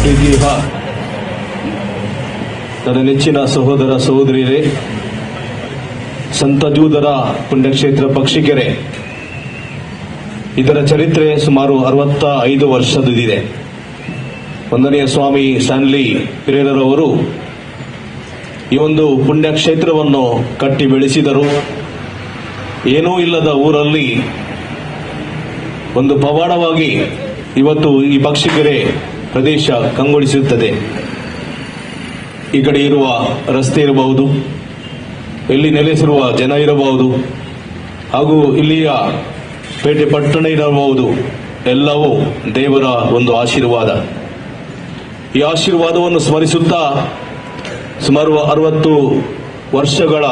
ಪ್ರೀತಿಯ ನನ್ನ ನೆಚ್ಚಿನ ಸಹೋದರ ಸಹೋದರಿಯರೇ, ಸಂತ ಜೂದರ ಪುಣ್ಯಕ್ಷೇತ್ರ ಪಕ್ಷಿಕೆರೆ, ಇದರ ಚರಿತ್ರೆ ಸುಮಾರು 65 ವರ್ಷದಿದೆ. ವಂದನೀಯ ಸ್ವಾಮಿ ಸ್ಟ್ಯಾನ್ಲಿ ಪಿರೇರರವರು ಈ ಒಂದು ಪುಣ್ಯಕ್ಷೇತ್ರವನ್ನು ಕಟ್ಟಿ ಬೆಳೆಸಿದರು. ಏನೂ ಇಲ್ಲದ ಊರಲ್ಲಿ ಒಂದು ಪವಾಡವಾಗಿ ಇವತ್ತು ಈ ಪಕ್ಷಿಕೆರೆ ಪ್ರದೇಶ ಕಂಗೊಳಿಸುತ್ತದೆ. ಈ ಕಡೆ ಇರುವ ರಸ್ತೆ ಇರಬಹುದು, ಇಲ್ಲಿ ನೆಲೆಸಿರುವ ಜನ ಇರಬಹುದು, ಹಾಗೂ ಇಲ್ಲಿಯ ಪೇಟೆ ಪಟ್ಟಣ ಇರಬಹುದು, ಎಲ್ಲವೂ ದೇವರ ಒಂದು ಆಶೀರ್ವಾದ. ಈ ಆಶೀರ್ವಾದವನ್ನು ಸ್ಮರಿಸುತ್ತಾ ಸುಮಾರು 60 ವರ್ಷಗಳ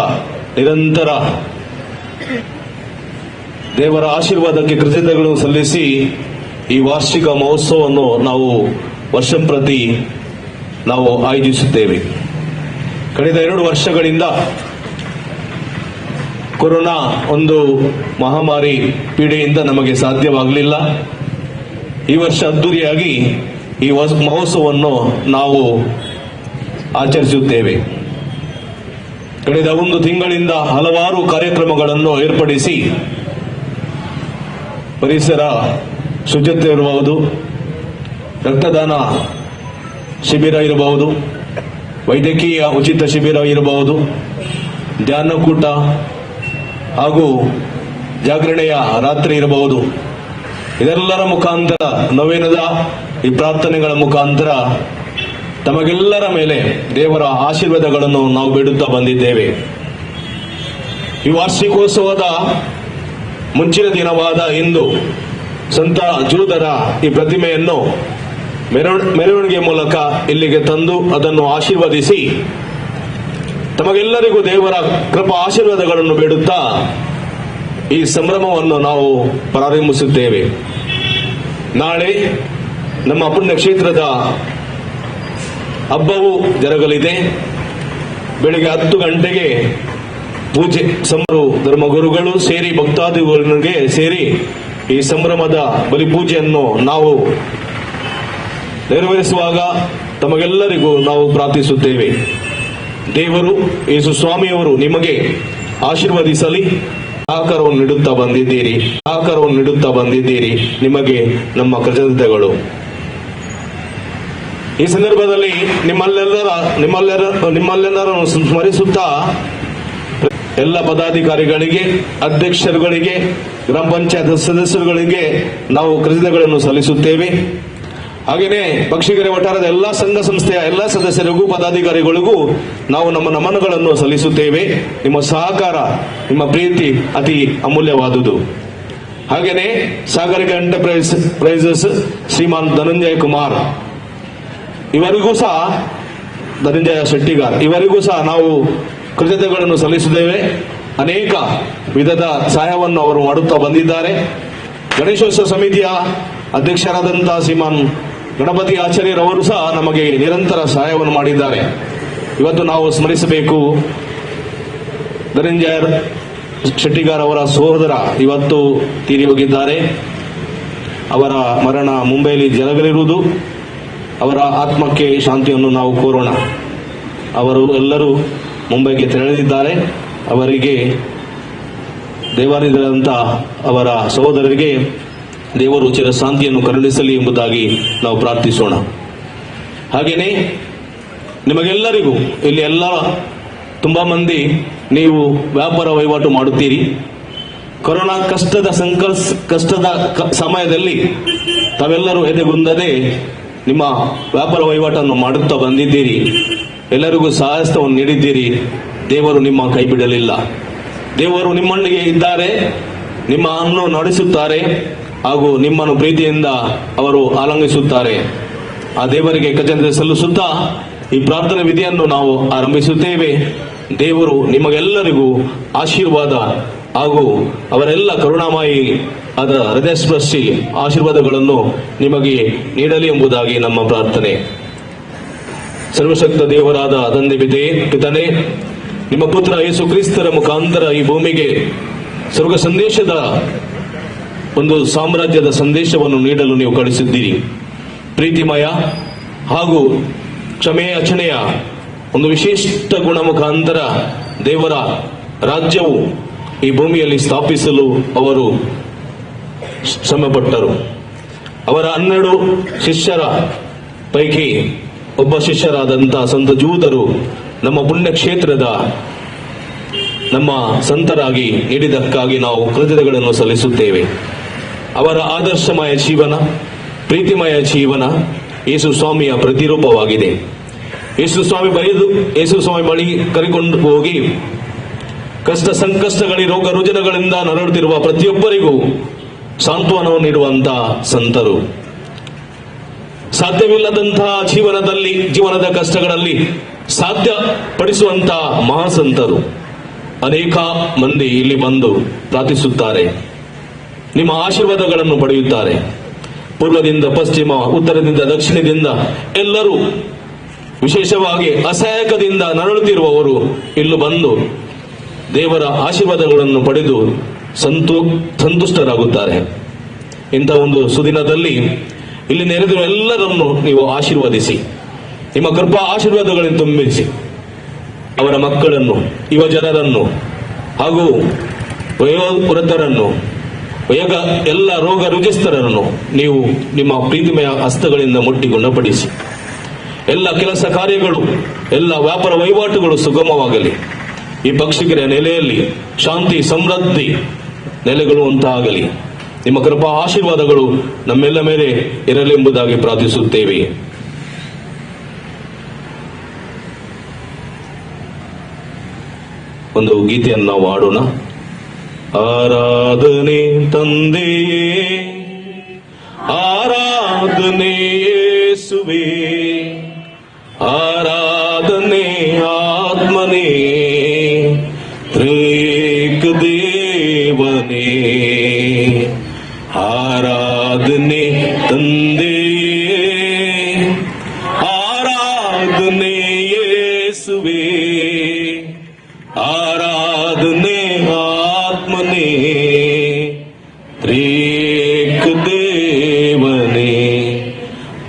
ನಿರಂತರ ದೇವರ ಆಶೀರ್ವಾದಕ್ಕೆ ಕೃತಜ್ಞತೆಗಳನ್ನು ಸಲ್ಲಿಸಿ ಈ ವಾರ್ಷಿಕ ಮಹೋತ್ಸವವನ್ನು ನಾವು ವರ್ಷಂಪ್ರತಿ ನಾವು ಆಯೋಜಿಸುತ್ತೇವೆ. ಕಳೆದ 2 ವರ್ಷಗಳಿಂದ ಕೊರೋನಾ ಒಂದು ಮಹಾಮಾರಿ ಪೀಡೆಯಿಂದ ನಮಗೆ ಸಾಧ್ಯವಾಗಲಿಲ್ಲ. ಈ ವರ್ಷ ಅದ್ದೂರಿಯಾಗಿ ಈ ಮಹೋತ್ಸವವನ್ನು ನಾವು ಆಚರಿಸುತ್ತೇವೆ. ಕಳೆದ ಒಂದು ತಿಂಗಳಿಂದ ಹಲವಾರು ಕಾರ್ಯಕ್ರಮಗಳನ್ನು ಏರ್ಪಡಿಸಿ ಪರಿಸರ ಶುಚಿತ್ವ ಇರಬಹುದು, ರಕ್ತದಾನ ಶಿಬಿರ ಇರಬಹುದು, ವೈದ್ಯಕೀಯ ಉಚಿತ ಶಿಬಿರ ಇರಬಹುದು, ಧ್ಯಾನಕೂಟ ಹಾಗೂ ಜಾಗರಣೆಯ ರಾತ್ರಿ ಇರಬಹುದು. ಇದೆಲ್ಲರ ಮುಖಾಂತರ, ನೊವೇನದ ಈ ಪ್ರಾರ್ಥನೆಗಳ ಮುಖಾಂತರ ತಮಗೆಲ್ಲರ ಮೇಲೆ ದೇವರ ಆಶೀರ್ವಾದಗಳನ್ನು ನಾವು ಬೇಡುತ್ತಾ ಬಂದಿದ್ದೇವೆ. ಈ ವಾರ್ಷಿಕೋತ್ಸವದ ಮುಂಚಿನ ದಿನವಾದ ಇಂದು ಸಂತ ಜೂದರ ಈ ಪ್ರತಿಮೆಯನ್ನು ಮೆರವಣಿಗೆ ಮೂಲಕ ಇಲ್ಲಿಗೆ ತಂದು ಅದನ್ನು ಆಶೀರ್ವದಿಸಿ ತಮಗೆಲ್ಲರಿಗೂ ದೇವರ ಕೃಪಾ ಆಶೀರ್ವಾದಗಳನ್ನು ಬೇಡುತ್ತಾ ಈ ಸಂಭ್ರಮವನ್ನು ನಾವು ಪ್ರಾರಂಭಿಸುತ್ತೇವೆ. ನಾಳೆ ನಮ್ಮ ಪುಣ್ಯಕ್ಷೇತ್ರದ ಹಬ್ಬವು ಜರುಗಲಿದೆ. ಬೆಳಿಗ್ಗೆ 10 ಗಂಟೆಗೆ ಪೂಜೆ ಸಮರು ಧರ್ಮಗುರುಗಳು ಸೇರಿ, ಭಕ್ತಾದಿಗಳಿಗೆ ಸೇರಿ ಈ ಸಂಭ್ರಮದ ಬಲಿಪೂಜೆಯನ್ನು ನಾವು ನೆರವೇರಿಸುವಾಗ ತಮಗೆಲ್ಲರಿಗೂ ನಾವು ಪ್ರಾರ್ಥಿಸುತ್ತೇವೆ. ದೇವರು ಯೇಸು ಸ್ವಾಮಿಯವರು ನಿಮಗೆ ಆಶೀರ್ವದಿಸಲಿ. ಸಹಕಾರವನ್ನು ನೀಡುತ್ತಾ ಬಂದಿದ್ದೀರಿ, ಸಹಕಾರವನ್ನು ನೀಡುತ್ತಾ ಬಂದಿದ್ದೀರಿ. ನಿಮಗೆ ನಮ್ಮ ಕೃತಜ್ಞತೆಗಳು. ಈ ಸಂದರ್ಭದಲ್ಲಿ ನಿಮ್ಮಲ್ಲೆಲ್ಲರ ನಿಮ್ಮಲ್ಲೆಲ್ಲ ನಿಮ್ಮಲ್ಲೆಲ್ಲರನ್ನು ಸ್ಮರಿಸುತ್ತಾ ಎಲ್ಲ ಪದಾಧಿಕಾರಿಗಳಿಗೆ, ಅಧ್ಯಕ್ಷರುಗಳಿಗೆ, ಗ್ರಾಮ ಪಂಚಾಯತ್ ಸದಸ್ಯರುಗಳಿಗೆ ನಾವು ಕೃತಜ್ಞತೆಗಳನ್ನು ಸಲ್ಲಿಸುತ್ತೇವೆ. ಹಾಗೆಯೇ ಪಕ್ಷಿಗೆರೆ ವಠಾರದ ಎಲ್ಲಾ ಸಂಘ ಸಂಸ್ಥೆಯ ಎಲ್ಲಾ ಸದಸ್ಯರಿಗೂ ಪದಾಧಿಕಾರಿಗಳಿಗೂ ನಾವು ನಮ್ಮ ನಮನಗಳನ್ನು ಸಲ್ಲಿಸುತ್ತೇವೆ. ನಿಮ್ಮ ಸಹಕಾರ, ನಿಮ್ಮ ಪ್ರೀತಿ ಅತಿ ಅಮೂಲ್ಯವಾದುದು. ಹಾಗೆಯೇ ಸಾಗರಿಕ ಎಂಟರ್ಪ್ರೈಸ್ ಪ್ರೈಸಸ್ ಶ್ರೀಮಾನ್ ಧನಂಜಯ ಕುಮಾರ್ ಇವರಿಗೂ ಸಹ, ಧನಂಜಯ ಶೆಟ್ಟಿಗಾರ್ ಇವರಿಗೂ ಸಹ ನಾವು ಕೃತಜ್ಞತೆಗಳನ್ನು ಸಲ್ಲಿಸುತ್ತೇವೆ. ಅನೇಕ ವಿಧದ ಸಹಾಯವನ್ನು ಅವರು ಮಾಡುತ್ತಾ ಬಂದಿದ್ದಾರೆ. ಗಣೇಶೋತ್ಸವ ಸಮಿತಿಯ ಅಧ್ಯಕ್ಷರಾದಂತಹ ಶ್ರೀಮಾನ್ ಗಣಪತಿ ಆಚಾರ್ಯರವರು ಸಹ ನಮಗೆ ನಿರಂತರ ಸಹಾಯವನ್ನು ಮಾಡಿದ್ದಾರೆ. ಇವತ್ತು ನಾವು ಸ್ಮರಿಸಬೇಕು, ಧನಂಜಯ ಶೆಟ್ಟಿಗಾರ್ ಅವರ ಸಹೋದರ ಇವತ್ತು ತೀರಿ ಹೋಗಿದ್ದಾರೆ. ಅವರ ಮರಣ ಮುಂಬೈಲಿ ಜರುಗಲಿರುವುದು. ಅವರ ಆತ್ಮಕ್ಕೆ ಶಾಂತಿಯನ್ನು ನಾವು ಕೋರೋಣ. ಅವರು ಎಲ್ಲರೂ ಮುಂಬೈಗೆ ತೆರಳಿದ್ದಾರೆ. ಅವರಿಗೆ, ದೇವಾಲಯದಂತ ಅವರ ಸಹೋದರರಿಗೆ ದೇವರು ಚಿರಶಾಂತಿಯನ್ನು ಕರುಣಿಸಲಿ ಎಂಬುದಾಗಿ ನಾವು ಪ್ರಾರ್ಥಿಸೋಣ. ಹಾಗೆಯೇ ನಿಮಗೆಲ್ಲರಿಗೂ ಇಲ್ಲಿ ಎಲ್ಲ ತುಂಬಾ ಮಂದಿ ನೀವು ವ್ಯಾಪಾರ ವಹಿವಾಟು ಮಾಡುತ್ತೀರಿ. ಕೊರೋನಾ ಕಷ್ಟದ ಸಂಕಲ್ಪ ಕಷ್ಟದ ಸಮಯದಲ್ಲಿ ತಾವೆಲ್ಲರೂ ಎದೆಗುಂದದೆ ನಿಮ್ಮ ವ್ಯಾಪಾರ ವಹಿವಾಟನ್ನು ಮಾಡುತ್ತಾ ಬಂದಿದ್ದೀರಿ. ಎಲ್ಲರಿಗೂ ಸಹಾಯಹಸ್ತವನ್ನು ನೀಡಿದ್ದೀರಿ. ದೇವರು ನಿಮ್ಮ ಕೈ ಬಿಡಲಿಲ್ಲ. ದೇವರು ನಿಮ್ಮೊಂದಿಗೆ ಇದ್ದಾರೆ, ನಿಮ್ಮನ್ನು ನಡೆಸುತ್ತಾರೆ ಹಾಗೂ ನಿಮ್ಮನ್ನು ಪ್ರೀತಿಯಿಂದ ಅವರು ಆಲಿಂಗಿಸುತ್ತಾರೆ. ಆ ದೇವರಿಗೆ ಕೃತಜ್ಞತೆ ಸಲ್ಲಿಸುತ್ತಾ ಈ ಪ್ರಾರ್ಥನೆ ವಿಧಿಯನ್ನು ನಾವು ಆರಂಭಿಸುತ್ತೇವೆ. ದೇವರು ನಿಮಗೆಲ್ಲರಿಗೂ ಆಶೀರ್ವಾದ ಹಾಗೂ ಅವರೆಲ್ಲ ಕರುಣಾಮಯಿ ಆದ ಹೃದಯಸ್ಪರ್ಶಿ ಆಶೀರ್ವಾದಗಳನ್ನು ನಿಮಗೆ ನೀಡಲಿ ಎಂಬುದಾಗಿ ನಮ್ಮ ಪ್ರಾರ್ಥನೆ. ಸರ್ವಶಕ್ತ ದೇವರಾದ ತಂದೆ ಪಿತನೇ, ನಿಮ್ಮ ಪುತ್ರ ಯೇಸು ಕ್ರಿಸ್ತರ ಮುಖಾಂತರ ಈ ಭೂಮಿಗೆ ಸ್ವರ್ಗ ಸಂದೇಶದ ಒಂದು ಸಾಮ್ರಾಜ್ಯದ ಸಂದೇಶವನ್ನು ನೀಡಲು ನೀವು ಕಳಿಸಿದ್ದೀರಿ. ಪ್ರೀತಿಮಯ ಹಾಗೂ ಕ್ಷಮೆಯಾಚನೆಯ ಒಂದು ವಿಶಿಷ್ಟ ಗುಣ ಮುಖಾಂತರ ದೇವರ ರಾಜ್ಯವು ಈ ಭೂಮಿಯಲ್ಲಿ ಸ್ಥಾಪಿಸಲು ಅವರು ಶ್ರಮಪಟ್ಟರು. ಅವರ 12 ಶಿಷ್ಯರ ಪೈಕಿ ಒಬ್ಬ ಶಿಷ್ಯರಾದಂತಹ ಸಂತ ಜೂದರು ನಮ್ಮ ಪುಣ್ಯಕ್ಷೇತ್ರದ ನಮ್ಮ ಸಂತರಾಗಿ ನೀಡಿದ್ದಕ್ಕಾಗಿ ನಾವು ಕೃತಜ್ಞತೆಗಳನ್ನು ಸಲ್ಲಿಸುತ್ತೇವೆ. ಅವರ ಆದರ್ಶಮಯ ಜೀವನ, ಪ್ರೀತಿಮಯ ಜೀವನ ಯೇಸು ಸ್ವಾಮಿಯ ಪ್ರತಿರೂಪವಾಗಿದೆ. ಯೇಸು ಸ್ವಾಮಿ ಬಳಿ ಕರೆಕೊಂಡು ಹೋಗಿ ಕಷ್ಟ ಸಂಕಷ್ಟಗಳಿ ರೋಗ ರುಜಿನಗಳಿಂದ ನರಳುತ್ತಿರುವ ಪ್ರತಿಯೊಬ್ಬರಿಗೂ ಸಾಂತ್ವನವನ್ನು ನೀಡುವಂತಹ ಸಂತರು. ಸಾಧ್ಯವಿಲ್ಲದಂತಹ ಜೀವನದ ಕಷ್ಟಗಳಲ್ಲಿ ಸಾಧ್ಯ ಪಡಿಸುವಂತಹ ಮಹಾಸಂತರು. ಅನೇಕ ಮಂದಿ ಇಲ್ಲಿ ಬಂದು ಪ್ರಾರ್ಥಿಸುತ್ತಾರೆ, ನಿಮ್ಮ ಆಶೀರ್ವಾದಗಳನ್ನು ಪಡೆಯುತ್ತಾರೆ. ಪೂರ್ವದಿಂದ ಪಶ್ಚಿಮ, ಉತ್ತರದಿಂದ ದಕ್ಷಿಣದಿಂದ ಎಲ್ಲರೂ, ವಿಶೇಷವಾಗಿ ಅಸಹಾಯಕದಿಂದ ನರಳುತ್ತಿರುವವರು ಇಲ್ಲಿ ಬಂದು ದೇವರ ಆಶೀರ್ವಾದಗಳನ್ನು ಪಡೆದು ಸಂತುಷ್ಟರಾಗುತ್ತಾರೆ. ಇಂಥ ಒಂದು ಸುದಿನದಲ್ಲಿ ಇಲ್ಲಿ ನೆರೆದಿರುವ ಎಲ್ಲರನ್ನು ನೀವು ಆಶೀರ್ವದಿಸಿ, ನಿಮ್ಮ ಕೃಪಾ ಆಶೀರ್ವಾದಗಳನ್ನು ತುಂಬಿಸಿ, ಅವರ ಮಕ್ಕಳನ್ನು, ಯುವ ಜನರನ್ನು ಹಾಗೂ ವಯೋವೃದ್ಧರನ್ನು, ಎಲ್ಲ ರೋಗ ರುಜಿಸ್ಥರನ್ನು ನೀವು ನಿಮ್ಮ ಪ್ರೀತಿಮಯ ಹಸ್ತಗಳಿಂದ ಮುಟ್ಟಿ ಗುಣಪಡಿಸಿ. ಎಲ್ಲ ಕೆಲಸ ಕಾರ್ಯಗಳು, ಎಲ್ಲ ವ್ಯಾಪಾರ ವಹಿವಾಟುಗಳು ಸುಗಮವಾಗಲಿ. ಈ ಪಕ್ಷಿಗರ ನೆಲೆಯಲ್ಲಿ ಶಾಂತಿ ಸಮೃದ್ಧಿ ನೆಲೆಗೊಳ್ಳುವಂತಾಗಲಿ. ನಿಮ್ಮ ಕೃಪಾ ಆಶೀರ್ವಾದಗಳು ನಮ್ಮೆಲ್ಲ ಮೇಲೆ ಇರಲೆಂಬುದಾಗಿ ಪ್ರಾರ್ಥಿಸುತ್ತೇವೆ. ಒಂದು ಗೀತೆಯನ್ನು ನಾವು ಹಾಡೋಣ. ಆರಾಧನೆ ತಂದೆಯೇ, ಆರಾಧನೆ ಯೇಸುವೇ, ಆರಾಧನೆ ಆತ್ಮನೇ, ತ್ರಿಏಕ ದೇವನೇ. ಆರಾಧನೆ ತಂದೆಯೇ, ಆರಾಧನೆ ಯೇಸುವೇ, ಆರಾಧನೆ ಆತ್ಮನೇ, ತ್ರಿಏಕ ದೇವನೇ.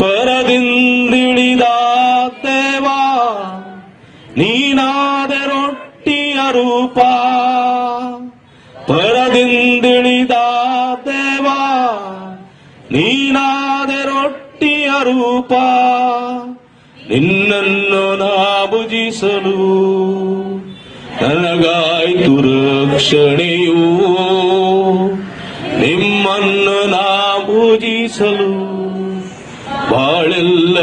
ಪರದಿಂದಿಳಿದ ದೇವಾ, ನೀನಾದ ರೊಟ್ಟಿಯ ರೂಪ. ಪರದಿಂದಿಳಿದ ದೇವಾ, ನೀನಾದ ರೊಟ್ಟಿಯ ರೂಪ. ನಿನ್ನನ್ನು ನಾ ಭುಜಿಸಲು ನನಗಾಯ್ತು ರಕ್ಷಣೆಯು, ನಿಮ್ಮನ್ನು ನಾ ಪೂಜಿಸಲು ಬಾಳೆಲ್ಲ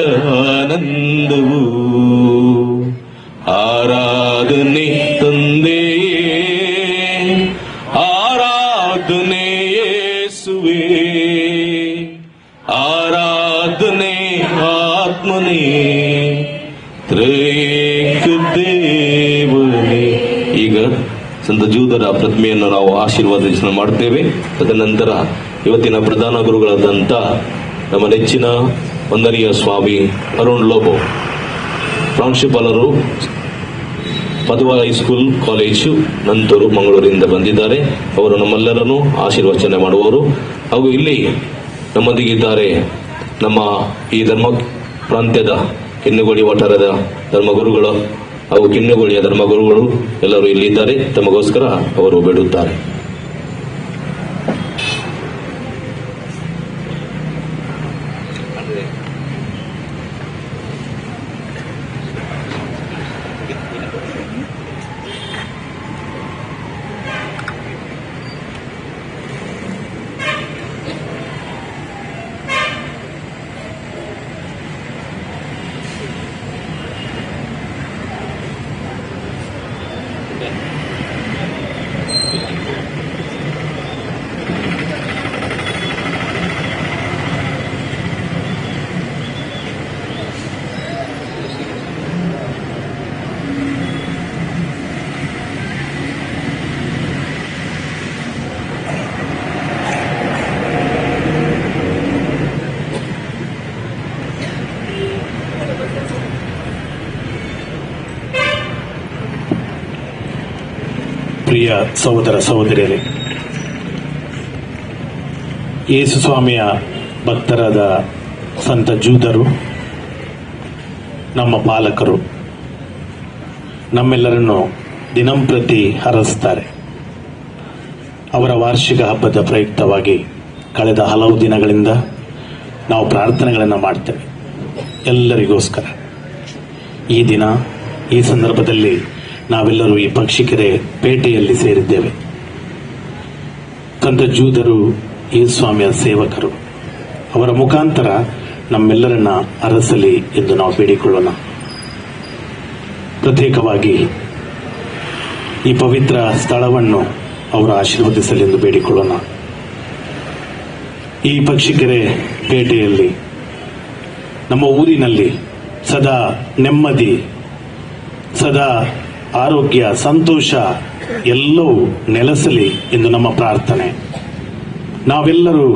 ಆನಂದವು. ಆರಾಧನೆ ತಂದೆಯೇ, ಆರಾಧನೆ ಯೇಸುವೇ, ಆರಾಧನೆ ಆತ್ಮನೇ, ತ್ರಿಏಕ ದೇವನೇ. ಈಗ ಸಂತ ಜೂದರ ಪ್ರತಿಮೆಯನ್ನು ನಾವು ಆಶೀರ್ವಾದ ಮಾಡ್ತೇವೆ. ತದನಂತರ ಇವತ್ತಿನ ಪ್ರಧಾನ ಗುರುಗಳಾದಂಥ ನಮ್ಮ ನೆಚ್ಚಿನ ವಂದನೀಯ ಸ್ವಾಮಿ ಅರುಣ್ ಲೋಬೋ, ಪ್ರಾಂಶುಪಾಲರು, ಪದವ ಹೈಸ್ಕೂಲ್ ಕಾಲೇಜು ನಂತೂರು ಮಂಗಳೂರಿನಿಂದ ಬಂದಿದ್ದಾರೆ. ಅವರು ನಮ್ಮೆಲ್ಲರನ್ನು ಆಶೀರ್ವಚನೆ ಮಾಡುವರು. ಹಾಗೂ ಇಲ್ಲಿ ನಮ್ಮೊಂದಿಗಿದ್ದಾರೆ ನಮ್ಮ ಈ ಧರ್ಮ ಪ್ರಾಂತ್ಯದ ಕಿನ್ನುಗೋಳಿ ವಠಾರದ ಧರ್ಮಗುರುಗಳು ಹಾಗೂ ಕಿನ್ನುಗೋಳಿಯ ಧರ್ಮಗುರುಗಳು ಎಲ್ಲರೂ ಇಲ್ಲಿದ್ದಾರೆ. ತಮಗೋಸ್ಕರ ಅವರು ಬೇಡುತ್ತಾರೆ. ಪ್ರಿಯ ಸಹೋದರ ಸಹೋದರಿಯರೇ, ಯೇಸು ಸ್ವಾಮಿಯ ಭಕ್ತರಾದ ಸಂತ ಜೂದರು ನಮ್ಮ ಪಾಲಕರು ನಮ್ಮೆಲ್ಲರನ್ನು ದಿನಂಪ್ರತಿ ಹರಸ್ತಾರೆ. ಅವರ ವಾರ್ಷಿಕ ಹಬ್ಬದ ಪ್ರಯುಕ್ತವಾಗಿ ಕಳೆದ ಹಲವು ದಿನಗಳಿಂದ ನಾವು ಪ್ರಾರ್ಥನೆಗಳನ್ನು ಮಾಡ್ತೇವೆ ಎಲ್ಲರಿಗೋಸ್ಕರ. ಈ ದಿನ ಈ ಸಂದರ್ಭದಲ್ಲಿ ನಾವೆಲ್ಲರೂ ಈ ಪಕ್ಷಿಕೆರೆ ಪೇಟೆಯಲ್ಲಿ ಸೇರಿದ್ದೇವೆ. ಸಂತ ಜೂದರು ಯೇಸುಸ್ವಾಮಿಯ ಸೇವಕರು, ಅವರ ಮುಖಾಂತರ ನಮ್ಮೆಲ್ಲರನ್ನ ಅರಸಲಿ ಎಂದು ನಾವು ಬೇಡಿಕೊಳ್ಳೋಣ. ಪ್ರತ್ಯೇಕವಾಗಿ ಈ ಪವಿತ್ರ ಸ್ಥಳವನ್ನು ಅವರು ಆಶೀರ್ವದಿಸಲಿ ಎಂದು ಬೇಡಿಕೊಳ್ಳೋಣ. ಈ ಪಕ್ಷಿಕೆರೆ ಪೇಟೆಯಲ್ಲಿ ನಮ್ಮ ಊರಿನಲ್ಲಿ ಸದಾ ನೆಮ್ಮದಿ, ಸದಾ ಆರೋಗ್ಯ, ಸಂತೋಷ ಎಲ್ಲವೂ ನೆಲೆಸಲಿ ಎಂದು ನಮ್ಮ ಪ್ರಾರ್ಥನೆ. ನಾವೆಲ್ಲರೂ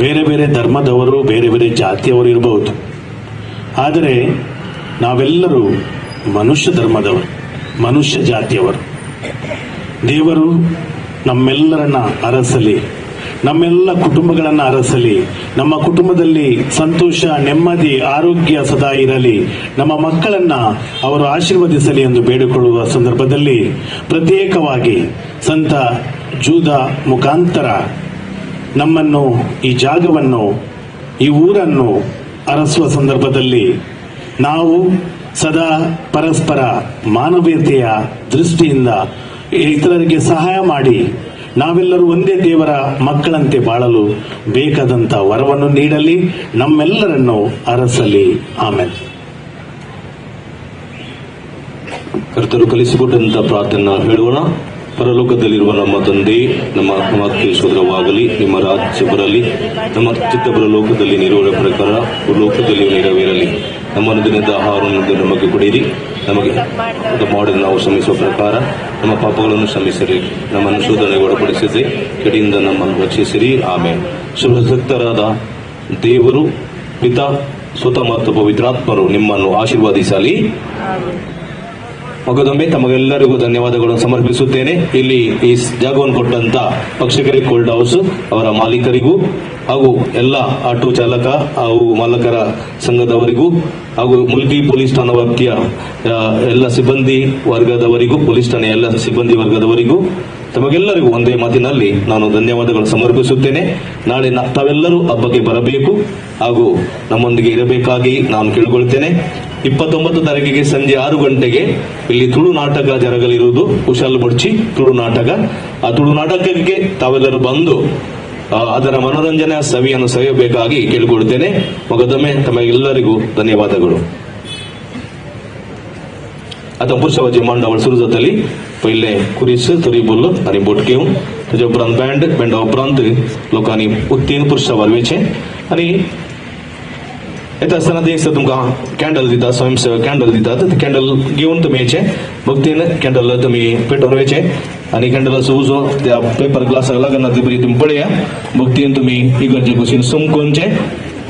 ಬೇರೆ ಬೇರೆ ಧರ್ಮದವರು, ಬೇರೆ ಬೇರೆ ಜಾತಿಯವರು ಇರಬಹುದು, ಆದರೆ ನಾವೆಲ್ಲರೂ ಮನುಷ್ಯ ಧರ್ಮದವರು, ಮನುಷ್ಯ ಜಾತಿಯವರು. ದೇವರು ನಮ್ಮೆಲ್ಲರನ್ನ ಅರಸಲಿ, ನಮ್ಮೆಲ್ಲ ಕುಟುಂಬಗಳನ್ನು ಅರಸಲಿ. ನಮ್ಮ ಕುಟುಂಬದಲ್ಲಿ ಸಂತೋಷ, ನೆಮ್ಮದಿ, ಆರೋಗ್ಯ ಸದಾ ಇರಲಿ. ನಮ್ಮ ಮಕ್ಕಳನ್ನ ಅವರು ಆಶೀರ್ವದಿಸಲಿ ಎಂದು ಬೇಡಿಕೊಳ್ಳುವ ಸಂದರ್ಭದಲ್ಲಿ ಪ್ರತ್ಯೇಕವಾಗಿ ಸಂತ ಜೂದ ಮುಖಾಂತರ ನಮ್ಮನ್ನು, ಈ ಜಾಗವನ್ನು, ಈ ಊರನ್ನು ಅರಸುವ ಸಂದರ್ಭದಲ್ಲಿ ನಾವು ಸದಾ ಪರಸ್ಪರ ಮಾನವೀಯತೆಯ ದೃಷ್ಟಿಯಿಂದ ಇತರರಿಗೆ ಸಹಾಯ ಮಾಡಿ ನಾವೆಲ್ಲರೂ ಒಂದೇ ದೇವರ ಮಕ್ಕಳಂತೆ ಬಾಳಲು ಬೇಕಾದಂಥ ವರವನ್ನು ನೀಡಲಿ, ನಮ್ಮೆಲ್ಲರನ್ನು ಅರಸಲಿ. ಆಮೇಲೆ ಕರ್ತರು ಕಲಿಸಿಕೊಟ್ಟಂತ ಪ್ರಾರ್ಥನೆ ಹೇಳೋಣ. ಪರಲೋಕದಲ್ಲಿರುವ ನಮ್ಮ ತಂದೆ, ನಮ್ಮ ನಾಮಕ್ಕೆ ಶುದ್ಧವಾಗಲಿ, ನಿಮ್ಮ ರಾಜ್ಯ ಬರಲಿ, ನಮ್ಮ ಚಿತ್ತ ಪರಲೋಕದಲ್ಲಿ ನೆರವೇರುವ ಪ್ರಕಾರ ಭೂಲೋಕದಲ್ಲಿಯೂ ನೆರವೇರಲಿ. ನಮ್ಮ ಅನುದಿನದ ಆಹಾರವನ್ನು ನಮಗೆ ಕೊಡಿರಿ. ನಮಗೆ ಮಾಡಿದ ನಾವು ಕ್ಷಮಿಸುವ ಪ್ರಕಾರ ನಮ್ಮ ಪಾಪಗಳನ್ನು ಕ್ಷಮಿಸಿರಿ. ನಮ್ಮನ್ನು ಶೋಧನೆಗೆ ಒಳಪಡಿಸಿರಿ, ಕೆಡಿಯಿಂದ ನಮ್ಮನ್ನು ರಕ್ಷಿಸಿರಿ. ಆಮೇಲೆ ಸರ್ವಶಕ್ತರಾದ ದೇವರು ಪಿತಾ, ಸುತ ಮತ್ತು ಪವಿತ್ರಾತ್ಮರು ನಿಮ್ಮನ್ನು ಆಶೀರ್ವದಿಸಲಿ. ಮಗದೊಮ್ಮೆ ತಮಗೆಲ್ಲರಿಗೂ ಧನ್ಯವಾದಗಳನ್ನು ಸಮರ್ಪಿಸುತ್ತೇನೆ. ಇಲ್ಲಿ ಈ ಜಾಗವನ್ನು ಕೊಟ್ಟಂತ ಪಕ್ಷಿಕೆರೆ ಕೋಲ್ಡ್ ಹೌಸ್ ಅವರ ಮಾಲೀಕರಿಗೂ ಹಾಗೂ ಎಲ್ಲ ಆಟೋ ಚಾಲಕ ಹಾಗೂ ಮಾಲಕರ ಸಂಘದವರಿಗೂ ಹಾಗೂ ಮುಲ್ಕಿ ಪೊಲೀಸ್ ಠಾಣಾ ವ್ಯಾಪ್ತಿಯ ಎಲ್ಲ ಸಿಬ್ಬಂದಿ ವರ್ಗದವರಿಗೂ, ಪೊಲೀಸ್ ಠಾಣೆಯ ಎಲ್ಲ ಸಿಬ್ಬಂದಿ ವರ್ಗದವರಿಗೂ ತಮಗೆಲ್ಲರಿಗೂ ಒಂದೇ ಮಾತಿನಲ್ಲಿ ನಾನು ಧನ್ಯವಾದಗಳು ಸಮರ್ಪಿಸುತ್ತೇನೆ. ನಾಳೆ ತಾವೆಲ್ಲರೂ ಹಬ್ಬಕ್ಕೆ ಬರಬೇಕು ಹಾಗೂ ನಮ್ಮೊಂದಿಗೆ ಇರಬೇಕಾಗಿ ನಾನು ಕೇಳಿಕೊಳ್ತೇನೆ. 29 ತಾರೀಕಿಗೆ ಸಂಜೆ 6 ಗಂಟೆಗೆ ಇಲ್ಲಿ ತುಳು ನಾಟಕ ಜರಗಲಿರುವುದು. ಕುಶಾಲ್ ಬೊಡ್ಚಿ ತುಳು ನಾಟಕ. ಆ ತುಳು ನಾಟಕಕ್ಕೆ ತಾವೆಲ್ಲರೂ ಬಂದು ಅದರ ಮನೋರಂಜನೆಯ ಸವಿಯನ್ನು ಸವಿಯಬೇಕಾಗಿ ಕೇಳಿಕೊಳ್ತೇನೆ. ಮಗದೊಮ್ಮೆ ತಮಗೆಲ್ಲರಿಗೂ ಧನ್ಯವಾದಗಳು. आतां पुरसावाची मांडावळ सुरू जातली. पयले कुरीस तरी बोल्लो आनी बोटकेव, ताच्या उपरांत बँड, बँडा उपरांत लोकांनी उत्तीन पुरसावार वयचें आनी येता आसतना ते दिसा तुमकां कॅन्डल दिता, स्वयंसेवक कॅन्डल दितात. ते कॅन्डल घेवन तुमी येचें, भक्तीन कॅन्डल तुमी पेटोवन वयचें आनी कॅन्डलाचो उजो त्या पेपर ग्लासाक लागना ती बरी तुमी पळया. भक्तीन तुमी इगर्जे कुशीन समकोनचें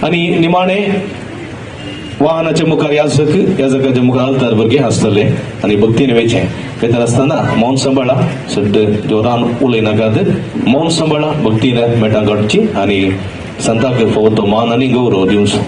आनी निमाणें वाहनाच्या मुखार याजक, याजकाच्या मुखार आल्तार भुरगें आसतले आनी भक्तीन वयचें. वयता आसतना मौन सांबाळा, सड्ड जोरान उलयनाकात, मौन सांबाळा, भक्तीन मेटां काडची आनी संताक फावो तो मान आनी गौरव दिवचो.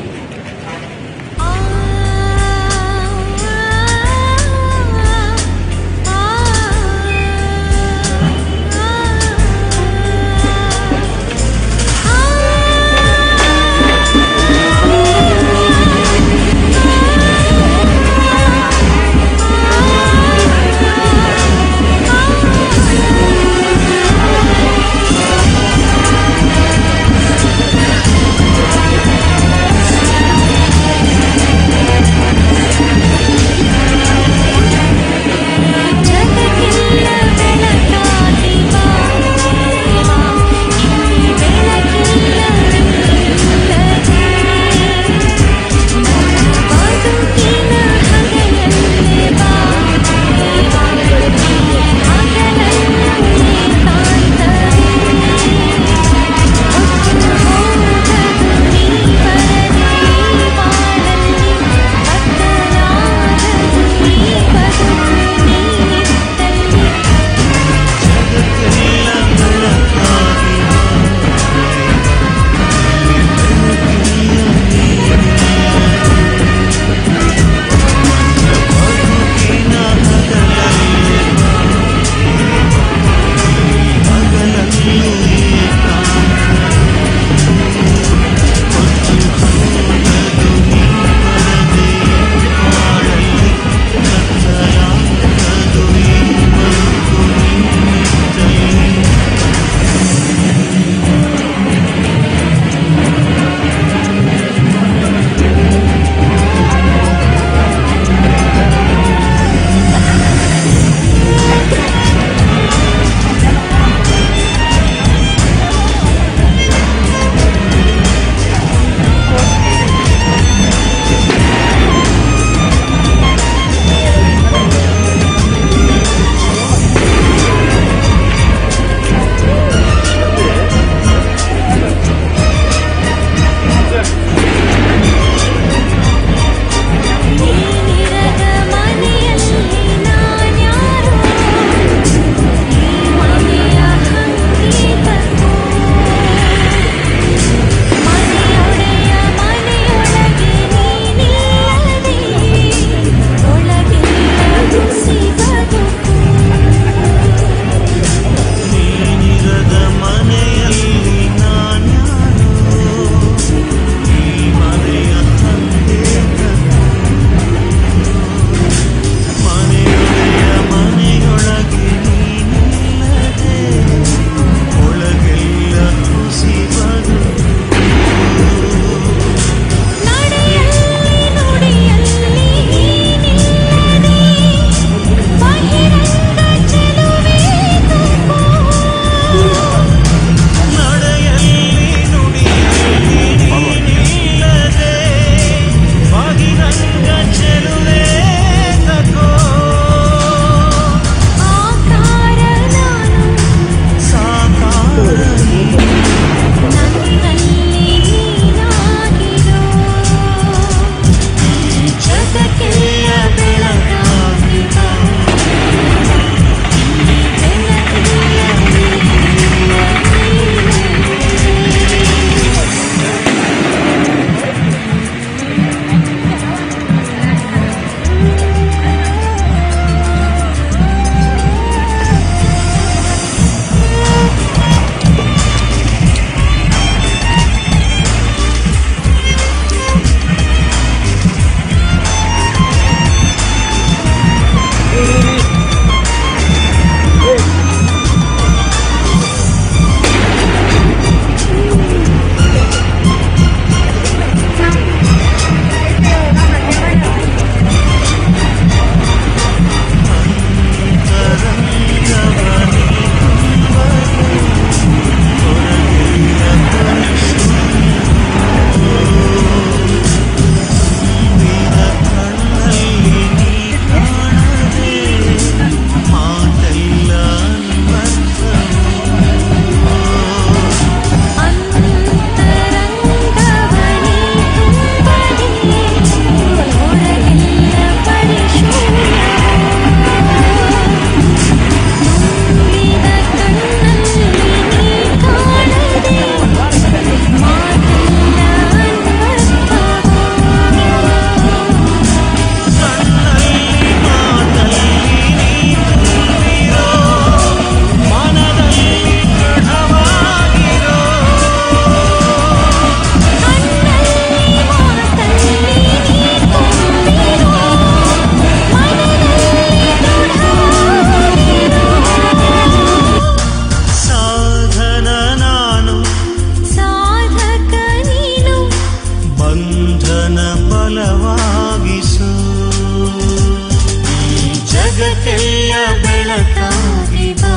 ಜಗಕ್ಕೆಲ್ಲ ಬೆಳಕಾಗಿ ಬಾ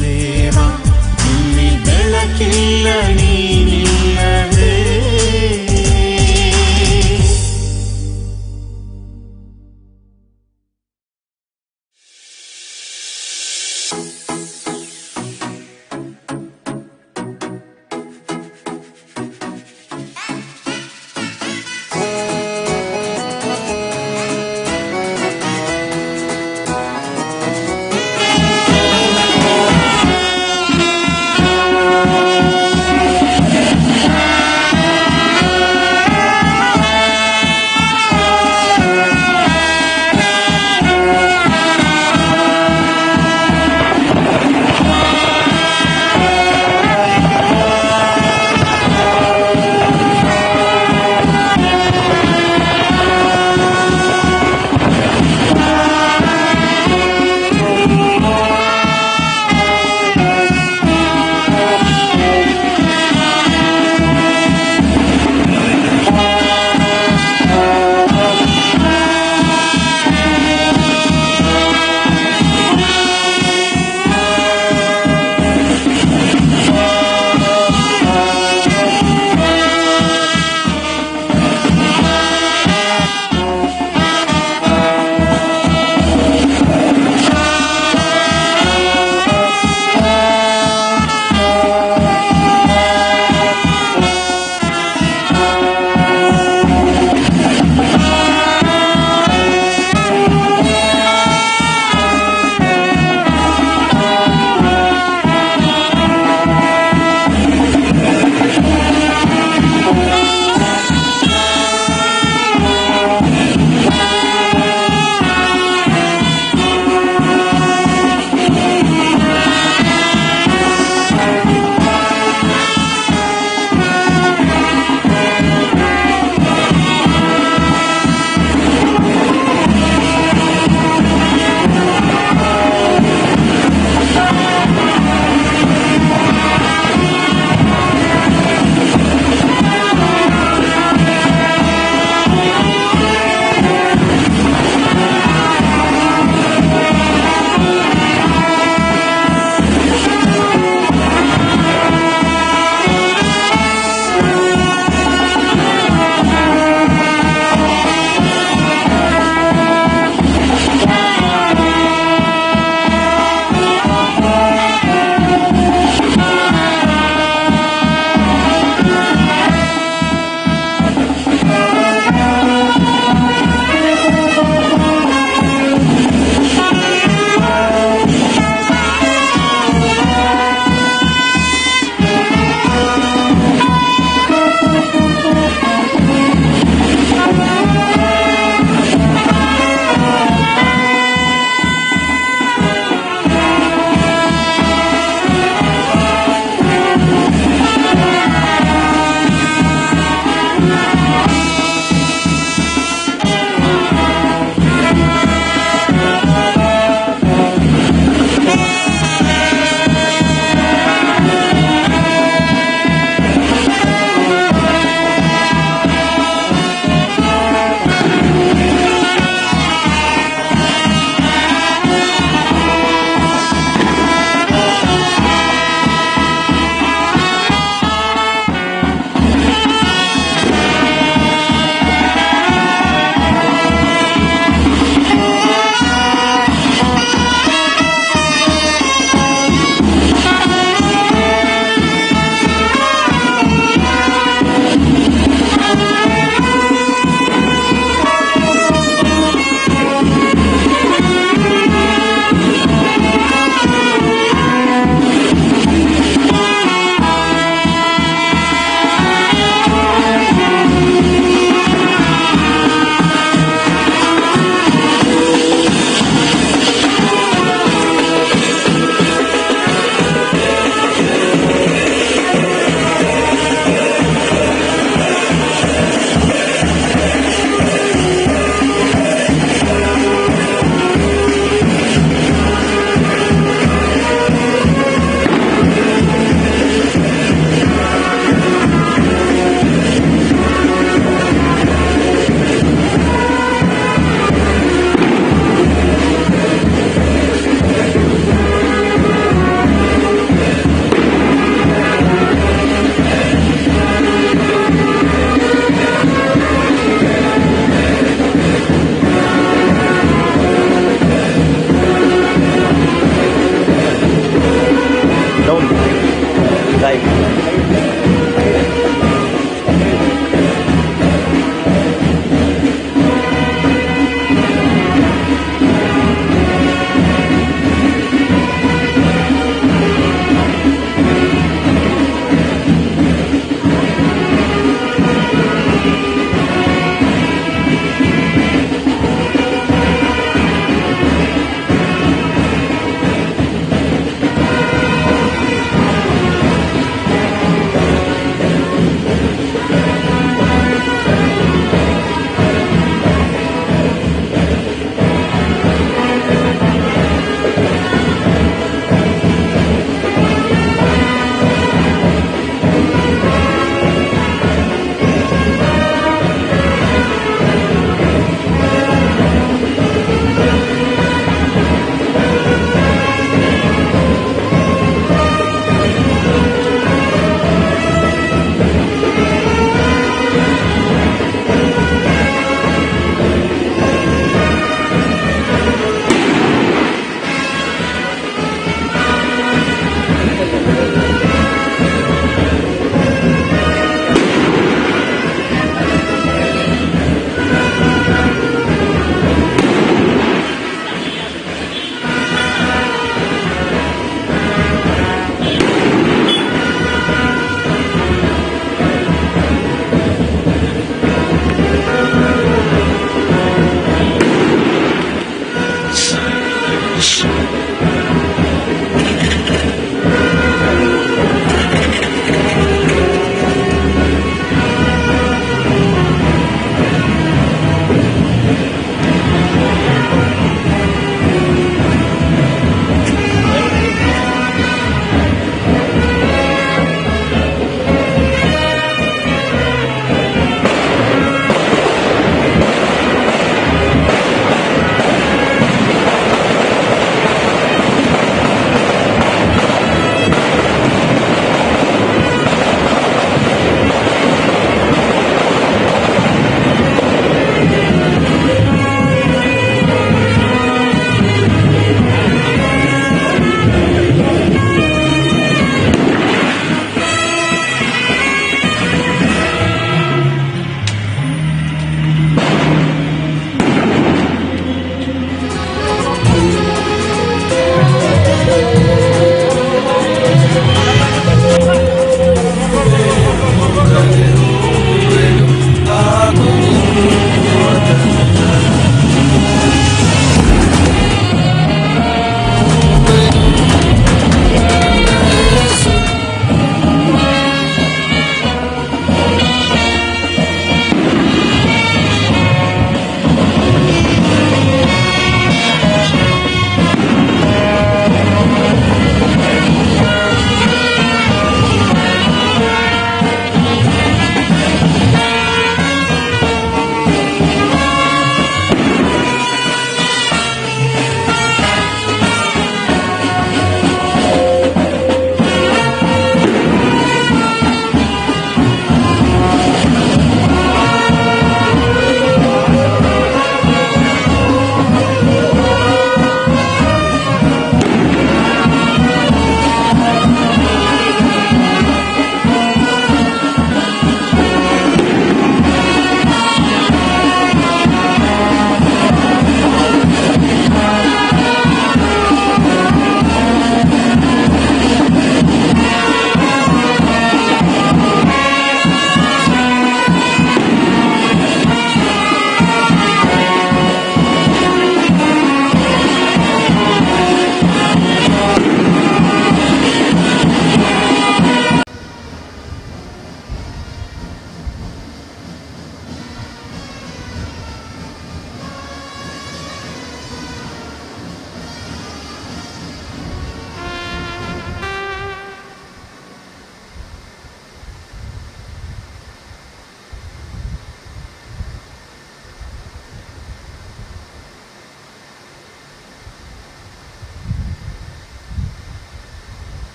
ದೇವ, ಇಲ್ಲಿ ಬೆಳಕಿಲ್ಲ ನೀನಿಲ್ಲದೆ. Thank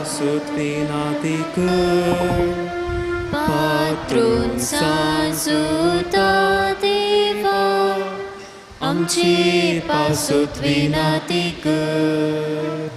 पासूत विनाती कर पात्रून साजुता देवा आमचे पासूत विनाती कर.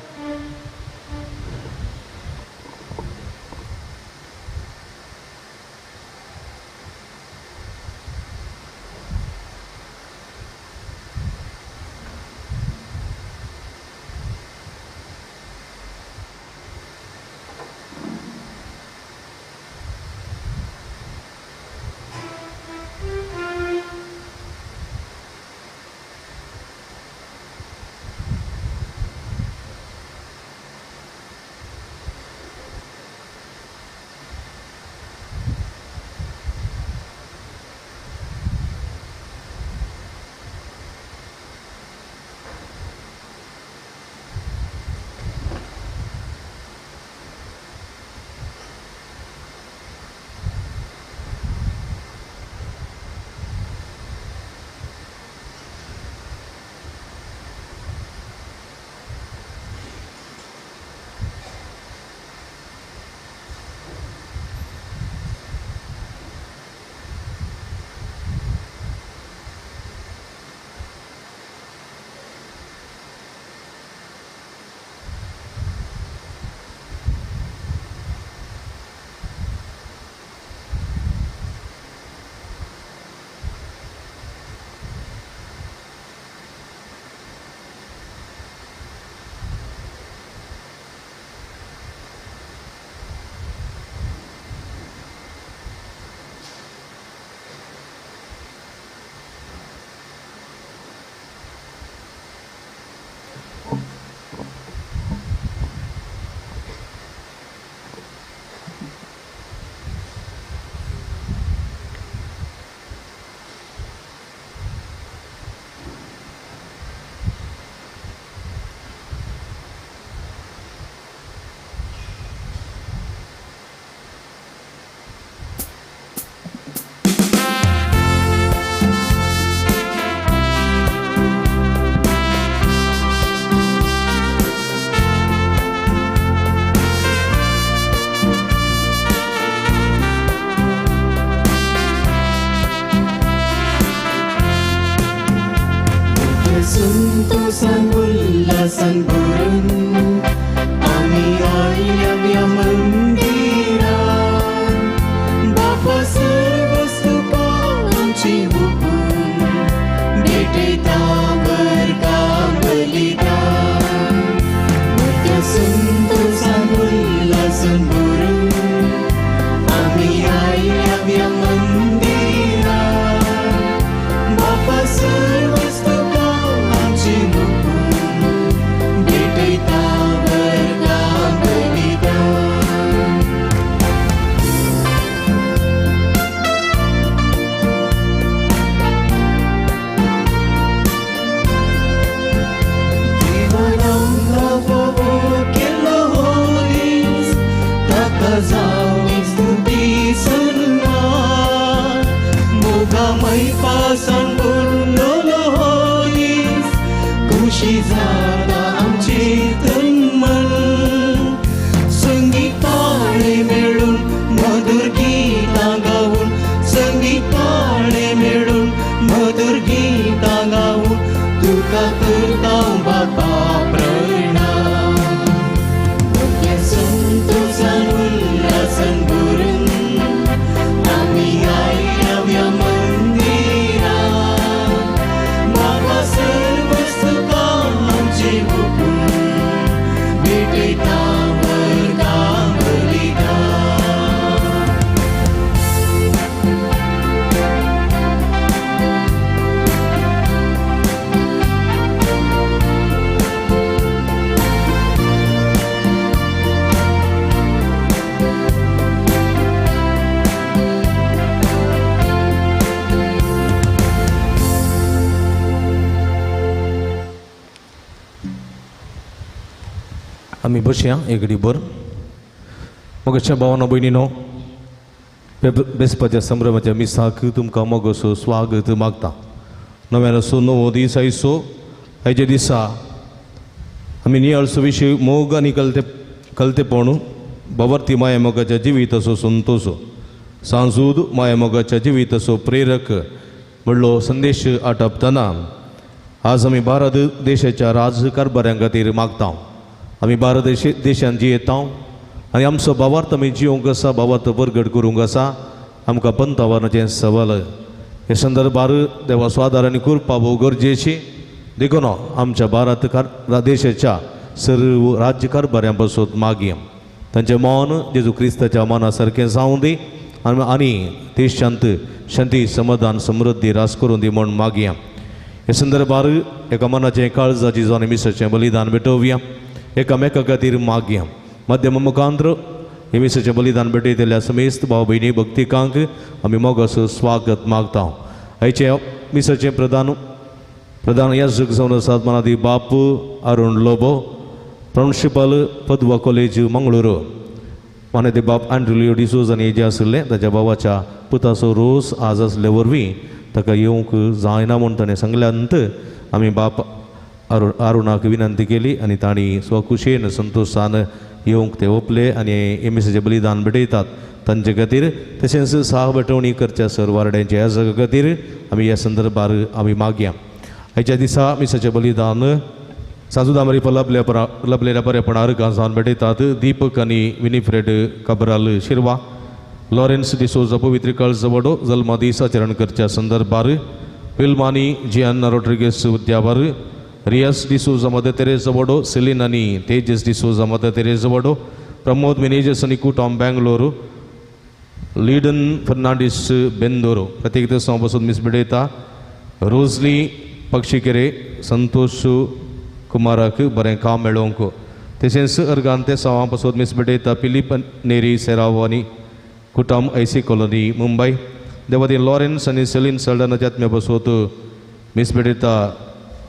संतोषान उल्हासान भरून आमी आयल्या मंदिरान बापा सर्वस तुका आमची हुकूम भेटयता वर्गा बलिदान मोठ्या संतोषान उल्हासान भरून आमी आयल्या मंदिरान बापा सर्वस तुका आमची हुकूम भेटयता वर्गा बलिदान. देवान आमकां फावो केल्लो हो दीस ताका जावं स्तुती सन्मान मोगामय पासान भरलेलो हो दीस खुशी जाता आमचें तन मन संगीत ताळे मेळून मधुर गीतां गावून संगीत ताळे मेळून मधुर गीतां गावून तुका करता बापा प्रणाम. मोठ्या संतोषान उल्हासान भरून आमी आयल्या मंदिरान बाबा सर्वस तुका आमचे हुकूम भेटयता वर्गा बलिदान. आमी बसया एक भर मोगाच्या भावानो भयणीनो बेसपाच्या संभ्रमाच्या मिसाक तुमकां मोगसो स्वागत मागता. नव्यान नवो दीस आयसो आयच्या दिसा आमी नियाळसो विशय मोग आनी कलते कलतेपण भवर्ती मायामोगाच्या जिविताचो संतोष सांजूद मायामोगाच्या जिविताचो प्रेरक म्हणलो संदेश आटपतना आज आमी भारत देशाच्या राजकारभाऱ्यां खातीर मागता. आमी भारत देशान जियेता आनी आमचो भावार्थ आमी जियोंक आसा, भावार्थ परगट करूंक आसा. आमकां पंथावरणाचें सवाल हे संदर्भार देवाचो आदार आनी कृपा भोव गरजेची. देखून आमच्या भारत देशाच्या सर्व राज्यकारभाऱ्यां पासून मागया तांचें मन जेजू क्रिस्ताच्या मना सारकें जावं दी आनी देशांत शांती समाधान समृद्धी रास करूं दी म्हूण मागया. हे संदर्भार एका मनाचें काळजाची जावन मिसाचें बलिदान भेटोवया, एकामेका खातीर मागया. माध्यम मुखांत्र हे मिसाचें बलिदान भेटयतल्या समेस्त भाव भयणी भक्तिकांक आमी मोगाचो स्वागत मागता. आयचें मिसाचें प्रधान प्रधान याजक जावन आसात मनादी बाप अरुण लोबो, प्रिन्सिपल पदवा कॉलेज मंगळुरू. मानादी बाप आंड्रुलियो डिसोज आनी जे आशिल्ले ताच्या भावाच्या पुताचो रोस आज आसले वरवीं ताका येवंक जायना म्हूण ताणें सांगल्यात. आमी बाप अरुणाक विनंती केली आनी तांणी स्वखुशेन संतोशान येवंक ते ओपले आनी एमिसाचें बलिदान भेटयतात तांचे खातीर. तशेंच साह भेटवणी करच्या सर वारड्यांच्या ह्या खातीर आमी ह्या संदर्भार आमी मागया. आयच्या दिसा मिसाचें बलिदान साजुदामरी लपलेल्या बरेपणार गांजान भेटयतात. दीपक आनी विनिफ्रेड काब्राल शिरवा, लॉरेन्स डिसोजा पवित्र कळजवडो जल्मदीस आचरण करच्या संदर्भार, विल्मानी जियान रोड्रिगेस उद्यावर, रियास डिसोजा मदर तेरेजा वडो, सेलीन आनी तेजस डिसोजा मदर तेरेजा वडो, प्रमोद मिनेजस आनी कुटॉम बेंगलोरू, लीडन फर्नांडीस बेंदोरो. प्रत्येक दिसा बसून मिस भेटयता. रोजली पक्षीकेरे संतोष कुमाराक बरें काम मेळोवंक. तशेंच अर्गान ते सवां पासून मिस भेटयता. पिलीप नेरी सेरावो आनी कुटम ऐसी कॉलनी मुंबय. देवादी लॉरेन्स आनी सेलीन सल्डानाच्या आत्म्या बसोत मिस भेटयता.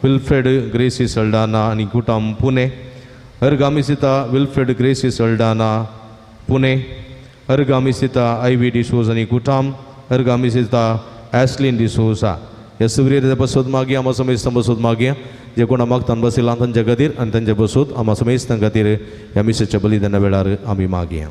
विल्फ्रेड ग्रेसी सल्डाना आनी कुटम पुणे. अर्गामिसिता विल्फ्रेड ग्रेसी सल्डाना पुणे. अर्गामिसिता I V D'Souza आनी कुटम. अर्गामिसिता ॲस्लिन डिसोजा. ह्या सुवरेर बसोत मागया, आमा समेस्तां बसोत मागया जे कोणा मागतान बसयलां तांच्या खातीर आनी तांच्या बसोत आमा समेस्तां खातीर ह्या मिसाच्या बलिदाना वेळार आमी मागया.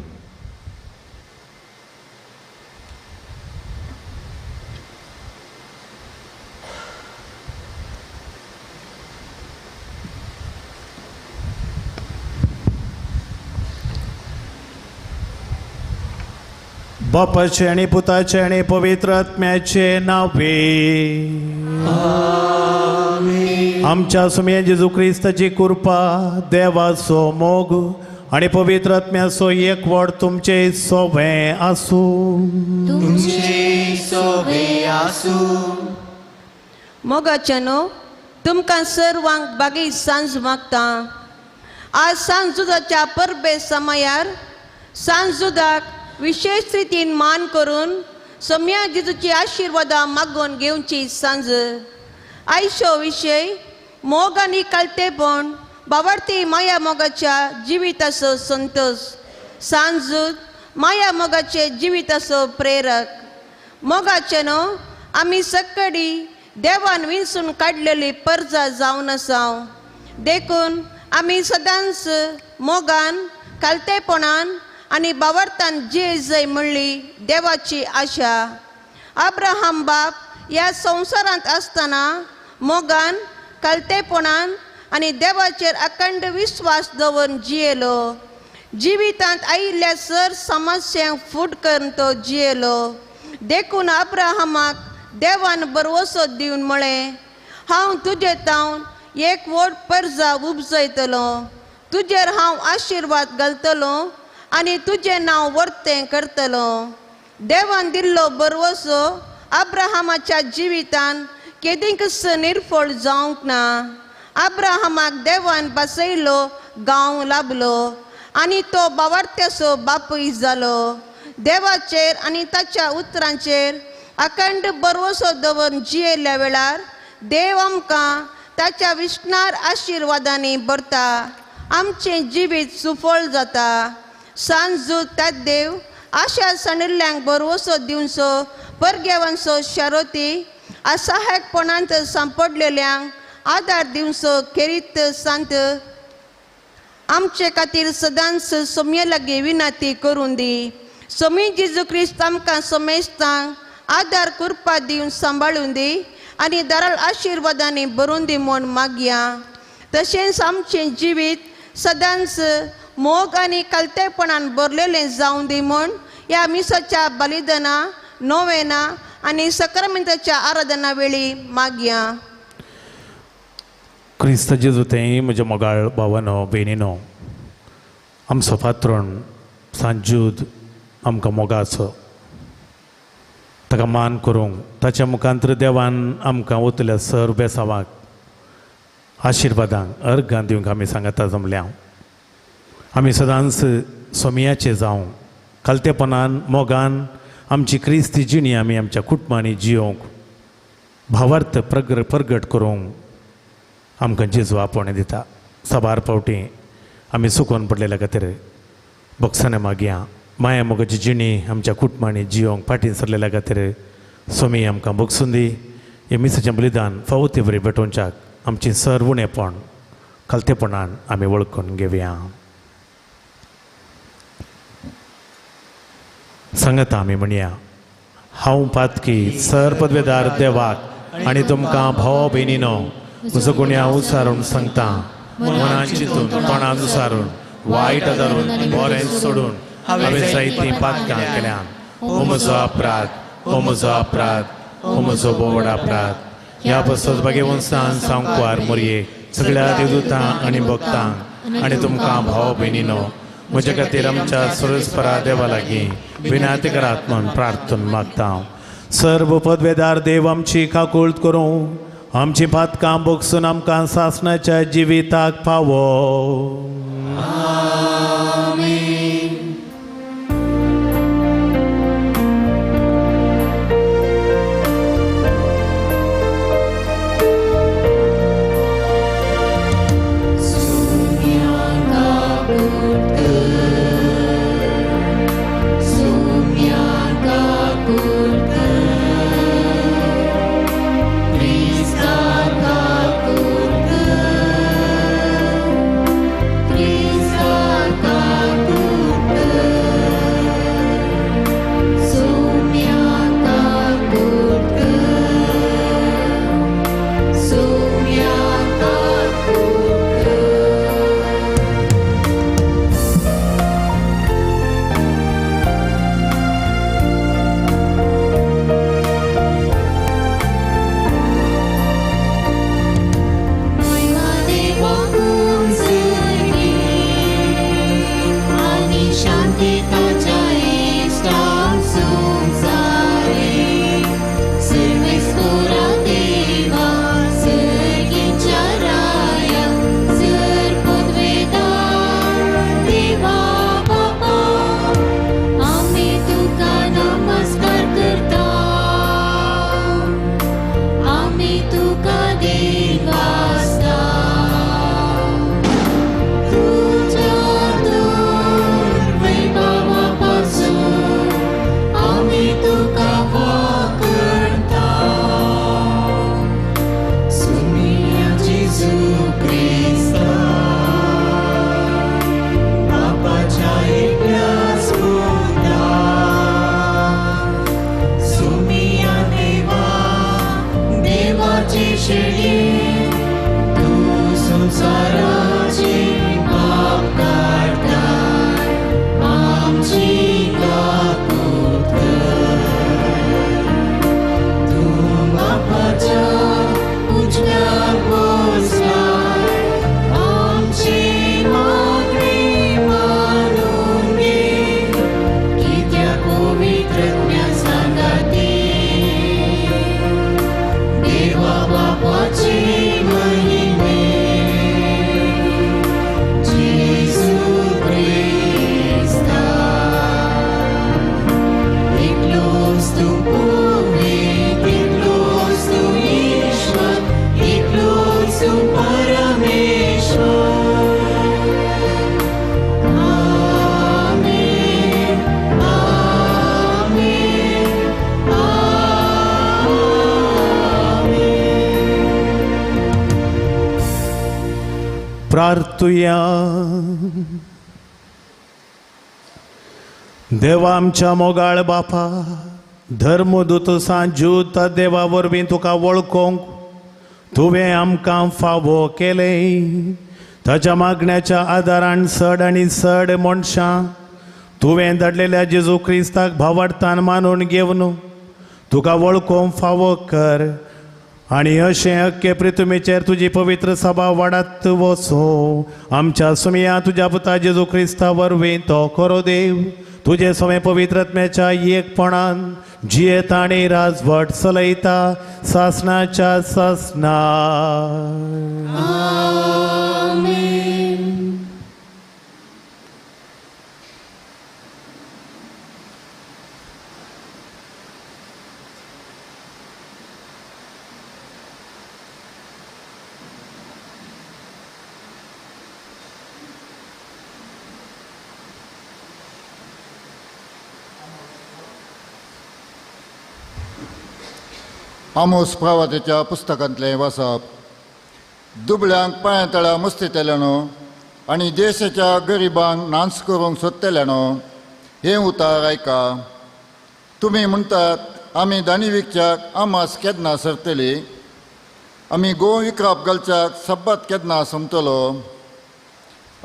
बापाचे आनी पुताचे आनी पवित्र आत्म्याचे नावे आमच्या सुमये जेजू क्रिस्ताची कृपा, देवाचो मोग आनी पवित्र आत्म्याचो एकवट तुमचे सोबें आसूं. तुमचे सोबें आसूं. मोगाच्यानो तुमकां सर्वांक बागी सांज मागता. आज सांजुदाच्या परबे समयार सांजुदाक विशेष रितीन मान करून सम्या जेजूची आशिर्वादां मागून घेवची सांज. आयचो विशय मोग आनी कालतेपण बावडती माया मोगाच्या जिविताचो संतोष. सांजूद माया मोगाचे जिविताचो प्रेरक. मोगाचे न्हू आमी सकडी देवान विंचून काडलेली परजा जावन आसा. देखून आमी सदांच मोगान कालतेपणान आनी बावडतान जिये जय म्हणली देवाची आशा. अब्राहम बाप ह्या संवसारांत आसतना मोगान कालतेपणान आनी देवाचेर अखंड विस्वास दवरून जियेलो. जिवितांत आयिल्ल्या सर समस्यांक फूट करून तो जियेलो. देखून अब्राहमाक देवान भरवसो दिवन म्हळें, हांव तुजे तावन एक व्हड परजा उपजयतलो, तुजेर हांव आशिर्वाद घालतलो आनी तुजें नांव वर्तें करतलो. देवान दिल्लो भरवसो अब्राहमाच्या जिवितान केदींकच निर्फळ जावंक ना. अब्राहमाक देवान बसयलो गांव लाभलो आनी तो बावार्थ्याचो बापूय जालो. देवाचेर आनी ताच्या उतरांचेर अखंड भरवसो दवरून जियेल्ल्या वेळार देव आमकां ताच्या विष्णार आशिर्वादांनी भरता. आमचें जिवीत सुफळ जाता. सांजू त्यात देव आशा सांडिल्ल्यांक भरवसो दिवचो, परगेवांचो शारोती असहायकपणांत सांपडलेल्यांक आदार दिवचो खेरीत सांत आमचे खातीर सदांच सोमये लागीं विनंती करून दी. सोमी जेजू क्रिस्त आमकां समेस्तांक आदार कृपा दिवन सांबाळून दी आनी दाराळ आशिर्वादांनी भरून दी म्हूण मागया. तशेंच आमचें जिवीत सदांच मोग आनी कालतेपणान भरलेलें जावं दी म्हूण ह्या मिसाच्या बलिदाना नोवेना आनी सक्रामेंताच्या आराधना वेळी मागया. क्रिस्त जेजू तें म्हज्या मोगाळ भावानो भयणीनो, आमचो पात्रोण सांजूद आमकां मोगाचो, ताका मान करूंक ताच्या मुखांतर देवान आमकां वतल्या सर बेसावाक आशिर्वादांक अर्घां दिवंक आमी सांगता जमल्या. आमी सदांच सोमयाचे जावं कालतेपणान मोगान आमची क्रिस्ती जिणी आमी आमच्या कुटुंबांनी जियोवंक भावार्थ प्रगट करूंक आमकां जेजू आपोवणें दिता. साबार फावटी आमी सुकोवन पडलेल्या खातीर भोगसणें मागया. माया मोगाची जिणी आमच्या कुटुंबांनी जियोवंक फाटीं सरलेल्या खातीर सोमी आमकां भोगसून दी. हें मिसाचें बलिदान फावो ते बरी भेटोवच्याक आमची सर उणेपण खालतेपणान आमी वळखून घेवया. सांगता आमी म्हणया, हांव पातकी सर पदवेदार देवाक आनी तुमकां भाव भयणीनो म्हजो गुण्या उसारून सांगता, मनान चिंतून तोंडान उसारून वायट आदारून बरें सोडून हांवें जायतीं पातकां केल्यान. हो म्हजो अपराध, हो म्हजो अपराध, हो म्हजो बोवड अपराध. ह्या पसत भाग्यवंसान सांकवार मोरये सगळ्या देवदूतां आनी भक्तांक आनी तुमकां भाव भयणीनो म्हज्या खातीर आमच्या सुरसपरा देवा लागीं विनाती करात म्हूण प्रार्थन मागता. सर्व पदवेदार देव आमची काकूळत करूं, आमची पातकां भोगसून आमकां सासणाच्या जिविताक पावो. Krista. प्रार्थुया. देवा आमच्या मोगाळ बापा, धर्मदूत सांजूत देवा वरवीं तुका वळखूंक तुवें आमकां फावो केलें. ताच्या मागण्याच्या आदारान चड आनी चड मनशां तुवें धाडलेल्या जेजू क्रिस्ताक भावार्थान मानून घेवन तुका वळखूंक फावो कर आनी अशें अख्खे पृथ्वीचेर तुजी पवित्र सभा वाडत वचूं. आमच्या सुमया तुज्या पुता जेजू क्रिस्ता वरवीं तो खरो देव तुजे समें पवित्र आत्म्याच्या एकपणान जियेता आनी राजवट चलयता सासनाच्या सासना. आमोस प्रवातेच्या पुस्तकांतलें वाचप. दुबळ्यांक पांया तळा मुस्तितल्यानो आनी देशाच्या गरिबांक नांस करूंक सोदतल्यानो हें उतार आयका. तुमी म्हणटात आमी दानी विकच्याक आमास केन्ना सरतली, आमी गोंव विकराप घालच्याक सब्बात केन्ना सोंपतलो,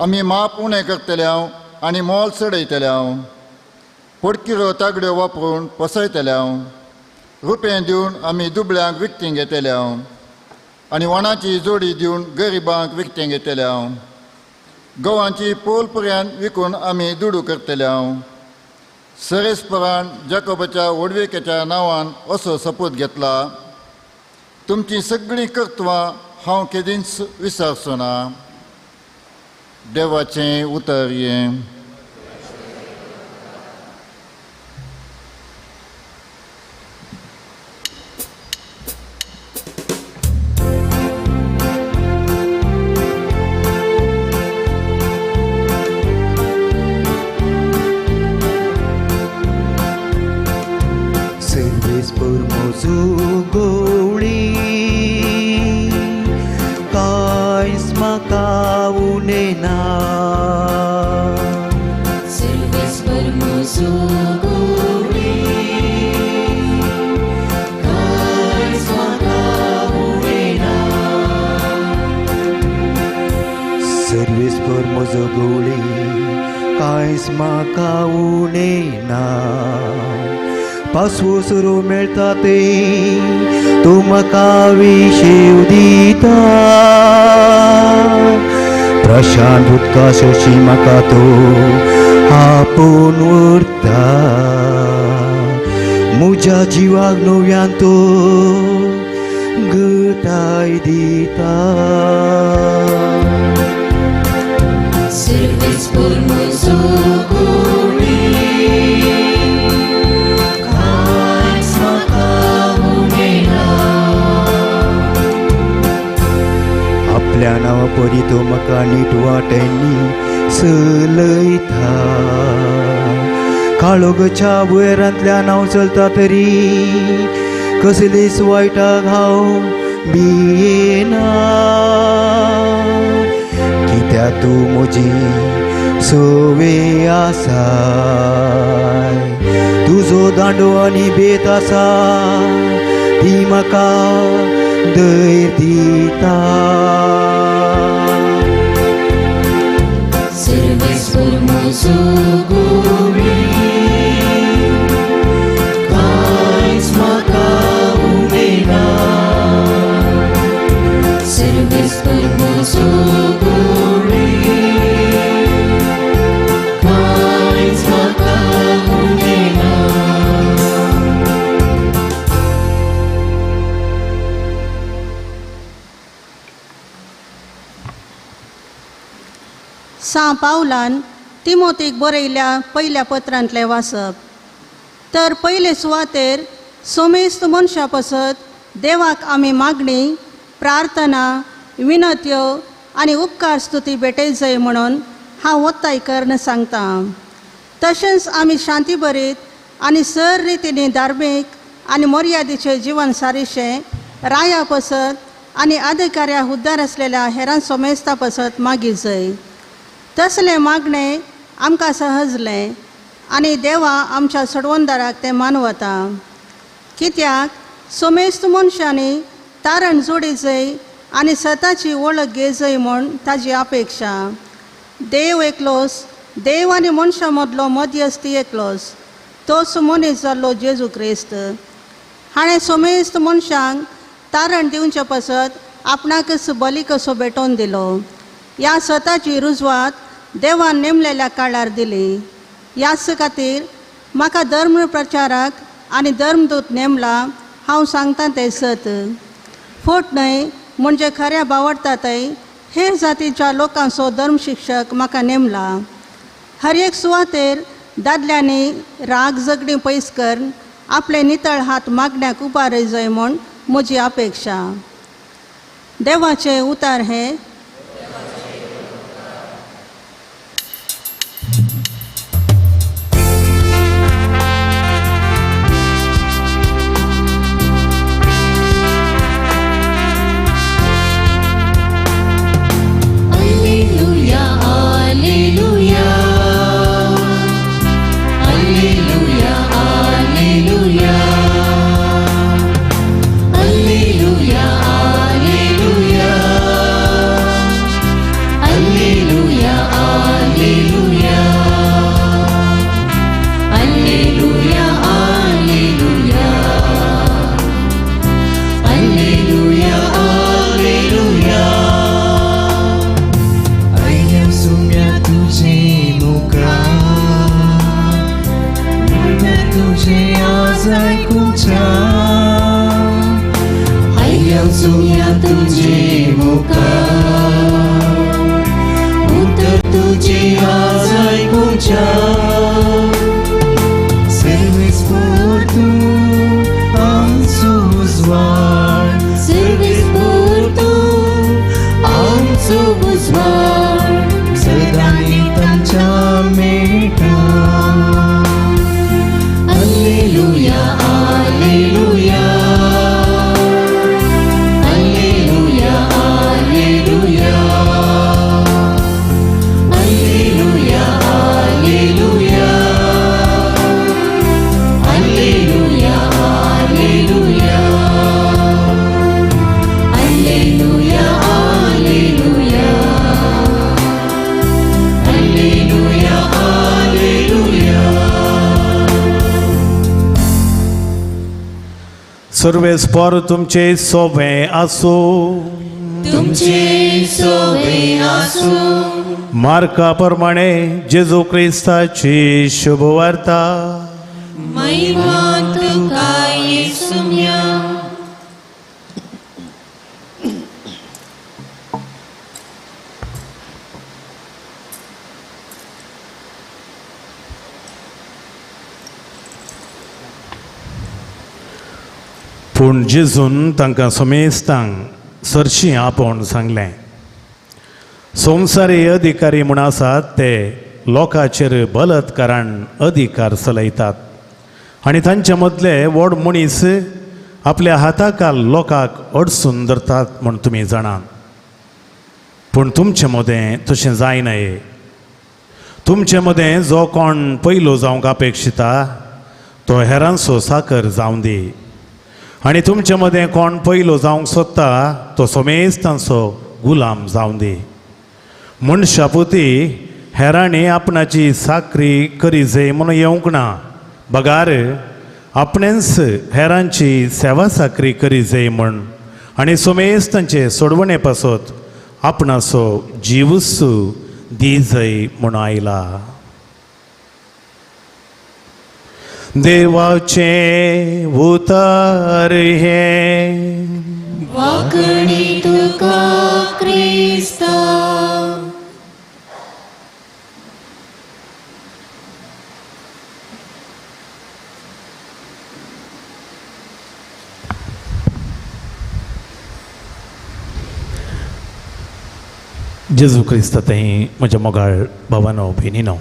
आमी माप उणें करतले हांव आनी मोल चडयतले हांव, पोडकिरो तागड्यो वापरून पसयतले हांव, रुपये दिवन आमी दुबळ्यांक विकतीं घेतले हांव आनी वणाची जोडी दिवन गरिबांक विकतें घेतले हांव, गंवाची पोल पर्यंत विकून आमी दुडू करतले हांव. सरेस्परान जाकोबाच्या व्हडविकेच्या नांवान असो सपूत घेतला, तुमचीं सगळीं कर्तवां हांव केदींच विसरचो ना. देवाचें उतर हें. पासवो मेळटा ते तूं म्हाका विशेव दिता, प्रशांत उदका शशी म्हाका तूं आपोवन व्हरता, म्हज्या जिवाक नव्यान तूं घटाय दिता. आपल्या नांवा परी तो म्हाका नीट वाटेंनी चलयता, काळोगाच्या भुंयरांतल्यान हांव चलता तरी कसलीच वायटाक हांव भियेना, कित्याक तूं म्हजी सवे आसाय, तुजो दांडो आनी बेत आसा ती म्हाका धैर्य दिता. सां पावलान तिमोतीक बरयल्या पयल्या पत्रांतलें वाचप. तर पयले सुवातेर सोमेस्त मनशां पासत देवाक आमी मागणी, प्रार्थना, विनत्यो आनी उपकार स्तुती भेटय जाय म्हणून हांव ओत्ताय करून सांगता. तशेंच आमी शांती भरीत आनी सर रितीनी धार्मीक आनी मर्यादेचें जिवन सारिशें राया पसत आनी अधिकाऱ्या हुद्दार आसलेल्या हेरां सोमेस्ता पसत मागी जाय. तसलें मागणें आमकां सहजलें आनी देवा आमच्या सोडवणदाराक तें मानवता. कित्याक सोमेस्त मनशांनी तारण जोडी जाय आनी सताची वळख घेजय म्हूण ताजी अपेक्षा. देव एकलोस, देव आनी मनशां मदलो मध्यस्थी एकलोस, तोच मनीस जाल्लो जेजू क्रिस्त. हाणें सोमेस्त मनशांक तारण दिवचे पासत आपणाकच बली कसो भेटोवन दिलो. ह्या सताची रुजवात देवान नेमलेल्या काळार दिली. ह्याच खातीर म्हाका धर्म प्रचाराक आनी धर्मदूत नेमला. हांव सांगता तें सत, फट न्हय, म्हणजे खऱ्या बावडटातय हेर जातीच्या लोकांचो धर्म शिक्षक म्हाका नेमला. हर एक सुवातेर दादल्यांनी राग झगडीं पयस करून आपले नितळ हात मागण्याक उबारय जाय म्हूण म्हजी अपेक्षा. देवाचें उतार हें. सर्वेस्पर तुमचे सोबे आसूं. तुमचे सोबे आसूं. मार्का प्रमाणे जेजू क्रिस्ताची शुभवार्ता. महिमा तुका येसुम्या. पूण जेजून तांकां समेस्तांक सरशीं आपोवन सांगलें, संवसारी अधिकारी म्हूण आसात ते लोकांचेर बलात्कारान अधिकार चलयतात आनी तांचे मदले व्हड मनीस आपल्या हाताकाल लोकांक अडसून धरतात म्हूण तुमी जाणात. पूण तुमचे मदें तशें जायना. तुमचे मदें जो कोण पयलो जावंक अपेक्षिता तो हेरांचो साकर जावं दी आनी तुमचे मदें कोण पयलो जावंक सोदता तो समेस्तांचो गुलाम जावं दी. मनशापुती हेरांनी आपणाची साकरी करी जाय म्हणून येवंक ना, बगार आपणेंच हेरांची सेवा साकरी करी जाय म्हूण आनी समेस्तांचे सोडवणे पासत आपणाचो जीवूच दी जाय म्हूण आयला. देवाचें उतर हें. वाकणी तुका क्रिस्ता. जेजू क्रिस्ता थंय म्हज्या मोगाळ भावानो भयणीनो,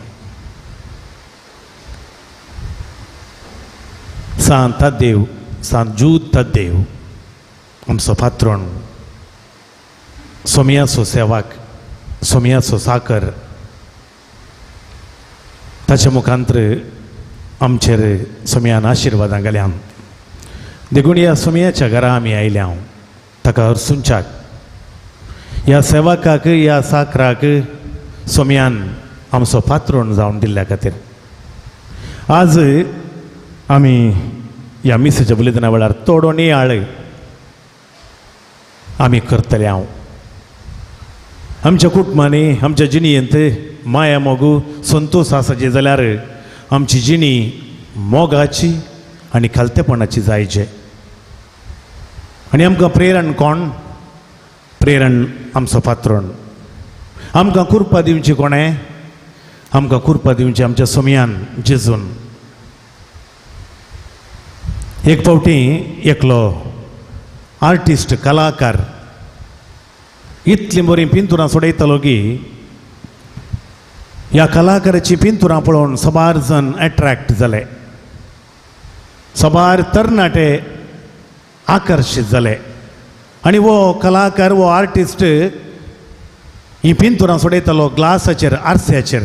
सांत तादेव, सांत जूद तादेव आमचो पात्रोण सोमयाचो सेवाक, सोमयाचो साकर, ताच्या मुखांतर आमचेर सोमयान आशिर्वादां घाल्या. देखून ह्या सोमयाच्या घरा आमी आयल्या ताका हरसुंच्याक, ह्या सेवकाक, ह्या साकराक सोमयान आमचो पात्रोण जावन दिल्ल्या खातीर आज आमी ह्या मिसाच्या बलिदाना वेळार थोडो नियाळ आमी करतले. हांव आमच्या कुटुंबांनी, आमच्या जिणेंत माया, मोगू, संतोश आसाचे जाल्यार आमची जिणी मोगाची आनी खालतेपणाची जायचे. आनी आमकां प्रेरण कोण? प्रेरण आमचो पात्रोण. आमकां कुरपा दिवची कोणें? आमकां कुरपा दिवची आमच्या सोमयान जेजून. एक फावटी एकलो आर्टिस्ट, कलाकार इतलीं बरीं पिंतुरां सोडयतालो की ह्या कलाकाराची पिंतुरां पळोवन सबार जण एट्रॅक्ट जाले, सबार तरणाटे आकर्शीत जाले. आनी वो कलाकार, वो आर्टिस्ट ही पिंतुरां सोडयतालो ग्लासाचेर, आरस्याचेर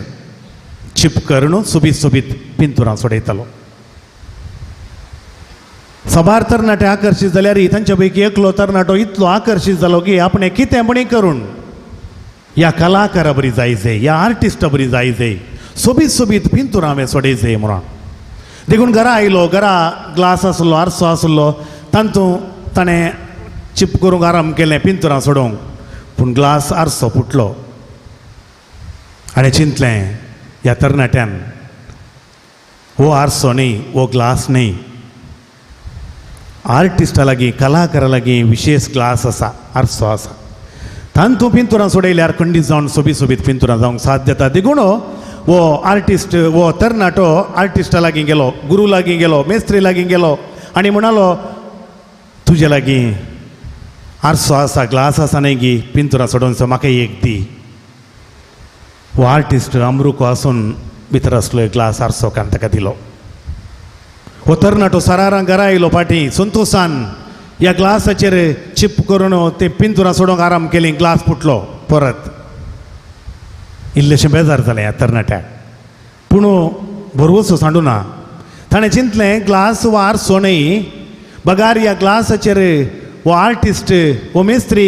चिप करून सोबीत सोबीत पिंतुरां सोडयतालो. सबार तरणाटे आकर्शीत जाल्यार तांच्या पैकी एकलो तरणाटो इतलो आकर्शीत जालो की आपणें कितें म्हणी करून ह्या कलाकारा बरी जायचे, ह्या आर्टिस्टा बरी जायचे, सोबीत सोबीत पिंतुरां हांवें सोडयचे म्हणून. देखून घरा आयलो, घरा ग्लास आसलो, आरसो आसलो, तातूंत ताणें चिप करूंक आराम केलें पिंतुरां सोडोवंक, पूण ग्लास आरसो फुटलो. आनी चिंतलें ह्या तरणाट्यान, हो आरसो न्ही, हो ग्लास न्ही, आर्टिस्टा लागीं, कलाकारा लागीं विशेष ग्लास आसा, आरसो आसा, तांतूं पिंतुरां सोडयल्यार खंडीत जावन सोबीत सोबीत पिंतुरां जावंक साथ जाता. देखून हो आर्टिस्ट, हो तरणाटो आर्टिस्टा लागीं गेलो, गुरू लागीं गेलो, मेस्त्री लागीं गेलो आनी म्हणालो, तुजे लागीं आरसो आसा, ग्लास आसा न्ही गी, पिंतुरां सोडोवन म्हाका एक दी. हो आर्टिस्ट अमरुको आसून भितर आसलो एक ग्लास आरसो कान ताका दिलो. हो तरणाटो सरारां घरा आयलो फाटीं संतोशान ह्या ग्लासाचेर चिप करून ते पिंतुरां सोडोवंक आराम केली, ग्लास फुटलो परत. इल्लेशें बेजार जालें ह्या तरणाट्याक, पूण भरवसो सांडू ना. ताणें चिंतलें, ग्लास वा आरसो न्ही, बगार ह्या ग्लासाचेर हो आर्टिस्ट, हो मेस्त्री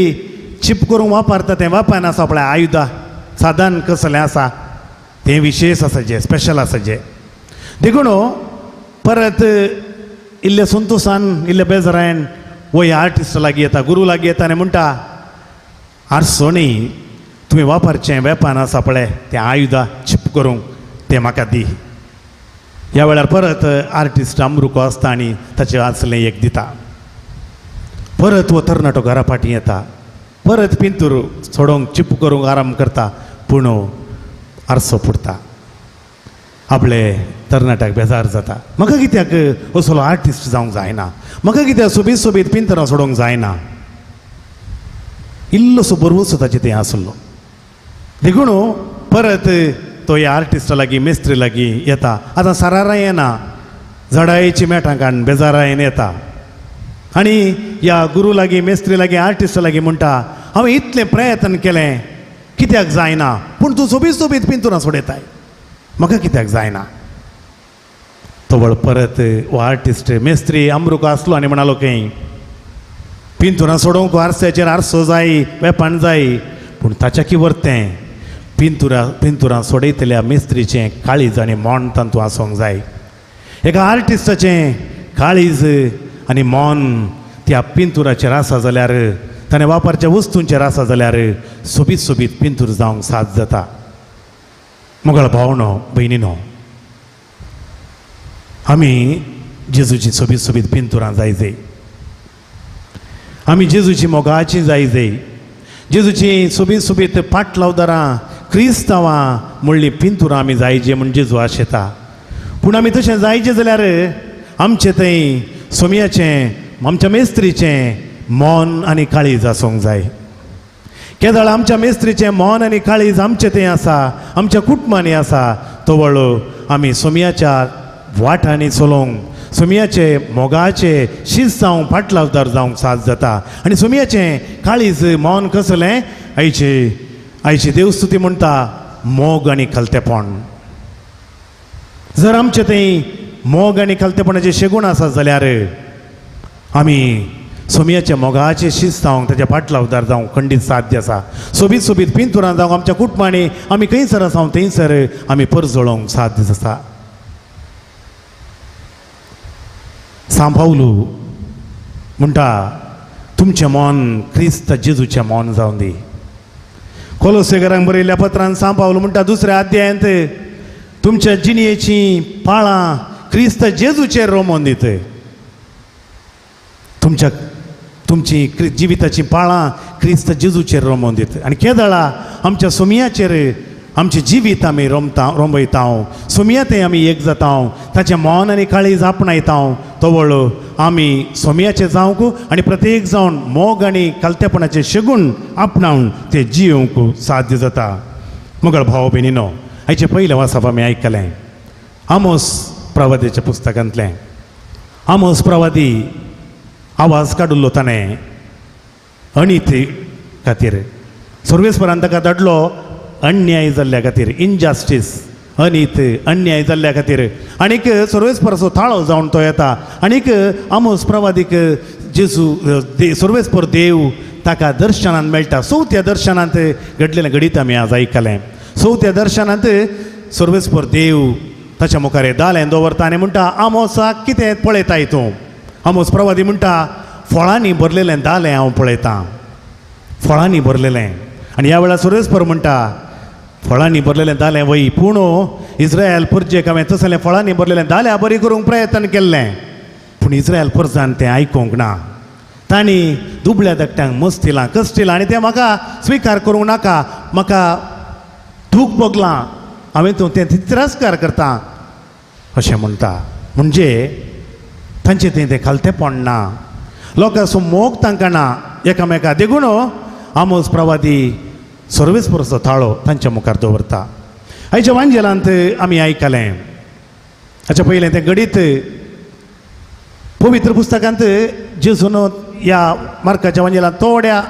चिप करूंक वापरता तें वापरना आसा पळय आयुधां, साधन कसलें आसा तें विशेष आसा, जें स्पेशल आसा जें. देखून परत इल्ले संतोशान, इल्ले बेजारान वो ह्या आर्टिस्ट लागीं येता, गुरू लागीं येता आनी म्हणटा, आरसो न्ही, तुमी वापरचें वेपान आसा पळय तें आयुधां चिप करूंक तें म्हाका दी. ह्या वेळार परत आर्टिस्ट अमरुको आसता आनी ताचें आसलें एक दिता. परत हो तरणाटो घरा फाटीं येता, परत पिंतूर सोडोवंक चिप करूंक आराम करता, पूण आरसो फुटता. आपले तरणाट्याक बेजार जाता, म्हाका कित्याक असलो आर्टिस्ट जावंक जायना, म्हाका कित्याक सोबीत सोबीत पिंतरां सोडोवंक जायना. इल्लोसो बरवसो ताचे तें आसलो. देखून परत तो ह्या आर्टिस्टा लागीं, मेस्त्री लागीं येता. आतां सरारां येना, जडायेची मेटां काडून बेजारायन येता आनी ह्या गुरू लागीं, मेस्त्री लागीं, आर्टिस्टा लागीं म्हणटा, हांवें इतलें प्रयत्न केलें, कित्याक जायना, पूण तूं सोबीत सोबीत पिंतुरां सोडयताय, म्हाका कित्याक जायना. तवळ परत हो आर्टिस्ट, मेस्त्री अमरुको आसलो आनी म्हणालो खंय, पिंतुरां सोडोवंक आरस्याचेर आरसो जाय, वेपान जाय, पूण ताच्या की वरतें पिंतुरां सोडयतल्या मेस्त्रीचें काळीज आनी मन तातूंत आसूंक जाय. एका आर्टिस्टाचें काळीज आनी मन त्या पिंतुराचेर आसा जाल्यार, ताणें वापरच्या वस्तूंचेर आसा जाल्यार सोबीत सोबीत पिंतूर जावंक साथ जाता. मोगाळ भावनो, भयणीनो, आमी जेजूची सोबीत सोबीत पिंतुरां जायजे, आमी जेजूची मोगाची जायजे, जेजूची सोबीत सोबीत पाटलावदारां, क्रिस्तांवां म्हणली पिंतुरां आमी जायजे म्हूण जेजू आशेता. पूण आमी तशें जायचें जाल्यार आमचें थंय सोमयाचें, आमच्या मेस्त्रीचें मन आनी काळीज आसूंक जाय. केदळ आमच्या मेस्त्रीचें मन आनी काळीज आमचें थंय आसा, आमच्या कुटुंबांनी आसा, तवळ आमी सोमयाच्या वाटांनी चलोवंक, सोमयाचे मोगाचे शीत जावंक, पाटलावदार जावंक साथ जाता. आनी सोमयाचें काळीज मन कसलें, आयची आयची देवस्तुती म्हणटा मोग आनी खालतेपण. जर आमचे थंय मोग आनी खालतेपणाचे शेगूण आसा जाल्यार आमी सोमयाच्या मोगाचे शिस्त जावंक ताच्या पाटलावदार जावंक खंडीत साध्य आसा. सोबीत सोबीत पिंतुरां जावंक आमच्या कुटुंबांनी आमी खंयसर आसा थंयसर आमी परजळोवंक साध्य आसा. सांव पावलू म्हणटा तुमचें मन क्रिस्त जेजूचें मन जावन दी. कोलोसेकरांक बरयल्ल्या पत्रान सांव पावलू म्हणटा दुसऱ्या अध्यायांत तुमच्या जिणयेचीं पाळां क्रिस्त जेजूचेर रोमोन दित. तुमच्या तुमची जिविताचीं पाळां क्रिस्त जेजूचेर रोमोन दित. आनी केदळा आमच्या सोमयाचेर आमचें जिवीत आमी रोमता रोमयता, सोमया तें आमी एक जाता, ताचें मन आनी काळीज आपणायता, तवळ आमी सोमयाचें जावंक आनी प्रत्येक जावन मोग आनी खालतेपणाचें शेगूण आपणावन तें जियोवंक साध्य जाता. मुगळ भाव भयणीनो, आयचें पयलें वाचप आमी आयकलें आमोस प्रवादीच्या पुस्तकांतलें. आमोस प्रवादी आवाज काडुल्लो ताणें अनिती खातीर, सर्वेस्परान ताका धाडलो अन्याय जाल्ल्या खातीर, इनजस्टीस, अनीत अन्याय जाल्ल्या खातीर. आनीक सर्वेस्पराचो थाळो जावन तो येता आनीक आमोस प्रवादीक जेजू सर्वेस्पर देव ताका दर्शनांत मेळटा. चवथ्या दर्शनांत घडलेलें घडीत आमी आज आयकलें. चवथ्या दर्शनांत सर्वेस्पर देव ताच्या मुखार दालें दवरता आनी म्हणटा आमोसाक कितें पळयताय तूं? आमोस प्रवादी म्हणटा फळांनी भरलेलें दालें हांव पळयतां, फळांनी भरलेलें. आनी ह्या वेळार सर्वेस्पर म्हणटा फळांनी भरलेलें दालें वय, पूण इस्रायल परजेक हांवें तसलें फळांनी भरलेलें दाल्या बरी करूंक प्रयत्न केल्लें, पूण इस्रायल परजान तें आयकूंक ना. तांणी दुबळ्या धाकट्यांक मस्तिलां कश्टिलां आनी तें म्हाका स्विकार करूंक नाका, म्हाका दूख भोगलां, हांवें तूं तें तिरस्कार करता अशें म्हणटा. म्हणजे तांचें तें तें खालतेपण ना, लोकांचो मोग तांकां ना एकामेका. देखून आमोस प्रवादी सर्वेस्पराचो थाळो तांच्या मुखार दवरता. आयच्या वांजेलांत आमी आयकलें हाच्या पयलें तें घडीत पवित्र पुस्तकांत जेजून ह्या मार्काच्या वांजेलांत थोड्या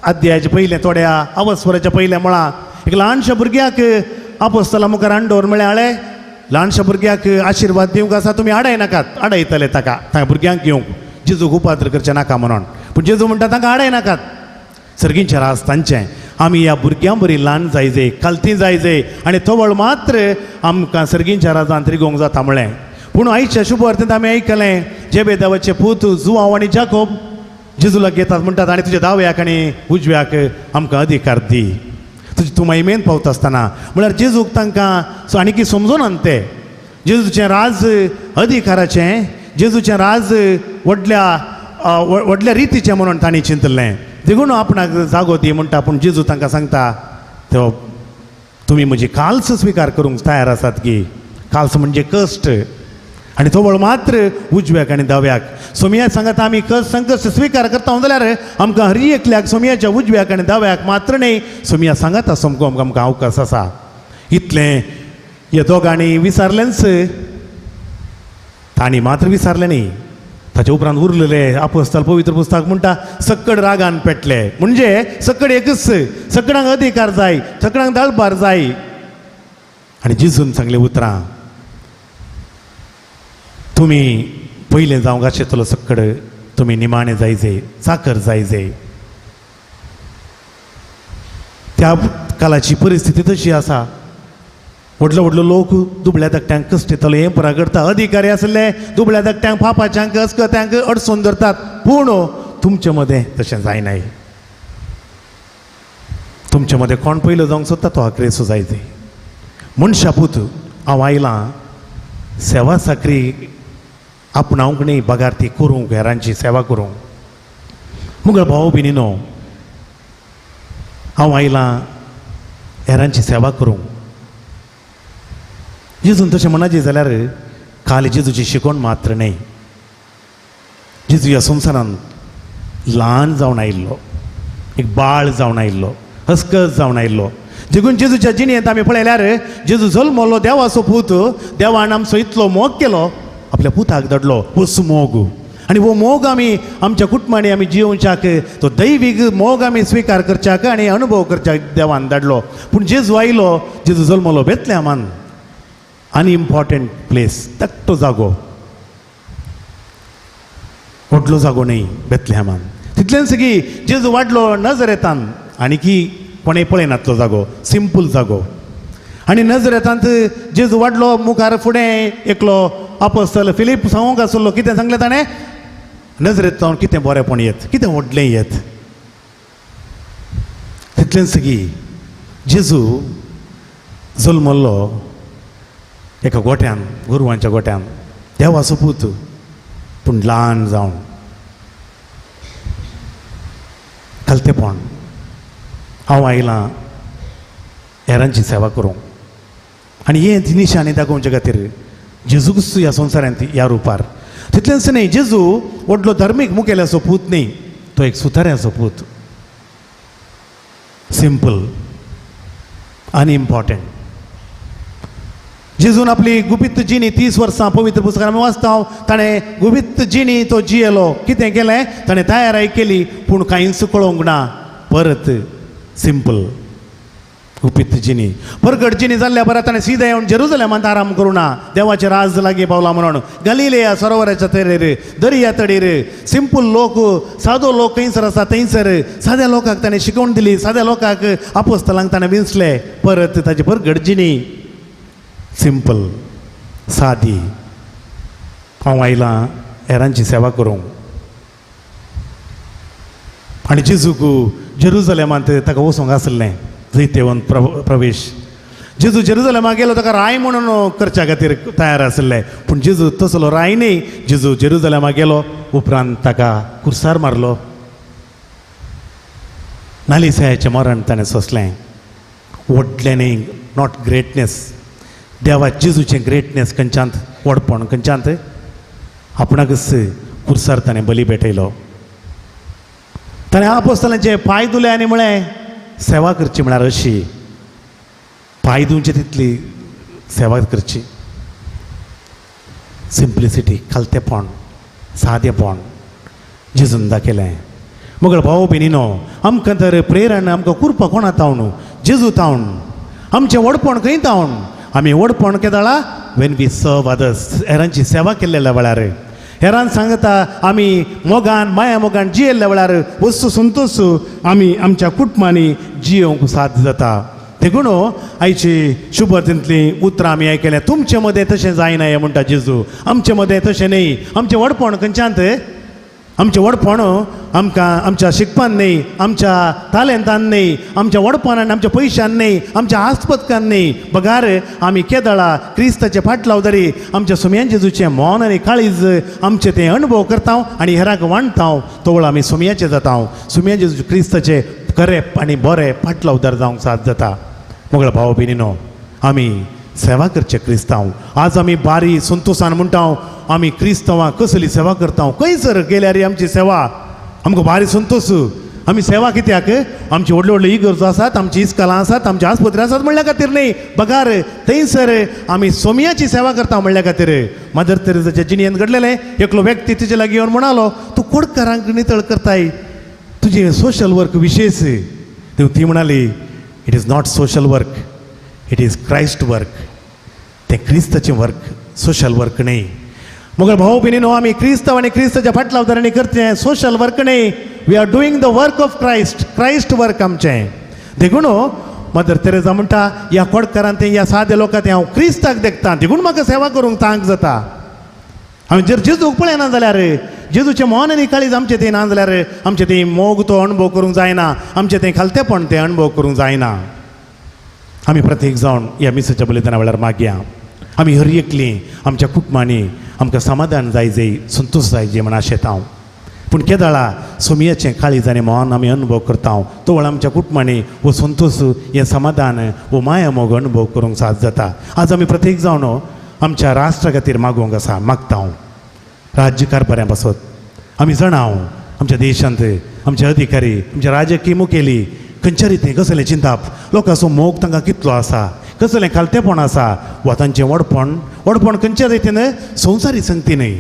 अध्यायाच्या पयलें थोड्या अवस्वराच्या पयलें म्हळां एक ल्हानशा भुरग्याक आपोस्तला मुखार हाडून म्हळ्यार हाळे ल्हानशा भुरग्याक आशिर्वाद दिवंक आसा, तुमी आडाय नाकात, आडायतले ताका, तांकां भुरग्यांक घेवंक जेजूक उपाद्र करचें नाका म्हणून. पूण जेजू म्हणटा तांकां आडाय नाकात, सर्गींचें राज तांचें. आमी ह्या भुरग्यां बरी ल्हान जायजे, खालती जायजे आनी तवळ मात्र आमकां सर्गींच्या राजांत रिगोवंक जाता म्हळें. पूण आयच्या शुभवार्तेंत आमी आयकलें जेबेदावाचे पूत जुआंव आनी जाकोब जेजूलाक घेतात म्हणटात आनी तुज्या दाव्याक आनी उजव्याक आमकां अधिकार दी, तुजी तूं महिमेन पावता आसतना. म्हळ्यार जेजूक तांकां आनी समजून ते जेजूचें राज अधिकाराचें, जेजूचें राज व्हडल्या व्हडल्या रितीचें म्हणून तांणी चिंतलें. देखून आपणाक जागो दी म्हणटा, पूण जेजू तांकां सांगता तो तुमी म्हजी काल्स स्विकार करूंक तयार आसात की? काल्स म्हणजे कश्ट आनी तवळ मात्र उजव्याक आनी दाव्याक. सोमया सांगता आमी कश्ट संकश्ट स्विकार करता जाल्यार आमकां हर एकल्याक सोमयाच्या उजव्याक आनी दाव्याक मात्र न्हय, सोमया सांगता समको आमकां अवकाश आसा. इतलें ह्या दोगांनी विसारलेंच, तांणी मात्र विसारलें न्ही. ताच्या उपरांत उरलेले आपोस्ताल पवित्र पुस्तक म्हणटा सक्कड रागान पेटले, म्हणजे सक्कड एकच, सकडांक अधिकार जाय, सकडांक दाळबार जाय. आनी जेजून सांगले उतरां तुमी पयलें जावंक आशिल्लो सक्कड तुमी निमाणें जायजे, चाकर जायजे. त्या कालाची परिस्थिती तशी आसा. व्हडलो व्हडलो लोक दुबळ्या धाकट्यांक कश्ट येतालो, हें पुरा करता. अधिकारी आसले दुबळ्या धाकट्यांक पापाच्यांक अस्कत्यांक अडचण धरतात, पूण तुमचे मदें तशें जायनाय. तुमचे मदें कोण पयलो जावंक सोदता तो आक्रेसो जायते. मनशा पूत हांव आयलां सेवा साकरी आपणावंक न्ही, बगार ती करूंक, हेरांची सेवा करूंक. मुगळ भाव भयणीनो, हांव आयलां हेरांची सेवा करूंक. जेजून तशें म्हणचे जाल्यार काल जेजूची शिकवण मात्र न्हय, जेजू ह्या संवसारांत ल्हान जावन आयिल्लो, एक बाळ जावन आयिल्लो, हसकस जावन आयिल्लो. देखून जेजूच्या जिणेंत आमी पळयल्यार जेजू जल्मलो देवाचो पूत, देवान आमचो इतलो मोग केलो, आपल्या पुताक धाडलो, होच मोग. आनी हो मोग आमी आमच्या कुटुंबांनी आमी जियोवच्याक तो दैवीक मोग आमी स्विकार करच्याक आनी अनुभव करच्याक देवान धाडलो. पूण जेजू आयलो, जेजू जल्मलो बेतलेमान, अनइम्पॉर्टंट प्लेस, धाकटो जागो, व्हडलो जागो न्हय बेतलेमान. तितलेंच की जेजू वाडलो नजरेतान आनी की कोणें पळयनातलो जागो, सिंपल जागो. आनी नजरेतांत जेजू वाडलो, मुखार फुडें एकलो आपोस्तल फिलीप सांगूंक आसलो, कितें सांगलें ताणें, नजरेंत जावन कितें बरेंपण येत, कितें व्हडलें येत. तितलेंच की जेजू जल्मल्लो एका गोठ्यान, गोरवांच्या गोठ्यान, देवाचो पूत पूण ल्हान जावन खालतेपण. हांव आयलां हेरांची सेवा करूंक आनी हें निशाणी दाखोवचे खातीर जेजू क्रिस्तू ह्या संवसारांत ह्या रुपार. तितलेंच न्हय, जेजू व्हडलो धार्मीक मुखेल्याचो पूत न्हय, तो एक सुताऱ्याचो पूत, सिंपल अनइम्पॉर्टंट. जेजून आपली गुपीत जिणी 30 वर्सां पवित्र पुस्तकां आमी वाचता, ताणें गुपीत जिणी तो जियेलो. कितें केलें ताणें, तयाराय केली पूण कांयच कळोवंक ना. परत सिंपल गुपीत जिणी, परगट जिणी जाल्ल्या बऱ्या ताणें सीधा येवन जेरुजलेमांत आराम करूं ना, देवाचें राज लागीं पावला म्हणून. गलिलेया सरोवराच्या तरेर, दर्या तडीर, सिंपल लोक, सादो लोक खंयसर आसा थंयसर साद्या लोकांक ताणें शिकोवन दिली, साद्या लोकांक आपोस्तलांक ताणें विंचले. परत ताची परगट जिणी सिंपल सादी. हांव आयलां हेरांची सेवा करूंक. आनी जेजूक जेरुजलेमांत ताका वचूंक आसलें जैतेवंत प्रवेश. जेजू जेरुजलेमाक गेलो, ताका राय म्हणून करच्या खातीर तयार आसले, पूण जेजू तसलो राय न्हय. जेजू जेरुजलेमाक गेलो उपरांत ताका कुर्सार मारलो, नालिसायाचें मरण ताणें सोंसलें. व्हडलें न्हय, not greatness. देवा जेजूचें ग्रेटनेस खंयच्यांत, व्हडपण खंयच्यांत, आपणाकच कुर्सार ताणें बली भेटयलो. ताणें आपोस्तलांचे पांय धुले आनी म्हळें, सेवा करची म्हळ्यार अशी, पांय धुवचे तितली सेवा करची. सिंप्लिसिटी, खालतेपण, सादेपण जेजून दाखयलें. मगळ भाव भयणीनो, आमकां तर प्रेरणा, आमकां कुरपा कोणा तावन, जेजू तावन. आमचें व्हडपण खंय तावन, आमी व्हडपण केदळा when we serve others, हेरांची सेवा केल्ल्या वेळार, हेरान सांगता आमी मोगान, माया मोगान जियेल्ल्या वेळार वस्तू संतोश आमी आमच्या कुटुंबांनी जियोवंक साध्य जाता. देखून आयची शुभतेंतलीं उतरां आमी आयकल्या, तुमचे मदें तशें जायना हें म्हणटा जेजू, आमचे मदें तशें न्हय. आमचें व्हडपण खंयच्यांत, आमचें व्हडपण आमकां आमच्या शिकपान न्हय, आमच्या तालेंतान न्हय, आमच्या व्हडपणान, आमच्या पयशान न्हय, आमच्या आस्पतकान न्हय, बगार आमी केदळा क्रिस्ताचे फाटलाव तरी आमच्या सुमयान जेजूचें मौन आनी काळीज आमचें तें अणभव करता आनी हेराक वांटता, तोवळ आमी सुमयाचे जाता. सुमयान जेजू क्रिस्ताचे खरे आनी बरे फाटलावदार जावंक साथ जाता. मगळ भाव भयणीनो, आमी सेवा करचे क्रिस्तांव. आज आमी बारी संतोशान म्हणटा आमी क्रिस्तांवां कसली सेवा करता, खंयसर गेल्यार आमची सेवा आमकां भारी संतोश. आमी सेवा कित्याक, आमची व्हडल्यो व्हडल्यो इगर्जो आसात, आमची इस्कलां आसात, आमची आस्पत्रे आसात म्हणल्या खातीर न्हय, बगार थंयसर आमी सोमयाची सेवा करता म्हणल्या खातीर. मदर तेरेजाच्या जिणेंत घडलेलें, एकलो व्यक्ती तिचे लागीं येवन म्हणालो, तूं कोडकारांक नितळ करताय, तुजें सोशल वर्क विशेश. ती म्हणाली, it is not social work, it is Christ work. तें क्रिस्ताचें वर्क, सोशल वर्क न्हय. मगर भाऊ भयणीनो, आमी क्रिस्तांव आनी क्रिस्ताच्या फाटलावदारांनी करचें सोशल वर्क न्हय, we are doing the work of Christ, Christ work आमचें. देखून मदर तेरेजा म्हणटा, ह्या कोडकारान तें, ह्या साद्या लोकां तें हांव क्रिस्ताक देखता, देखून म्हाका सेवा करूंक तांक जाता. हांवें जर जेजूक पळयना जाल्यार, जेजूचें मौन आनी काळीज आमचें तें ना जाल्यार, आमचें तें मोग तो अणभव करूंक जायना, आमचें तें खालतेपण तें अणभव करूंक जायना. आमी प्रत्येक जावन ह्या मिसाच्या बलिदाना वेळार मागया, आमी हर एकलीं आमच्या कुटुंबांनी आमकां समाधान जाय जे, संतोश जाय जे म्हण आशेता हांव. पूण केदळा सोमयाचें काळीज आनी मौन आमी अणभव करता, तो वेळ आमच्या कुटुंबांनी हो संतोश, हें समाधान, हो माया मोग अणभव करूंक साथ जाता. आज आमी प्रत्येक जावन आमच्या राष्ट्रा खातीर मागूंक आसा, मागता हांव राज्य कारभाऱ्यां पासत. आमी जाणा आमच्या देशांत आमचे अधिकारी, आमचे राजकीय मुखेली खंयच्या रितीन कसलें चिंताप, लोकांचो मोग तांकां कितलो आसा, कसलें खालतेपण आसा, वा तांचें व्हडपण, व्हडपण खंयच्या रितीन संवसारी संगती न्हय.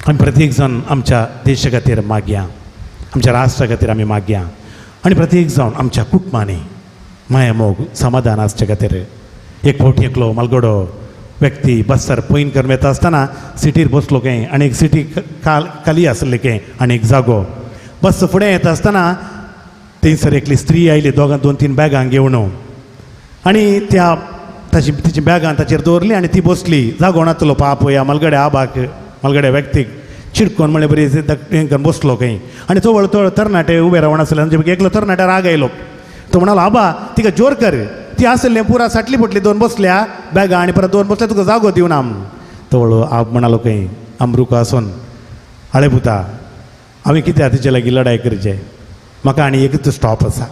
आमी प्रत्येक जाण आमच्या देशा खातीर मागया, आमच्या राष्ट्रा खातीर आमी मागया आनी प्रत्येक जावन आमच्या कुटुंबांनी माया मोग समाधान आसचे खातीर. एक फावटी एकलो मालगडो व्यक्ती बसर पयन करून येता आसतना सिटीर बसलो खंय आनी एक सिटी खाली आसली खंय आनी एक जागो. बस फुडें येता आसतना थंयसर एकली स्त्री आयली, दोगां दोन तीन बॅगां घेवन आनी त्या ताची तिची बॅगां ताचेर दवरली आनी ती बसली. जागो नातलो पाप ह्या मालगड्या आबाक, मालगड्या व्यक्तीक चिडकोन म्हळ्यार बरी हें करून बसलो खंय. आनी तवळ तवळ तरणाटे उबे रावन आसले आनी एकलो तरणाटे राग आयलो. तो म्हणालो, आबा तिका जोर कर, ती आसलें पुरा साटली पोटली दोन बसल्या बॅगां आनी परत दोन बसल्या, तुका जागो दिवन आम. तवळ आब म्हणालो खंय, आमरुको आसून आळे पुता, हांवें कित्याक तिचे लागीं लडाय करचे, म्हाका आनी एकच स्टॉप आसा,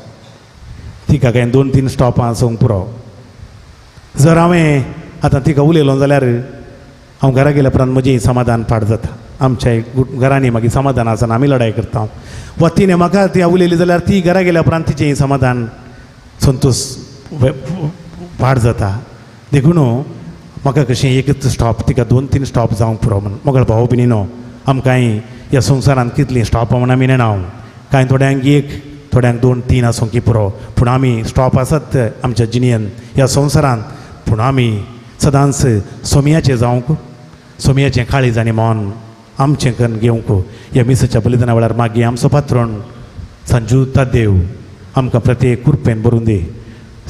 तिका कांय दोन तीन स्टॉपां आसूंक पुरो. जर हांवें आतां तिका उलयलो जाल्यार हांव घरा गेल्या उपरांत म्हजें समाधान पाड जाता, आमच्या घरांनी मागीर समाधान आसना, आमी लडाय करता. वा तिणें म्हाका ती उलयली जाल्यार ती घरा गेल्या उपरांत तिचें समाधान संतोश पाड जाता. देखून म्हाका कशें एकच स्टॉप, तिका दोन तीन स्टॉप जावंक पुरो म्हूण. मगळ भाव भयणीनो, आमकांय ह्या संवसारांत कितलीं स्टॉपां म्हूण आमी नेणा, कांय थोड्यांक एक, थोड्यांक दोन तीन आसूंक की पुरो, पूण आमी स्टॉप आसत आमच्या जिणेन ह्या संवसारांत, पूण आमी सदांच सोमयाचें जावंक, सोमयाचें काळीज आनी मन आमचें करून घेवंक ह्या मिसाच्या बलिदाना वेळार मागीर आमचो पात्रोण संजू देव आमकां प्रत्येक कृपेन भरून दी,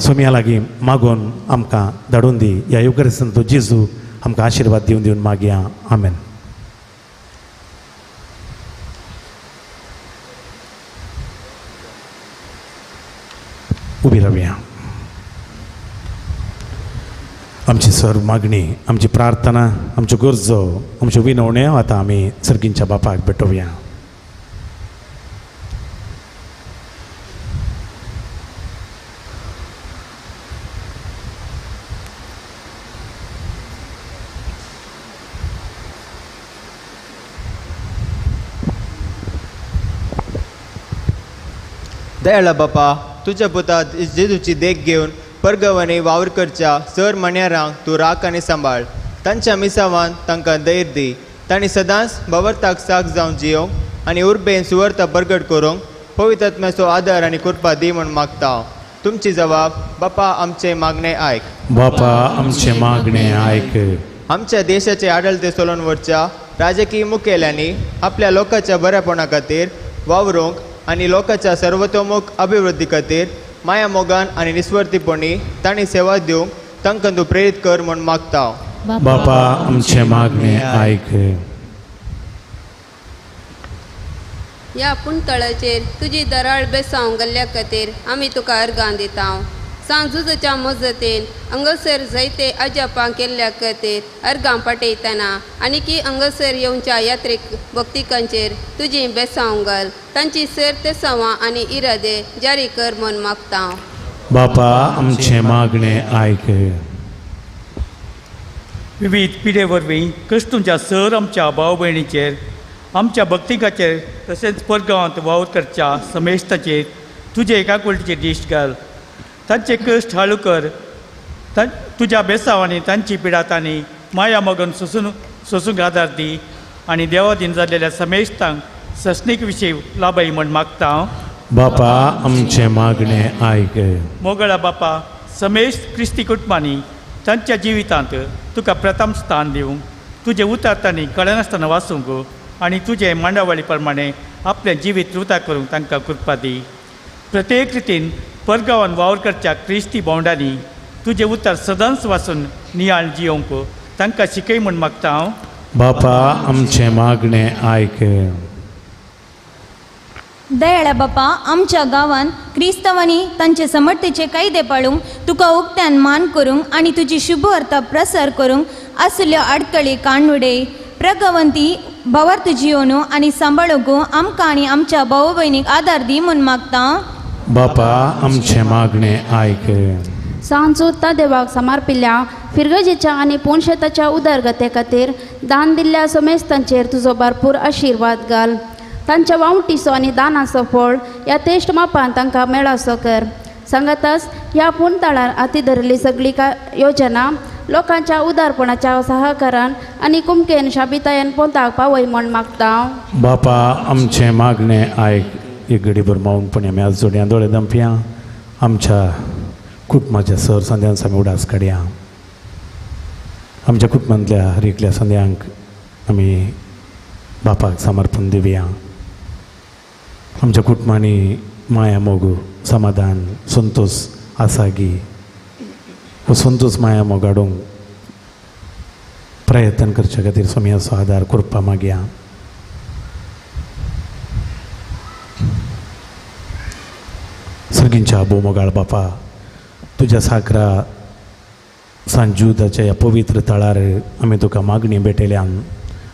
सोमया लागीं मागून आमकां धाडून दी. ह्या युगरिस्तांत जेजू आमकां आशिर्वाद दिवन दिवन मागया. आमेन. उबी रावया. आमची सर्व मागणी, आमची प्रार्थना, आमच्यो गरजो, आमच्यो विनवण्यो आतां आमी सर्गींच्या बापाक भेटोवया. दयाळा बापा, तुज्या पुता जेजूची देख घेवन परगवानी वावर करच्या सर मण्यारांक तूं राख आनी सांबाळ. तांच्या मिसावान तांकां धैर्य दी, तांणी सदांच भवर्ताक साक जावन जियोंक आनी उर्बेन सुवर्ता परगट करूंक पवित्रात्म्याचो आदार आनी कृपा दी म्हूण मागता. तुमची जबाब बापा आमचें मागणें आयक. बापा आमचें मागणें आयक. आमच्या देशाचे आडळते चलोवन वरच्या राजकीय मुखेल्यांनी आपल्या लोकांच्या बऱ्यापणा खातीर वावरूंक आनी लोकांच्या सर्वतोमुख अभिवृद्धी खातीर माया मोगान आनी निस्वार्थीपणी तांणी सेवा दिवंक तांकां तूं प्रेरीत कर म्हूण मागता. बापा आमचें मागणें आयक. ह्या पुणतळाचेर तुजी दराळ बेसांव गल्ल्या खातीर आमी तुका अर्गां दिता. सांजुजच्या मजतीन अंगसर जायते अजापां केल्ल्या खातीर अर्गां पाठयतना आनीकी अंगसर येवच्या यात्रीक भक्तिकांचेर तुजी बेसांव घाल, तांची सर तेसावां आनी इरादे जारी कर म्हूण मागता. बापा आमचें मागणें आयक. विविध पिडे वरवीं क्रिस्तूच्या सर आमच्या भाव भयणीचेर, आमच्या भक्तिकाचेर तशेंच परगांवांत वावर करच्या समेस्ताचेर तुजे एकाकुलटीचे दिश्ट घाल. तांचे कश्ट हाळू कर, तुज्या बेसांव आनी तांची पिडा तांणी माया मगन सोसून सोसूंक आदार दी आनी देवादीन जाल्लेल्या समेस्तांक ससणीक विशय लाभय म्हूण मागता. बापा आमचें मागणें आयक. मोगळा बापा, समेस्त क्रिस्ती कुटुंबांनी तांच्या जिवितांत तुका प्रथम स्थान दिवंक, तुजें उतर तांणी कळनासतना वाचूंक आनी तुजे मांडावळी प्रमाणे आपलें जिवीत रुता करूंक तांकां कृपा दी. प्रत्येक रितीन परगांवान वावर करच्या क्रिस्ती भावंडांनी तुजें उतर सदांच वाचून नियाळ जियोवंक तांकां शिकय म्हूण मागता हांव. बापा आमचें मागणें आयक. दयाळा बापा, आमच्या गांवांत क्रिस्तांवांनी तांचे समर्थेचे कायदे पाळूंक, तुका उक्त्यान मान करूंक आनी तुजी शुभ वार्ता प्रसार करूंक आसल्यो आडकळी काणुडे प्रगवंती भावार्थ जियोन आनी सांबाळूंक आमकां आनी आमच्या भाव भयणीक आदार दी म्हूण मागता. बापा आमचें मागणें आयक. सांजूता देवाक समर्पिल्ल्या फिरगजेच्या आनी पोनशेताच्या उदरगते खातीर दान दिल्ल्या समेस्तांचेर तुजो भरपूर आशिर्वाद घाल. तांच्या वावटीचो आनी दानाचो फळ ह्या तेश्ट मापान तांकां मेळासो कर. सांगाताच ह्या पुणताळार हाती धरिल्ली सगळी योजना लोकांच्या उदारपणाच्या सहकारान आनी कुमकेन शाबितायन पोंताक पावय म्हण मागता. बापा आमचें मागणें आयक. एक घडीभर मौनपणी आमी आज जोडया, दोळे दंपया. आमच्या कुटुंबाच्या सर संद्यांचो आमी उडास काडया. आमच्या कुटुंबांतल्या हर एकल्या संद्यांक आमी बापाक समर्पण दिवया. आमच्या कुटुंबांनी माया, मोग, समाधान, संतोष आसा गी हो संतोष माया मोग हाडूंक प्रयत्न करचे खातीर स्वामीचो आदार करपा मागया. सर्गींच्या आबो मोगाळ बापा, तुज्या साकरा सांजुदाच्या ह्या पवित्र तळार आमी तुका मागणी भेटयल्यान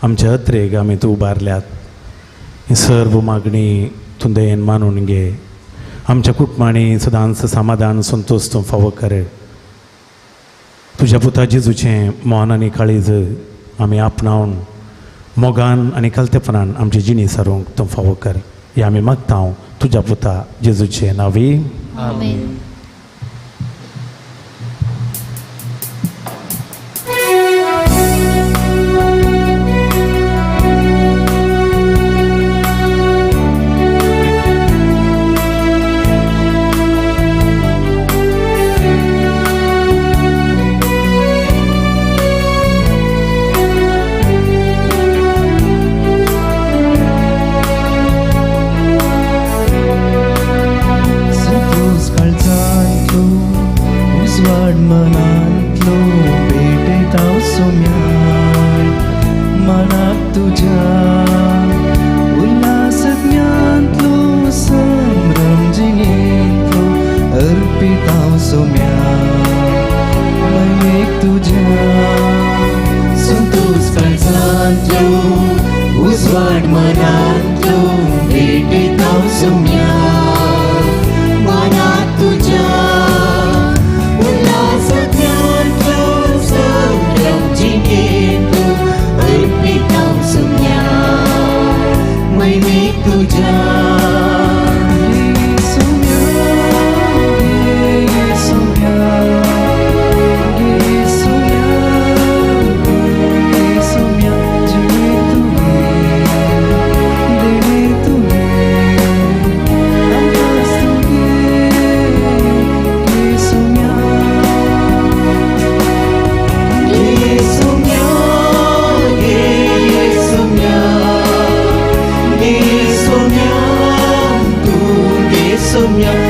आमच्या अत्रेक आमी तूं उबारल्यात. ही सर्व मागणी तूं दयेन मानून घे. आमच्या कुटुंबांनी सदांच समाधान संतोष तूं फावो कर. तुज्या पुता जेजूचें मौन आनी काळीज आमी आपणावन मोगान आनी कलतेपणान आमची जिणी सारूंक तूं फावो कर. हें आमी मागता तुज्या पुता जेजूचें नांवी. आमेन. Soumya,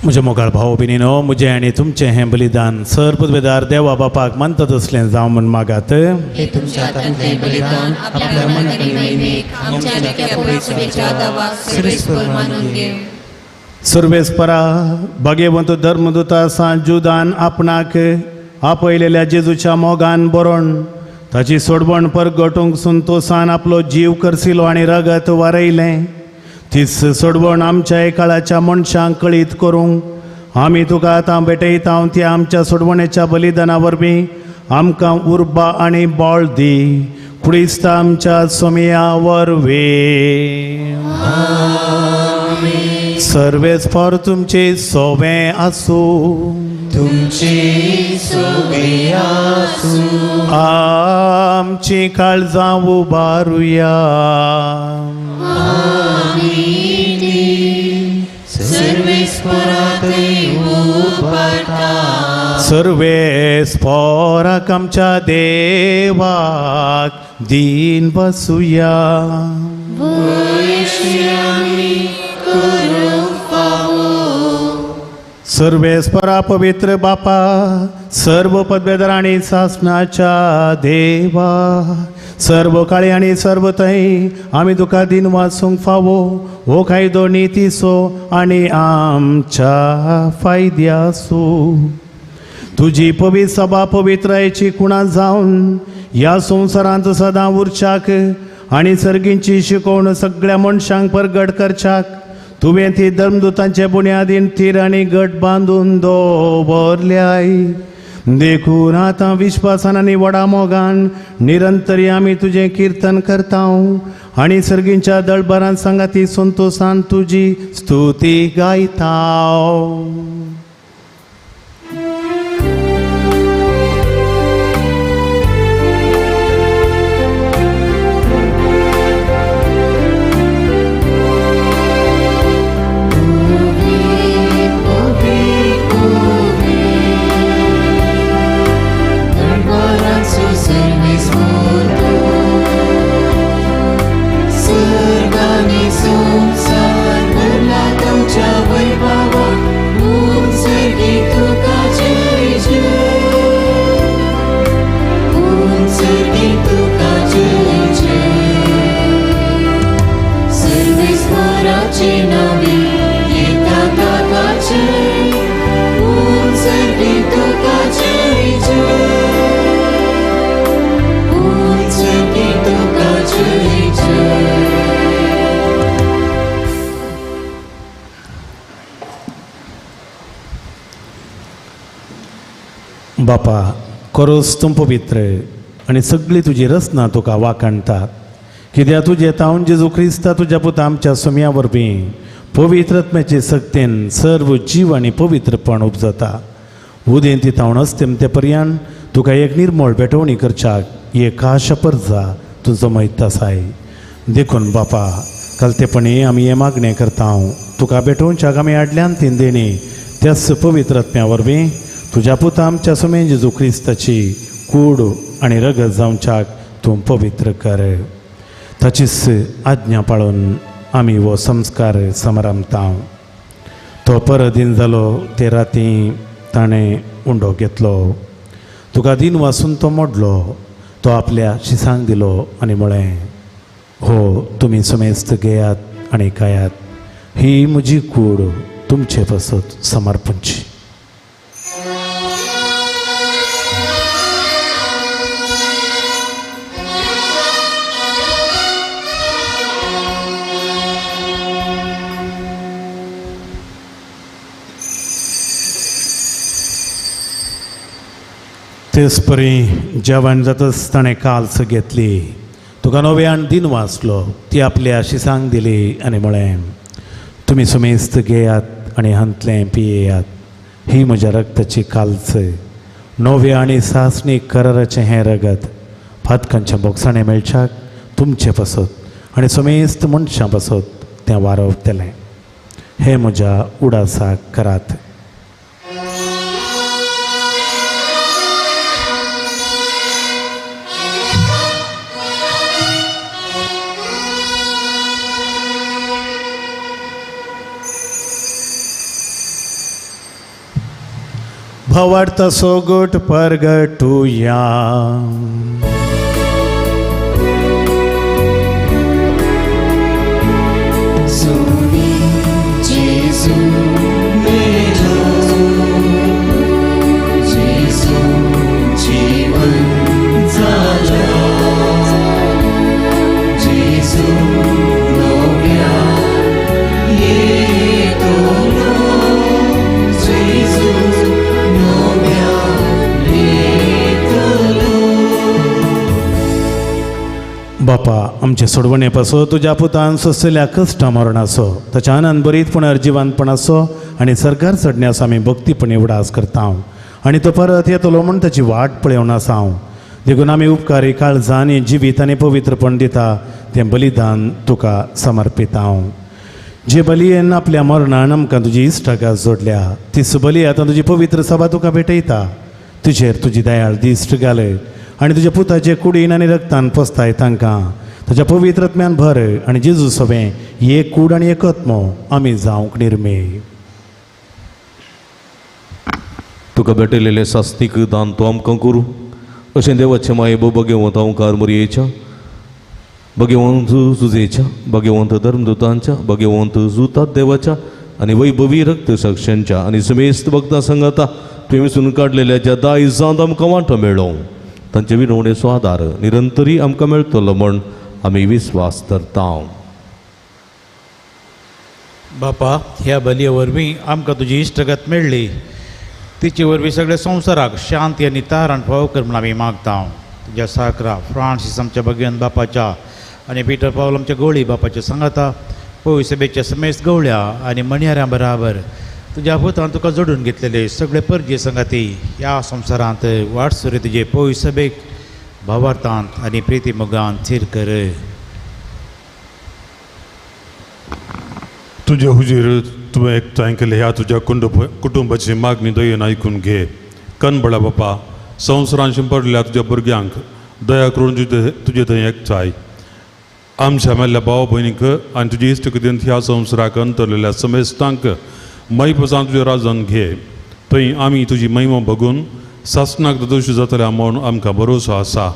म्हज्या मोगाळ भाव भयणीनो, म्हजें आनी तुमचें हें बलिदान सर पदवेदार देवा बापाक मानता तसलें जावं म्हूण मागात. हे तुमच्या हातांतलें बलिदान आपल्या मनाक आनी महिमेक आमच्या आनी त्या पवित्र देवाक सर्वेस्पर मानून घेवं. सर्वेस्परा भाग्यवंत धर्मदूता सांत जुदान आपणाक आपयलेल्या जेजूच्या मोगान बरोवन ताची सोडवण परगटूंक संतोसान आपलो जीव करसिलो आनी रगत वारयलें. तीच सोडवण आमच्या काळाच्या मनशांक कळीत करूंक आमी तुका आतां भेटयता. ती आमच्या सोडवणेच्या बलिदाना वरवीं आमकां उर्बा आनी बळ दी. क्रिस्त आमच्या सोमया वरवीं. सर्वेस्पर तुमचे सोवे आसूं. तुमचे सोवे आसूं. आमची काळजां उबारुया. सर्वेस्पराक आमच्या देवाक दीन बसुया. सर्वेस्परा पवित्र बापा, सर्व पदवेदार आनी सासनाच्या देवा, सर्व काळी आनी सर्व थंय आमी तुका दीन वासूंक फावो हो कायदो नितीचो आनी आमच्या फायद्याचो. तुजी पवित्र सभा पवित्रायेची कुणा जावन ह्या संवसारांत सदां उरच्याक आनी सर्गींची शिकवण सगळ्या मनशांक परगट करच्याक तुवें ती धर्मदूतांचे बुन्यादीन थीर आनी गट बांदून दवरल्याय. देखून आतां विश्वासान आनी व्हडा मोगान निरंतरी आमी तुजें किर्तन करता आनी सर्गींच्या दळभरान सांगाती संतोसान तुजी स्तुती गायता. बापा, करोस तूं पवित्र आनी सगळी तुजी रचना तुका वाखाणटा. कित्याक तुजें तावन जेजू क्रिस्ता तुज्या पुता आमच्या सोम्या वरवीं पवित्र आत्म्याचे सक्तेन सर्व जीव आनी पवित्रपण उपजता. उदेंती तावन अस्तेम ते पर्यान तुका एक निर्मळ भेटवणी करच्याक एक आशा परजा तूं जमयत आसाय. देखून बापा, कलतेपणी आमी हें मागणें करता. तुका भेटोवच्याक आमी हाडल्यान तीन देणी त्याच पवित्र आत्म्या वरवीं तुज्या पुता आमच्या सोमे जेजू क्रिस्ताची कूड आनी रगत जावच्याक तूं पवित्र कर. ताचीच आज्ञा पाळून आमी हो संस्कार समारंभता. तो परत दीन जालो ते राती ताणें उंडो घेतलो, तुका दीन वासून तो मोडलो, तो आपल्या शिसांक दिलो आनी म्हळें, हो तुमी समेस्त घेयात आनी खायात, ही म्हजी कूड तुमचे पासत समर्पणची. तेच परी जेवण जातच ताणें काल्स घेतली, तुका नव्यान दीन वाचलो, ती आपल्या शिसांक दिली आनी म्हळें, तुमी सुमेस्त घेयात आनी हांतलें पियेयात, ही म्हज्या रक्ताची काल्स, नव्या आनी सासणी कराराचें हें रगत फातकांच्या बोगसाणें मेळच्याक तुमचे पासत आनी सुमेस्त मनशां पासत तें वारवतलें. हें म्हज्या उडासाक करात. भावार्थ सोगट परगटुया. बापा आमचे सोडवणे पासो तुज्या पुतान सोंसलेल्या कश्टा मरणाचो ताच्या आनंद बरीत पुनर्जिवनपणाचो आनी सरकार चडण्याचो आमी भक्तीपणी उडास करता आनी तो परत येतलो म्हूण ताची वाट पळोवन आसा. देखून आमी उपकारी काळजां आनी जिवीत आनी पवित्रपण दिता तें बलिदान तुका समर्पिता. जे बलियेन आपल्या मरणान आमकां तुजी इश्टागात जोडल्या ती सुबली आतां तुजी पवित्र सभा तुका भेटयता. तुजेर तुजी दयाळ दिश्ट घालय आनी तुज्या पुताचे कुडीन आनी रक्तान पोसताय तांकां ताच्या पवित्र आत्म्यान भर आनी जेजू सवें एक कूड आनी एक आत्मो आमी जावंक निर्मे. तुका भेटयलेलें सास्तीक दान तूं आमकां करूं अशें देवाचें माये भगेवंत ओंकार मोरयेच्या भगेवंत जुजेच्या भगेवंत धर्मदूतांच्या भगेवंत जुतात देवाच्या आनी वैभवी रक्त साक्षांच्या आनी समेस्त भक्तां सांगाता तुवें विसून काडलेल्या ज्या दायजांत आमकां वांटो मेळ्ळो तांचे विनवणेचो आदार निरंतरी आमकां मेळटलो म्हण आमी विस्वास धरता. बापा ह्या बलये वरवीं आमकां तुजी इश्टगत मेळ्ळी तिचे वरवीं सगळ्या संवसाराक शांती आनी तारण फावो कर म्हूण आमी मागता. तुज्या साकरा फ्रांसीस आमच्या भगवंत बापाच्या आनी पिटर पावल आमच्या गवळी बापाच्या सांगाता पवित्र सभेच्या समेस्त गवळ्या आनी मणयाऱ्यां बराबर तुज्या पुतान तुका जोडून घेतलेले सगळे परजे संगाती ह्या संवसारांत वाटसुरे तुजे पवित्र सभेक भावार्थांत आनी प्रिती मोगान थीर कर. तुजे हुजीर तुवें एकठांय केले ह्या तुज्या कुटुंबाची मागणी दयेन आयकून घे. कनबळा बापा संवसारान शिंपडल्या तुज्या भुरग्यांक दया करून तुजे थंय एकठांय आमच्या मेल्ल्या भाव भयणीक आनी तुजी इश्टगतीन ह्या संवसाराक अंतरलेल्या समेस्तांक मैपसान तुज्या राजान घे. थंय आमी तुजी महिमा बघून सासणाक दोशी जातल्या म्हूण आमकां भरोसो आसा.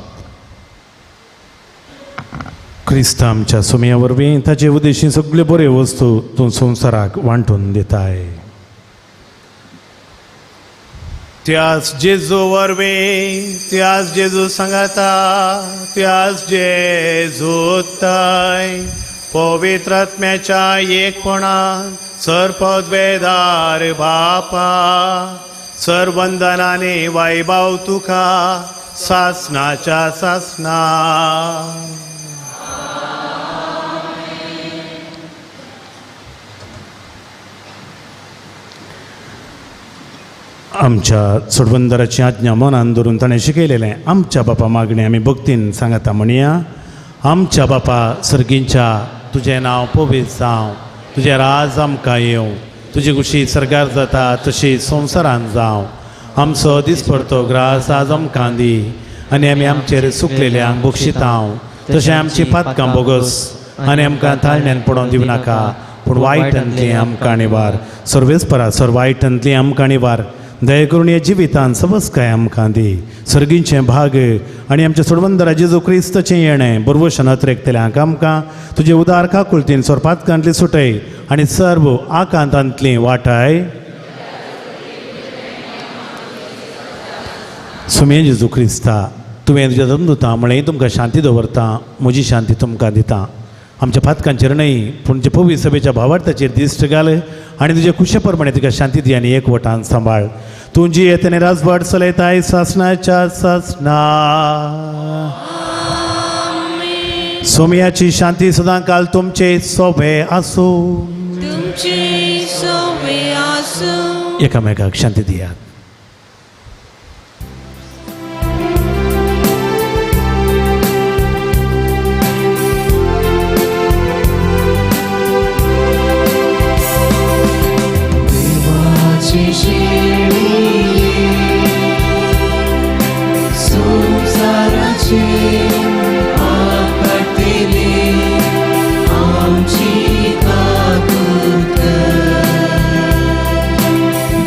क्रिस्त आमच्या सुमया वरवीं ताचे उद्देशी सगल्यो बऱ्यो वस्तू तूं संवसाराक वांटून दिताय. त्याच जेजू वरवीं त्याच जेजू सांगाता त्याच जेजू ताय पवित्र आत्म्याच्या एकपणान सर्पद्वेदार बापा सर्वंदनाने वैभव तुका सासनाच्या सासना. आमच्या सोडवंदराची आज्ञा मनान धरून ताणें शिकयलेलें आमच्या बापा मागणें आमी भक्तीन सांगता म्हणया. आमच्या बापा सर्गींच्या तुजें नांव पवित्र जावं, तुजें राज आमकां येवं, तुजी खुशी सर्गार जाता तशी संवसारान जावं. आमचो दिसपडतो ग्रास आज आमकां दी आनी आमी आमचेर सुकलेल्यांक बक्षितांव तशें आमची पातकां बोगस आनी आमकां ताळण्यान पडोवन दिवं नाका पूण वायटांतली आमकां निवार. सर्वेस्परा सर वायटांतली आमकां निवार. दया करून ह्या जिवितान सबसकाय आमकां दी. सर्गींचें भाग आनी आमच्या सोडवंदरा जेजू क्रिस्ताचें येणें बरवशन अत्रेकतल्यांक आमकां तुजे उदार काकुळतीन सोरपातकांतली सुटय आनी सर्व आकांतांतली वाटाय. सुमे जेजू क्रिस्ता तुवें तुज्या धर्मदूता म्हळें तुमकां शांती दवरता म्हजी शांती तुमकां दिता. आमच्या पातकांचेर न्हय पूण जे पवित्र सभेच्या भावार्थाचेर दिश्ट घाल आनी तुजे खुशे प्रमाणे तुका शांती दी आनी एकवटान सांबाळ. तूं जी येतने राजवाट चलयताय सासनाच्या सासना. सोमयाची शांती सदां काल तुमचे सोबे आसूं. एकामेकाक शांती दियात.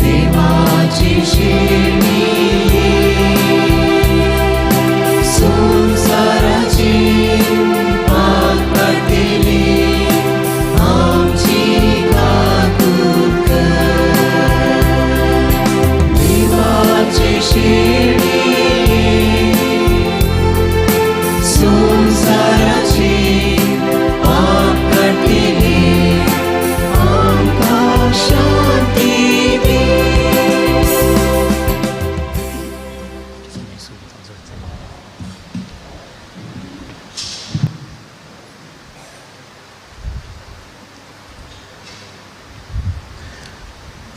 देवाची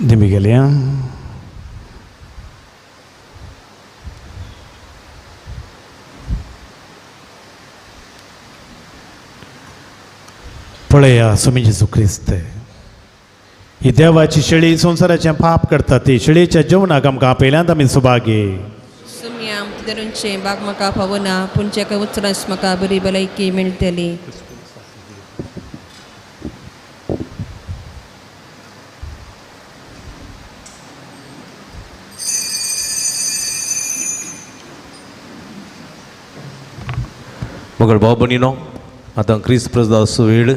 दिमी गेल्या. पळया स्वामी जेजू क्रिस्त ही देवाची शेळी संवसाराचें पाप करता ती शेळीच्या जेवणाक आमकां आपयल्यांत आमी सुभागी. सुम्या धरूंचें बाग म्हाका फावना पूण जेका उचरास म्हाका बरी भलायकी मेळटली. मगळ भाव भयणीनो, आतां क्रिस्त प्रसादाचो वेळ.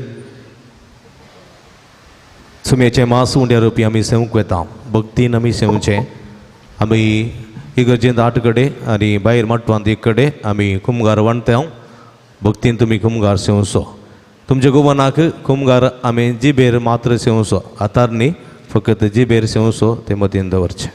सुम्याचें मांस उंड्या रोवपी आमी सेवंक वेता. भक्तीन आमी सेवचें. आमी इगर्जेंत 8 कडेन आनी भायर माटवांत 1 कडेन आमी कुमगार वांटता. भक्तीन तुमी कुमगार सेवचो. तुमच्या गोवनाक कुमगार आमी जिबेर मात्र सेवचो, हातार न्ही, फकत जिबेर सेवचो तें मतीन दवरचें.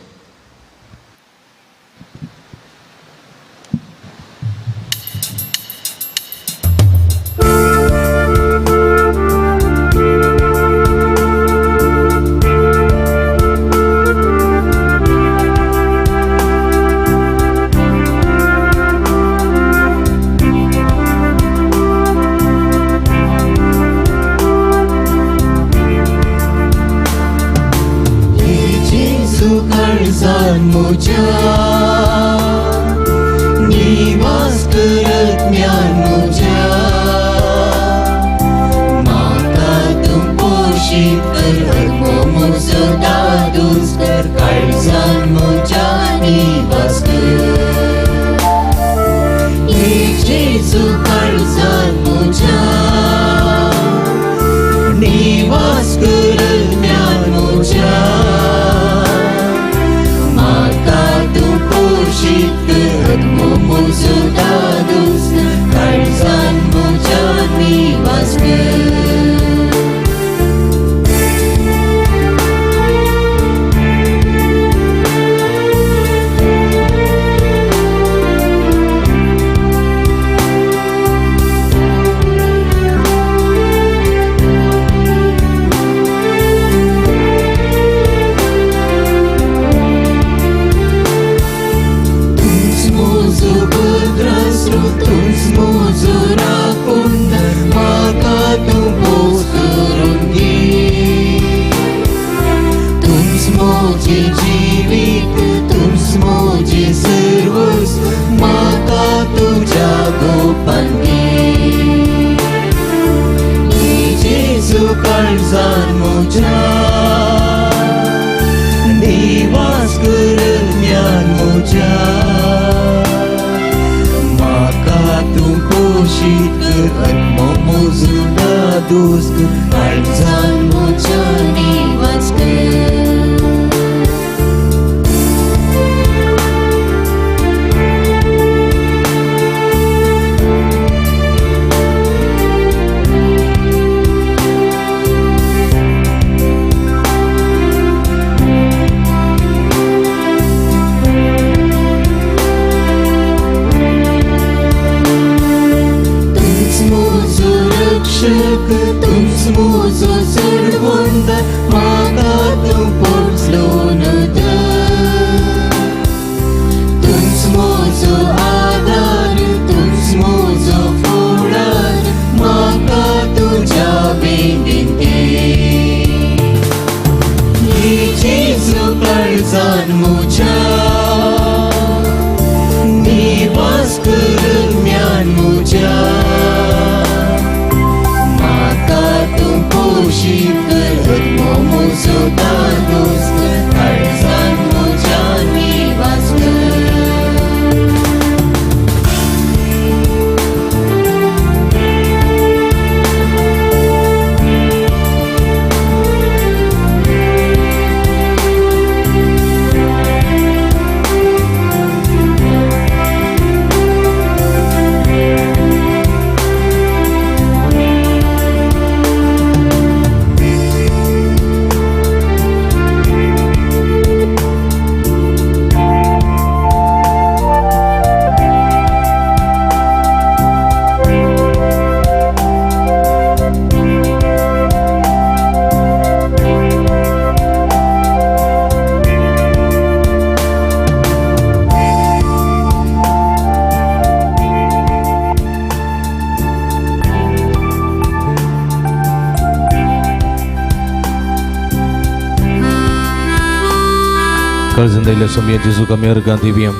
काळजान आयिल्ल्या सोमया जेजूक आमी अर्गां दिवया.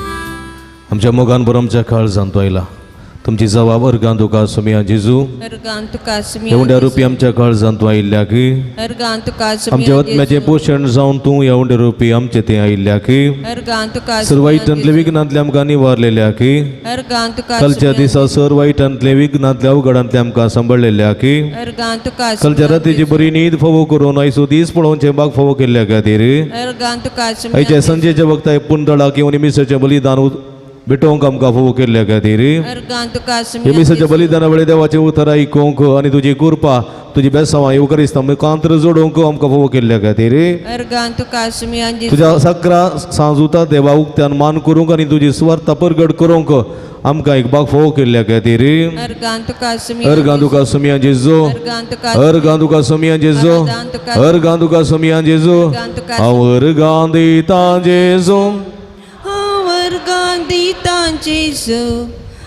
आमच्या मोगान बरो आमच्या काळजान तो आयला. तुमची जबाब अर्गां तुका सोमया जेजू. ह्या रुपी आमच्या काळजान तूं आयिल्ल्याक, आमच्या आत्म्याचें पोशण जावन तूं ह्या उंड्या रुपी आमचे थंय आयिल्ल्याक, सर वायटांतले विघ्नांतले आमकां निवारलेल्याक, कालच्या दिसा सर वायटांतले विघ्नांतले अवघडांतले आमकां सांबाळलेल्याक, कालच्या रातीची बरी न्हीद फावो करून आयचो दीस पळोवचें बाग फावो केल्ल्या खातीर, आयच्या संजेच्या वखता पुंदळाक येवन मिसाचें बलिदान भेटोवंक आमकां फावो केल्ल्या खातीर, हे मिसाच्या बलिदाना वेळे देवाचें उतर आयकूंक आनी तुजी कृपा तुजी बेसांवां येवकरिस्ता मुखांतर जोडूंक आमकां फावो केल्ल्या खातीर, तुज्या सकरा सांजुता देवा उक्त्यान मान करूंक आनी तुजी सुवार्ता परगट करूंक आमकां एक बाग फावो केल्ल्या खातीर. अर्गां तुका सोमया जेजू. अर्गां तुका सोमया जेजू. अर्गां तुका सोमया जेजू. हांव अर्गां दितां जेजू. अर्गां दितां जेजू.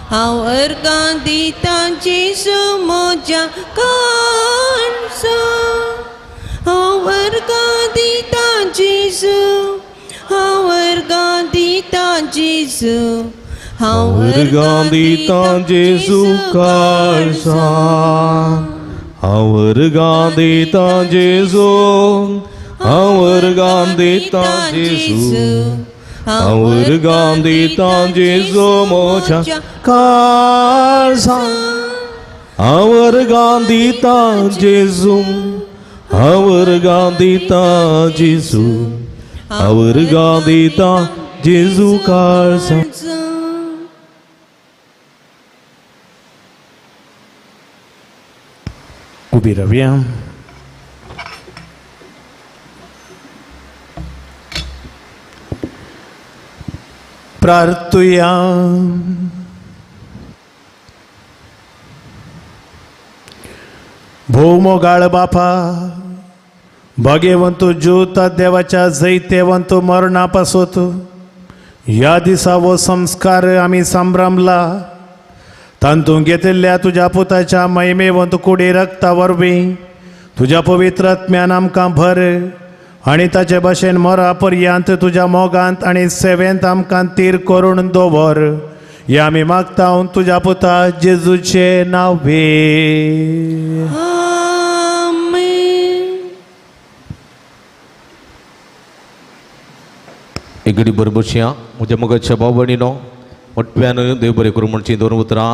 हांव अर्गां दितां जेजू म्हज्या काळजा. हांव अर्गां दितां जेजू. हांव अर्गां दितां जेजू. हांव अर्गां दितां जेजू काळजा. हांव अर्गां दितां जेजू. हांव अर्गां दितां जेजू. हांव अर्गां दितां जेजू म्हज्या काळजा. हांव अर्गां दितां जेजू. हांव अर्गां दितां जेजू. हांव अर्गां दितां जेजू काळजा. उबी रावया. प्रार्थुया. भोव मोगाळ बापा, भाग्यवंत ज्योत देवाच्या जैतेवंत मरणा पासत ह्या दिसा हो संस्कार आमी संभ्रमला. तांतूंत घेतिल्ल्या तुज्या पुताच्या महिमेवंत कुडी रक्ता वरवीं तुज्या पवित्र आत्म्यान आमकां भर आनी ताचे भाशेन मरा पर्यंत तुज्या मोगांत आनी सेवेंत आमकां तीर करून दवर. हे आमी मागता तुज्या पुता जेजूचे नांवे. एक घडी बरोबरशी म्हज्या मोगाच्या भाव भयणीनो मोठ्यान देव बरें करूं म्हणची दोन उतरां.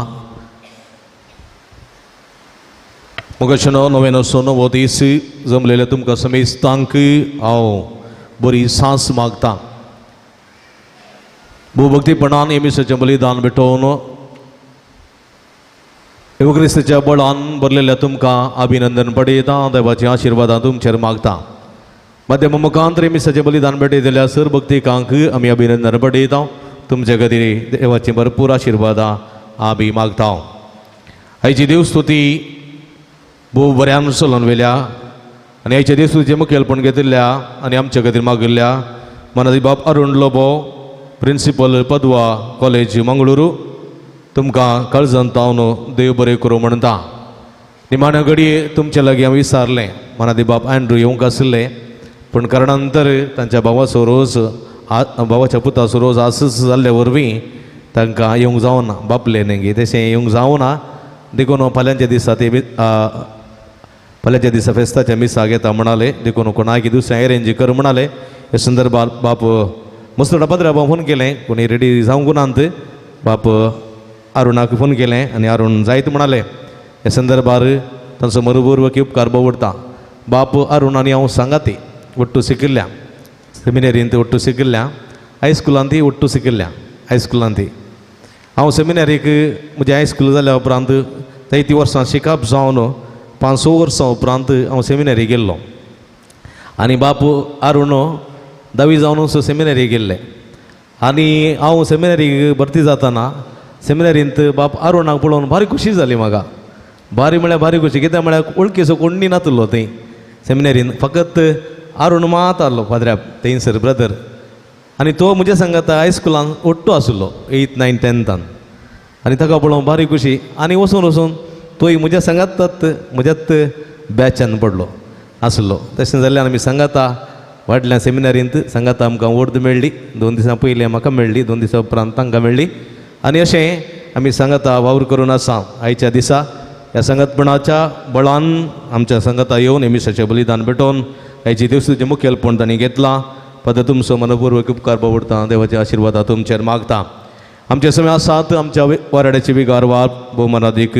मोगाच्यानो 99 णव दीस जमलेल्या तुमकां समेस्तांक हांव बरी सांस मागता. भोवभक्तीपणान हे मिसाचें बलिदान भेटोवन येवक्रिस्ताच्या बळान भरलेल्या तुमकां अभिनंदन पडयता. देवाची आशिर्वादां तुमचेर मागता. माध्यम मुखांत हे मिसाचें बलिदान भेटयतल्या सर भक्तिकांक आमी अभिनंदन पडयता. तुमचे खातीर देवाची भरपूर आशिर्वादां आमी मागता. आयची देवस्तुती भोव बऱ्यान चलोवन व्हेल्या आनी आयच्या देवस्तुतीचें मुखेलपण घेतिल्ल्या आनी आमच्या खातीर मागिल्ल्या मनादी बाब अरुण लोबो, प्रिंसिपल पदवा कॉलेज मंगळुरू, तुमकां काळजांत तावन देव बरें करूं म्हणटा. निमाण्या घडये तुमचे लागीं हांव विचारलें, मनादी बाब अँड्रू येवंक आशिल्ले पूण कारणांतर तांच्या भावाचो रोज भावाच्या पुताचो रोज आसच जाल्ले वरवीं तांकां येवंक जावना, बापले न्ही तशें येवंक जावना. देखून फाल्यांच्या दिसा ते फाल्यांच्या दिसा फेस्ताच्या मिसाक येता म्हणाले. देखून कोणाक दुसरें अरेंज कर म्हणाले. हे संदर्भात बाप मस्तोडा पाद्र्या फोन केलें, कोणी रेडी जावंक नात. बाप अरुणाक फोन केलें आनी अरुण जायत म्हणाले. हे संदर्भार तांचो मरुपूर्वक उपकार बवडटा. बाप अरुण आनी हांव सांगाती ಒಟ್ಟು ಸಿಕ್ಕಿಲ್ಲ, ಸೆಮಿನರಿ ಒಟ್ಟು ಸಿಕ್ಕಿಲ್ಲ, हायस्कुलांत ती ಒಟ್ಟು ಸಿಕ್ಕಿಲ್ಲ. हायस्कुलांत ती हांव सेमिनरीक म्हजें हायस्कूल जाल्या उपरांत जायतीं वर्सां शिकप जावन 5-6 वर्सां उपरांत हांव सेमिनरी गेल्लो आनी बाप अरुण धावी जावन सेमिनरी गेल्ले आनी हांव सेमिनरीक भरती जाताना सेमिनरींत बाप अरुणाक पळोवन भारी खुशी जाली म्हाका. भारी म्हळ्यार भारी खुशी, कित्याक म्हळ्यार वळखीचो कोण्णी नातलो थंय सेमिनरीन, फकत अरुण मात आहलो फादऱ्या थंयसर ब्रदर आनी तो म्हज्या सांगाता हायस्कुलान ओट्टो आशिल्लो 8, 9, 10 आनी ताका पळोवन भारी खुशी आनी वचून वचून तोय म्हज्या सांगातात म्हज्यात बॅचान पडलो आसलो. तशें जाल्यार आमी सांगाता वाडल्या सेमिनारींत सांगात आमकां ओर्द मेळ्ळी. 2 दिसां पयलीं म्हाका मेळ्ळी, 2 दिसां उपरांत तांकां मेळ्ळी आनी अशें आमी सांगाता वावर करून आसा. आयच्या दिसा ह्या सांगातपणाच्या बळान आमच्या सांगाता येवन हे मिसाचें बलिदान भेटोवन आयची देवस्तुतीचें मुखेलपण तांणी घेतलां. पद तुमचो मनपूर्वक उपकार बावडटा, देवाचे आशिर्वाद तुमचेर मागता. आमचे समय आसात आमच्या वाराड्याचे विगार बाब भोवमानादीक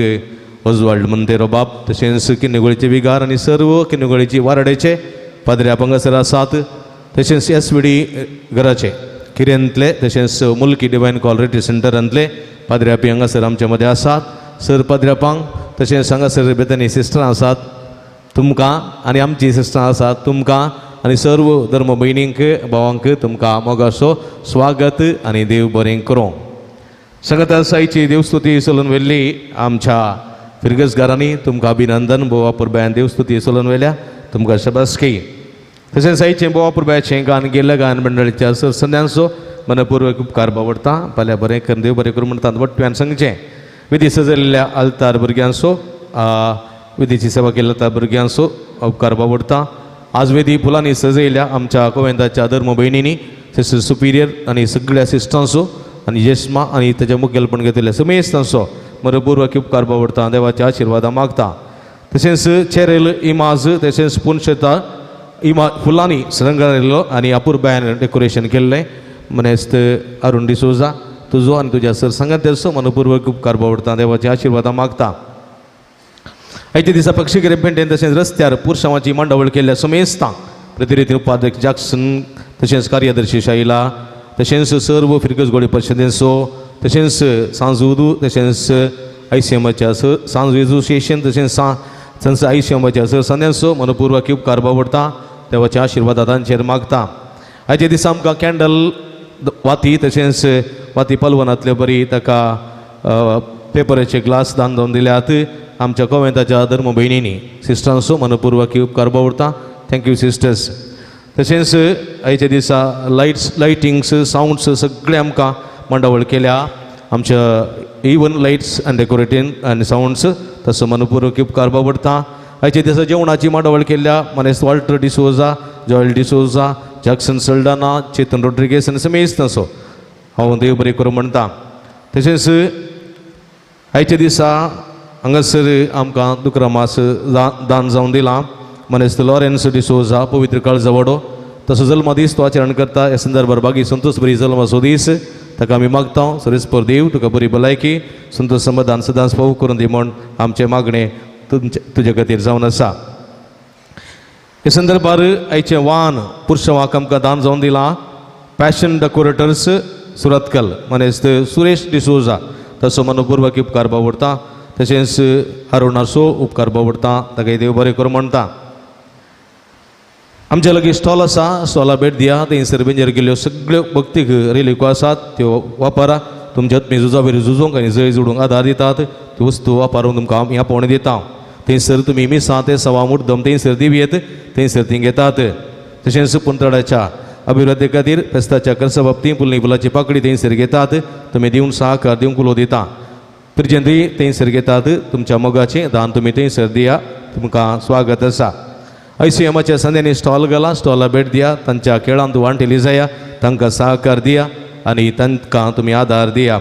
ओजवाल्ड मंतेरो बाब, तशेंच किन्नेगोळीचे विगार आनी सर्व किन्नेगोळीची वाराड्याचे पाद्रे हांगासर आसात. तशेंच एस व्ही डी घराचे किरेंतले तशेंच मुल्की डिवायन कॉल रिट्रीट सेंटरांतले पाद्र्यापी हांगासर आमच्या मदें आसात. सर पाद्र्यापांक तशेंच हांगासर बेतनी सिस्टरां आसात तुमकां आनी आमची सिस्टरां आसात तुमकां आनी सर्व धर्म भयणींक भावांक तुमकां मोगाचो स्वागत आनी देव बरें करूं. संगता साईची देवस्तुती चलून व्हेल्ली आमच्या फिरगजगारांनी तुमकां अभिनंदन. बोवा पुरबायान देवस्तुती चलून व्हेल्या तुमकां शबासकी. तशेंच साईचें बोवा पुरबायाचें गान गेल्ल्या गान मंडळीच्या सर संद्यांचो मनपूर्वक उपकार बावडटा. फाल्यां बरें करून देव बरें करूं म्हणटा वटव्यान सांगचें. विधी सजयल्ल्या आल्तार भुरग्यांचो, विधीची सेवा केल्ल्या आल्तार भुरग्यांचो उपकार बावडटा. आज वेदी फुलांनी सजयल्या आमच्या गोविंदाच्या धर्म भयणींनी तशेंच सुपिरियर आनी सगळ्या सिस्टरांचो आनी जेस्मा आनी ताचें मुखेलपण घेतिल्ल्या समेस्तांचो मनपूर्वक उपकार बावडटा. देवाच्या आशिर्वादा मागता. तशेंच चेरेल इमाज तशेंच पुनशेता इमा फुलांनी रंगयल्लो आनी अपुरबायान डेकोरेशन केल्लें मनेस्त अरुण डिसोजा तुजो आनी तुज्या सर सांगात्याचो मनपूर्वक उपकार बावडटा. देवाच्या आशिर्वादा मागता. आयच्या दिसा पक्षीगिरी पेंटेन तशेंच रस्त्यार पुरसांवाची मांडावळ केल्ल्या समेस्तांक प्रतिनिधी उपाध्यक्ष जॅक्सन तशेंच कार्यदर्शी शाहिला तशेंच सर्व फिरगजगोडी परिशदेचो तशेंच सांजुदू तशेंच आयसीएमाच्या सांजू एसोसिएशन तशेंच संस आयसीएमाच्या सर संद्यांचो मनपूर्वक उपकार बावडटा. देवाच्या आशिर्वादा तांचेर मागता. आयच्या दिसा आमकां कॅन्डल वाती तशेंच वाती पलवनांतले बरी ताका पेपराचे ग्लास दान जावन दिल्यात आमच्या कोवेंताच्या धर्म भयणींनी. सिस्टरांचो मनपूर्वक उपकार बावडटा. Thank you sisters. तशेंच आयच्या दिसा लायट्स लायटिंग्स सावंड्स सगळे आमकां मांडावळ केल्या आमच्या even lights and decorating and sounds तसो मनपूर्वक उपकार बावडटा. आयच्या दिसा जेवणाची मांडावळ केल्या मनेस्त वॉल्टर डिसोजा, जॉयल डिसोजा, जॅक्सन सल्डाना, चेतन रोड्रिगेस आनी समेस्तांचो हांव देव बरें करूं म्हणटा. तशेंच आयच्या दिसा हांगासर आमकां दुकरा मास दान जावन दिलां मनेस्त लॉरेन्स डिसोजा पवित्र काळजावडो तसो जल्मदीस तो आचरण करता. ह्या संदर्भार बागी संतोष बरी जल्माचो दीस ताका आमी मागता सरेस्पर देव तुका बरी भलायकी संतोष समाधान सदांच फावो करून दी म्हूण आमचें मागणें तुमचे तुजे खातीर जावन आसा. हे संदर्भार आयचें वान पुरशवाक आमकां दान जावन दिलां पॅशन डेकोरेटर्स सुरतकल मनेस्त सुरेश डिसोजा तसो मनपूर्वक उपकार बावडटा. तशेंच अरुणाचो उपकार बावडटा ताका देव बरें करूं म्हणटा. आमच्या लागीं स्टॉल आसा, स्टॉला भेट दिया. थंयसर बेंजेर गेल्ल्यो सगळ्यो भक्तीक रेलिको आसात त्यो वापरा. तुमच्या आत्मी झुजावेर झुजूंक आनी जय जोडूंक आदार दितात. त्यो वस्तू वापरून तुमकां आमी आपोवणें दिता. थंयसर तुमी मिसां ते सवा मुड्डम थंयसर दिवयेत थंयसर ती घेतात. तशेंच पुंतडाच्या अभिवृद्धी खातीर फेस्ताच्या खर्चा बाबतींत पुलनी फुलाची पाकळी थंयसर घेतात. तुमी दिवन सहकार दिवंक उलो दिता. प्रिजेंतूय थंयसर घेतात. तुमच्या मोगाचें दान तुमी थंयसर दिया. तुमकां स्वागत आसा. आयसीएमाच्या संद्यांनी स्टॉल घाला, स्टॉला भेट दिया. तांच्या खेळांत वांटेली जाया, तांकां सहकार दिया आनी तांकां तुमी आदार दिया.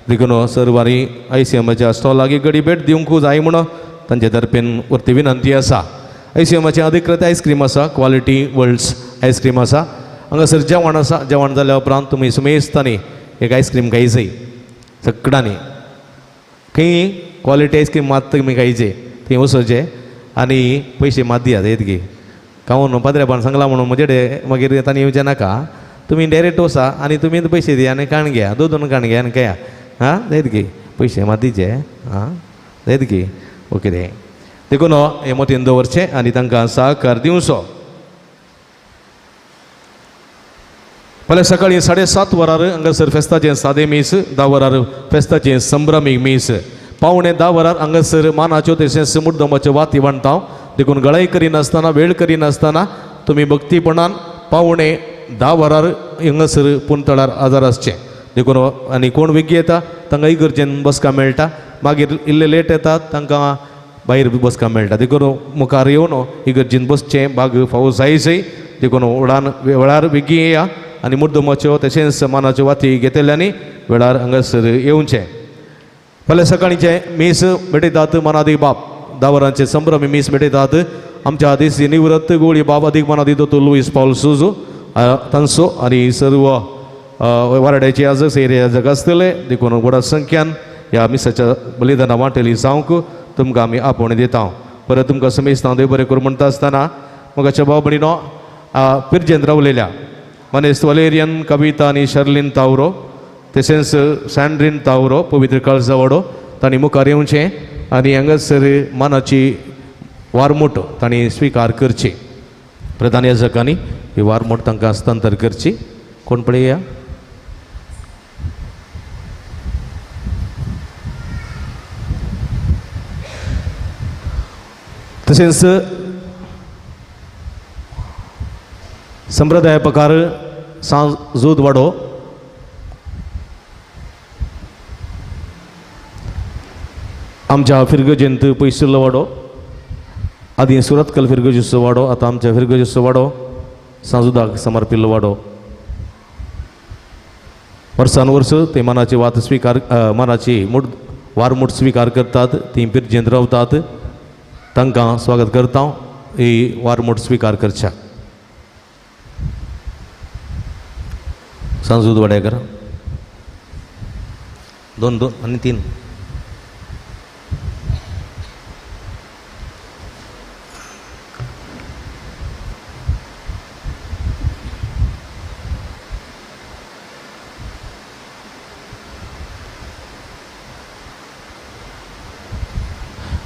देखून सर्वांनी आयसीएमाच्या स्टॉलाक एक घडी भेट दिवंक जाय म्हणून तांचे तर्फेन वरती विनंती आसा. आयसीएमाचें अधिकृत आयस्क्रीम आसा, क्वॉलिटी वर्ल्ड्स आयस्क्रीम आसा. हांगासर जेवण आसा. जेवण जाल्या उपरांत तुमी सुमेस्तांनी एक आयस्क्रीम खायची सगळ्यांनी. खंय क्वॉलिटी आयस्क्रीम मात तुमी खायचे थंय वचोचें आनी पयशे मात दियात येतकी कावून पाद्रेपान सांगलां म्हणून म्हजे मागीर तांणी येवचें नाका. तुमी डायरेक्ट वचा आनी तुमी पयशे दिया आनी काण घेया, 2 2 काण घेया आनी खाया. आं जायत की पयशे मात दिवचे. आं जायत की ओके रे. देखून हें मतीन दवरचें आनी तांकां सहकार दिवचो. फाल्यां सकाळीं 7:30 वरार हांगासर फेस्ताचें सादें मीस, 10 वरार फेस्ताचें संभ्रमीक मीस, 9:45 वरार हांगासर मानाच्यो तशेंच मुड्डमाच्यो वाती बांदता. देखून गळाय करिनासतना वेळ करिनासतना तुमी भक्तीपणान 9:45 वरार हांगासर पुंतळार आजार आसचें. देखून आनी कोण वेगीं येता तांकां इगर्जेन बसका मेळटा, मागीर इल्ले लेट येतात तांकां भायर बसका मेळटा. देखून मुखार येवन इगर्जेन बसचें, बाग फावो जाय जाय. देखून व्हडान वेळार बेगीन येया आनी मुर्दमाच्यो तशेंच मानाच्यो वाती घेतल्यांनी वेळार हांगासर येवचें. फाल्यां सकाळींचें मीस भेटयतात मनादीक बाब 10 वरांचे संभ्रमी मीस भेटयतात. आमच्या आदेसी निवृत्त गोळी बाब अदीक मनादी दोतोर लुईस पावल सुजो तांचो आनी सर्व वाराड्याचे याजक सैरे याजक आसतले. देखून व्हडा संख्यान ह्या मिसाच्या बलिदाना वांटेली जावंक तुमकां आमी आपोवणें दिता. परत तुमकां समेस्तां देव बरें करूं म्हणटा आसतना म्हज्या भाव भयणीनो पिरजेंत रावलेल्या मनेस्त वलेरियन कविता आनी शर्लीन तावरो तशेंच सँड्रीन तावरो पवित्र काळजा वाडो तांणी मुखार येवचें आनी हांगासर मानाची वारमूट तांणी स्विकार करची. प्रधान याजकांनी ही वारमूट तांकां हस्तांतर करची. कोण पळया तशेंच संप्रदाय प्रकार सांजूद वाडो आमच्या फिरगजेंत पयसुल्लो वाडो आदी सुरतकल फिरगजेचो वाडो आतां आमच्या फिरगजेचो वाडो सांजुदाक समर्पिल्लो वाडो. वर्सान वर्स ते मनाची वात स्विकार मनाची मूठ वारमूठ स्विकार करतात. ती पिरजेंत रावतात. तांकां स्वागत करता ही वारमूठ स्विकार करच्या. सांजूद वाड्याकर 2 2 आनी 3.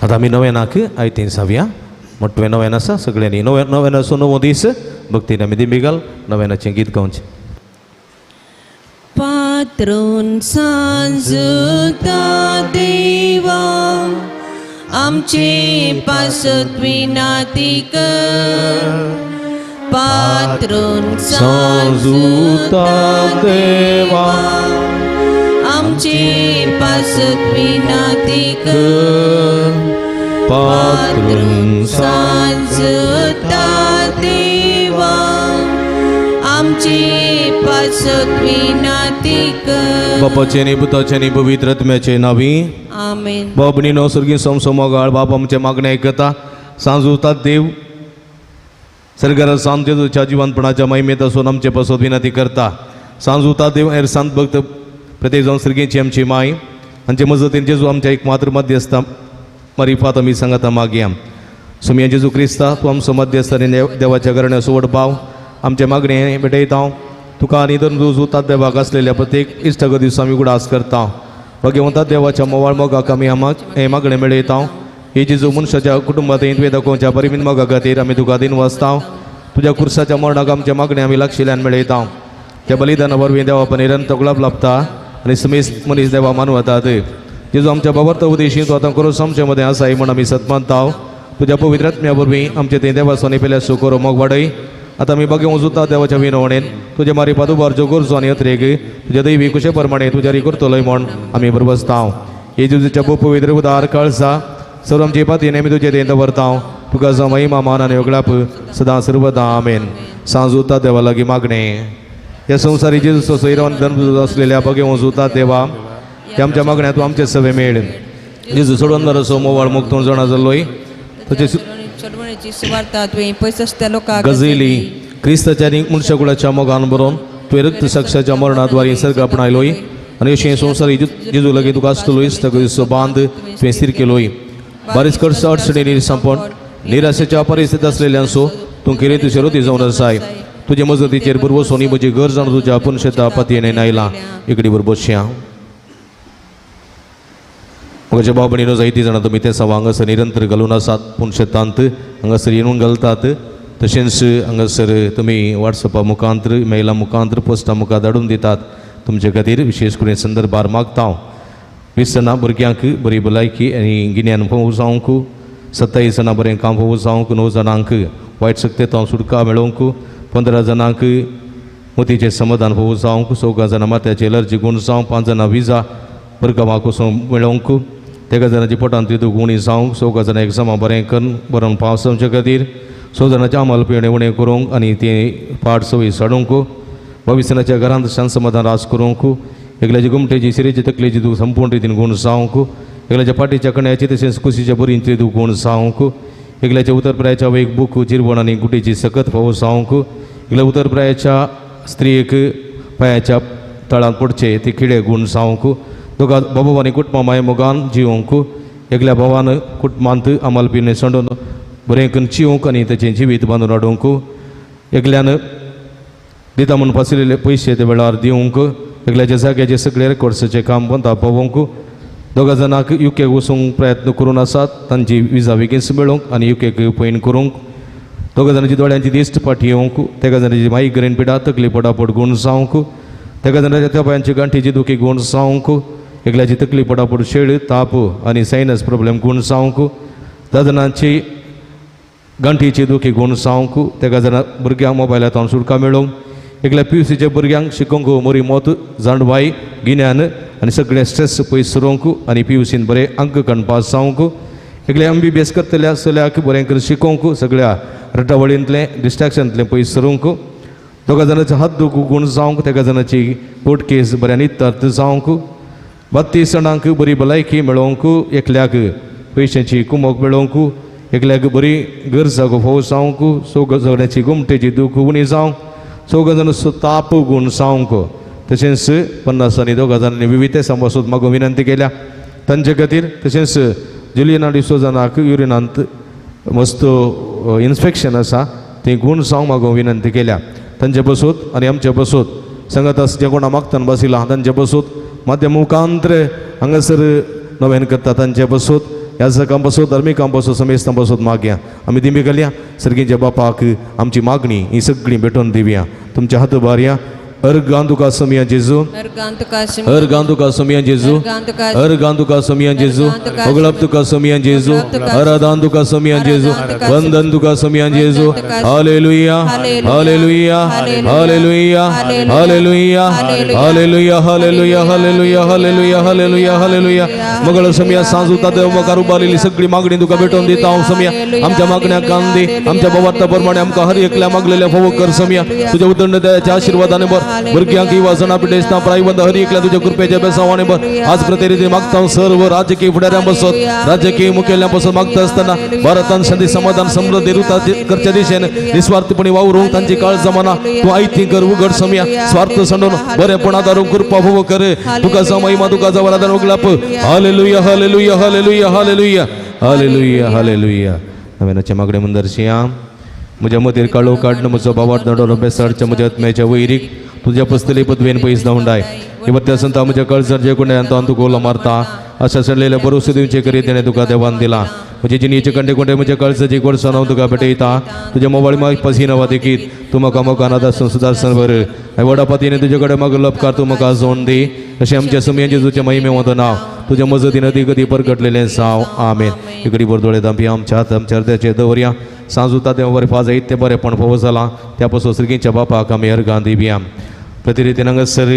आतां आमी नव्यानाक आयतीन सावया मोटवें नव्यान आसा सगळ्यांनी नव्यानाचो नवो दीस भक्तीन आमी दिंबी घाल नव्यानाचें गीत गावचें. पात्रोन सांजुता देवा आमचे पासत विनाती कर. पात्रोन सांजुता देवा आमचे पासत विनाती कर. पात्रोन सांजुता देवा आमचे पासत विनाती कर. बापाचे नी पुताचे नी पवित्र आत्म्याचे नावी आमेन. बाबणीनो स्वर्गीय समसमोगाळ बाप आमचे मागणे आयकता. सांजुता देव सरकार सांत जेजूच्या जिवंतपणाच्या महिमेत आसून आमचे पासत विनंती करता. सांजुता देव हेर सांत भक्त प्रत्येक जावन सर्गेची आमची माय हांचे मजतीन जेजू आमच्या एक मात्र मध्यस्थ मारिफात आमी सांगता मागया. सुमया जेजू क्रिस्ता तूं आमचो मध्यस्थ आनी देवाच्या घराण्याचो व्हड भाव आमचे मागणे भेटयता. तुका आनी धर्मदूत देवाक आसलेल्या प्रत्येक इश्टागत आमी उगडास करता. भगवंता देवाच्या मोवाळ मोगाक आमी हें मागणें मेळयता. ही जेजू मनशाच्या कुटुंबात तुवें दाखोवच्या परिमीत मोगा खातीर आमी तुका दिन वाचता. तुज्या कुर्साच्या मरणाक आमचे मागणें आमी लागशिल्ल्यान मेळयता. त्या बलिदाना वरवीं देवा निरंतर गुलाब लाभता आनी समेस्त मनीस देवा मानू वतात. जेजू आमच्या बाबर्त उदेशी तूं आतां करून आमचे मदें आसाय म्हूण आमी सतमानता. तुज्या पवित्र आत्म्या वरवीं आमचे थंय देवासो पेल्या सुकोरो मोग वाडय. आतां आमी बगे वजुता देवाच्या विनवणेन तुज्या मारी पादुबारच्यो गरजो आनी अत्रेक तुज्या दैवी कुशे प्रमाणे तुज्या री करतलोय म्हूण आमी बरबसता. हे जेजूच्या पवित्र उदार कळसा सर्व आमची पाती नेमी तुजे थंय दवरता. तुका जावं महिमा मान आनी वगळाप सदां सर्वदा आमेन. सांजुता देवा लागीं मागणें. ह्या संवसारी जेजूचो सोयरो आनी धर्मदूत आसलेल्या बगे वजुता देवा ह्या आमच्या मागण्या तूं आमचे सवे मेळ. जेजू सोडून असो मोवाळ मुक्त जाणा जाल्लोय तुजे गजेली क्रिस्ताच्या आनी मनशाकुळाच्या मोगान बरोवन तुवें रक्त साक्षाच्या मरणाद्वारे सर्ग आपणायलोय आनी अशें संवसारी जेजू लागीं तुका आसतलोय ताका बांद तुवें स्थीर केलोय. बारीस खर्च अडचणींनी संपण निराशेच्या परिस्थितीत आसलेल्यांचो तूं केले तुजे रोती जावन आसाय. तुजे मजतीचेर बरबसून म्हजी घर जावन तुज्या आपूण शेता पातयेन आयलां इकडे बरबसया. म्हज्या भाव भयणीनो जायतीं जाणां तुमी ते सवा हांगासर निरंतर घालून आसात पूण शेतांत हांगासर येवन घालतात. तशेंच हांगासर तुमी वॉट्सॅपा मुखांतर मेला मुखांतर पोस्टा मुखार धाडून दितात. तुमचे खातीर विशेष करून संदर्भार मागता हांव. 20 जाणां भुरग्यांक बरी भलायकी आनी गिन्यान फोव जावंक, 27 जाणां बरें काम फोव जावंक, 9 जाणांक वायट शक्तेंत हांव सुटका मेळोवंक, 15 जाणांक मोतीचें समाधान फोव जावंक, 14 जाणां माथ्याची एलर्जी गुण जावंक, 5 जाणां विजा बरकामाक वचून मेळोवंक, 13 जाणांची पोटांत दुखवणी जावंक, 14 जाणां एग्जामा बरें करून बरोवन पास जावचे खातीर, सोजणाच्या आमल पिवणे उणें करूंक आनी ती पाट सवय साडूंक भविष्याच्या घरांत शांत समाधान रास करूंक एकल्याची गुमटेची शिरेची तकलेची दूख संपूर्ण रितीन गुण जावंक एकल्याच्या फाटीच्या कण्याची तशेंच कुशीच्या बरींची दूख गुण जावंक एकल्याच्या उतरप्रायाच्या वेग बुक जिरवण आनी गुटीची सकत फावो जावंक एकल्या उतरप्रायाच्या स्त्रियेक पांयाच्या तळांत पडचे ते किडे गुण जावंक दोगा बाबा आनी कुटुंबा माय मोगान जिवंक एकल्या भावान कुटुंबांत अमल पिणे सांडून बरें करून जिवंक आनी ताचें जिवीत बांदून हाडूंक एकल्यान दिता म्हूण फासिलेले पयशे ते वेळार दिवंक एकल्याच्या जाग्याचे सगळे रेकॉर्ड्साचें काम बंदा पावोवंक दोगा जाणांक युकेक वचूंक प्रयत्न करून आसात तांची विजा बेगीन मेळोवंक आनी युकेक पयण करूंक दोगा जाणांची दोळ्यांची दिश्ट फाटी येवंक तेगा जाणांची मायग्रेन पिडा तकली पडापड गुण जावंक तेगा जाणांच्या पांयांची गांठीची दुखी गुण जावंक एकल्याची तकली पडापड शेळ ताप आनी सायनस प्रोब्लेम गुण जावंक 10 जाणांची गांठीची दुखी गुण जावंक तेगा जाणां भुरग्यांक मोबायलांत सुटका मेळोवंक एकल्या पी यू सीच्या भुरग्यांक शिकोवंक मोरी मोत जाणवाय गिन्यान आनी सगळे स्ट्रेस पयस सरोवंक आनी पी यू सीन बरे अंक काडून पास जावंक एकल्या एम बी बी एस करतल्या चल्याक बरें करून शिकोवंक सगळ्या रटावळींतलें डिस्ट्रेक्शनांतलें पयस सरूंक दोगा जाणांचे हात दूख गुण जावंक तेगा जाणांची कोर्ट केस बऱ्यान इत्तार्थ जावंक 32 जाणांक बरी भलायकी मेळोवंक एकल्याक पयशांची कुमोक मेळोवंक एकल्याक बरी गरज जागो फावो जावंक 4 जाणांची गुमटेची दूख उणी जावंक 4 जाणांचो ताप गुण जावंक तशेंच 50 आनी 2 जाणांनी विविध सांबासूत मागून विनंती केल्या तांचे खातीर तशेंच जुलियना डिसोजानाक युरिनांत मस्त इन्फेक्शन आसा ती गुण जावंक मागून विनंती केल्या तांचे बसूत आनी आमचे बसूत सांगात जे कोणा मागतान बसिला तांचे बसूत माध्यम मुखांत्र हांगासर नव्यान करता तांचे बसूत ह्या सकां बसूत धार्मिकां बसूत समेस्तां बसूत मागया आमी दिंबी घालया सर्गीच्या बापाक आमची मागणी ही सगळी भेटोवन दिवया तुमच्या हात बारया अर्गां तुका समिया जेजू अर्गां तुका समिया जेजू अर्गां तुका समिया जेजू ओगळप तुका समिया जेजू अराधान तुका समिया जेजू वंदन तुका समिया जेजू hallelujah hallelujah hallelujah hallelujah hallelujah hallelujah hallelujah hallelujah hallelujah hallelujah मगळ समिया सांजू देव मुखार उबारलेली सगळी मागणी तुका भेटोवन दिता हांव समिया आमच्या मागण्या कान दी आमच्या बाबा प्रमाणे आमकां हर एकल्या मागलेल्या फोव कर समिया तुज्या उदंड दयाच्या आशीर्वादाने भर भुरग्यांक वासना पिडेस्तां प्रायवंत हर एकल्या तुज्या कृपेच्या बेसावाने भर आज प्रतिनिधी मागता सर्व राजकीय फुडाऱ्यां बसत राजकीय मुखेल्यां बसत मागता आसतना भारतान शांती समाधान समृद्धी रुता करच्या दिशेन निस्वार्थपणी वावरूंक तांची काळ जमाना तूं आयती कर उघड समिया स्वार्थ सांडून बरेपण आदारून कृपा भोव कर तुका जावं महिमा तुका जावं आदार उगलाप hallelujah hallelujah hallelujah hallelujah hallelujah hallelujah नव्यानाचे मागणे मुंदरशिया म्हज्या मतीर काळो काडणं म्हजो बावाट नडोलो बेसाडच्या म्हज्या आत्म्याच्या वैरीक तुझ्या पसतली पदवेन पयस धांवडाय हे संता म्हज्या कळसर जे कोणी हांव तुका उलो मारता अशा सडलेल्या बरोसो दिवचे करीत तेणें तुका देवान दिला म्हजे जिणेचे कंडे कोंडे म्हज्या कळसाची गोडसाण हांव तुका भेटयता तुज्या मोबायल माग पसिना देखीत तूं म्हाका मोगान आदासन सुदारसन बर व्हडा पातीने तुजे कडेन म्हाका लपकार तूं म्हाका जोन दी अशें आमच्या सुमया जेजूच्या महिमे वतो नांव तुज्या मजतीन अदी कदी परगटलेलें साव आमेन. इकडे बरदोळे दांपी आमच्या हात आमच्या हृदयाचेर दवरया सांजूता तें बरें फाज ते बरेंपण फोव जालां त्या पासून सर्गीच्या बापाक आमी अर्गां दिवया. प्रतिरितीन हांगासर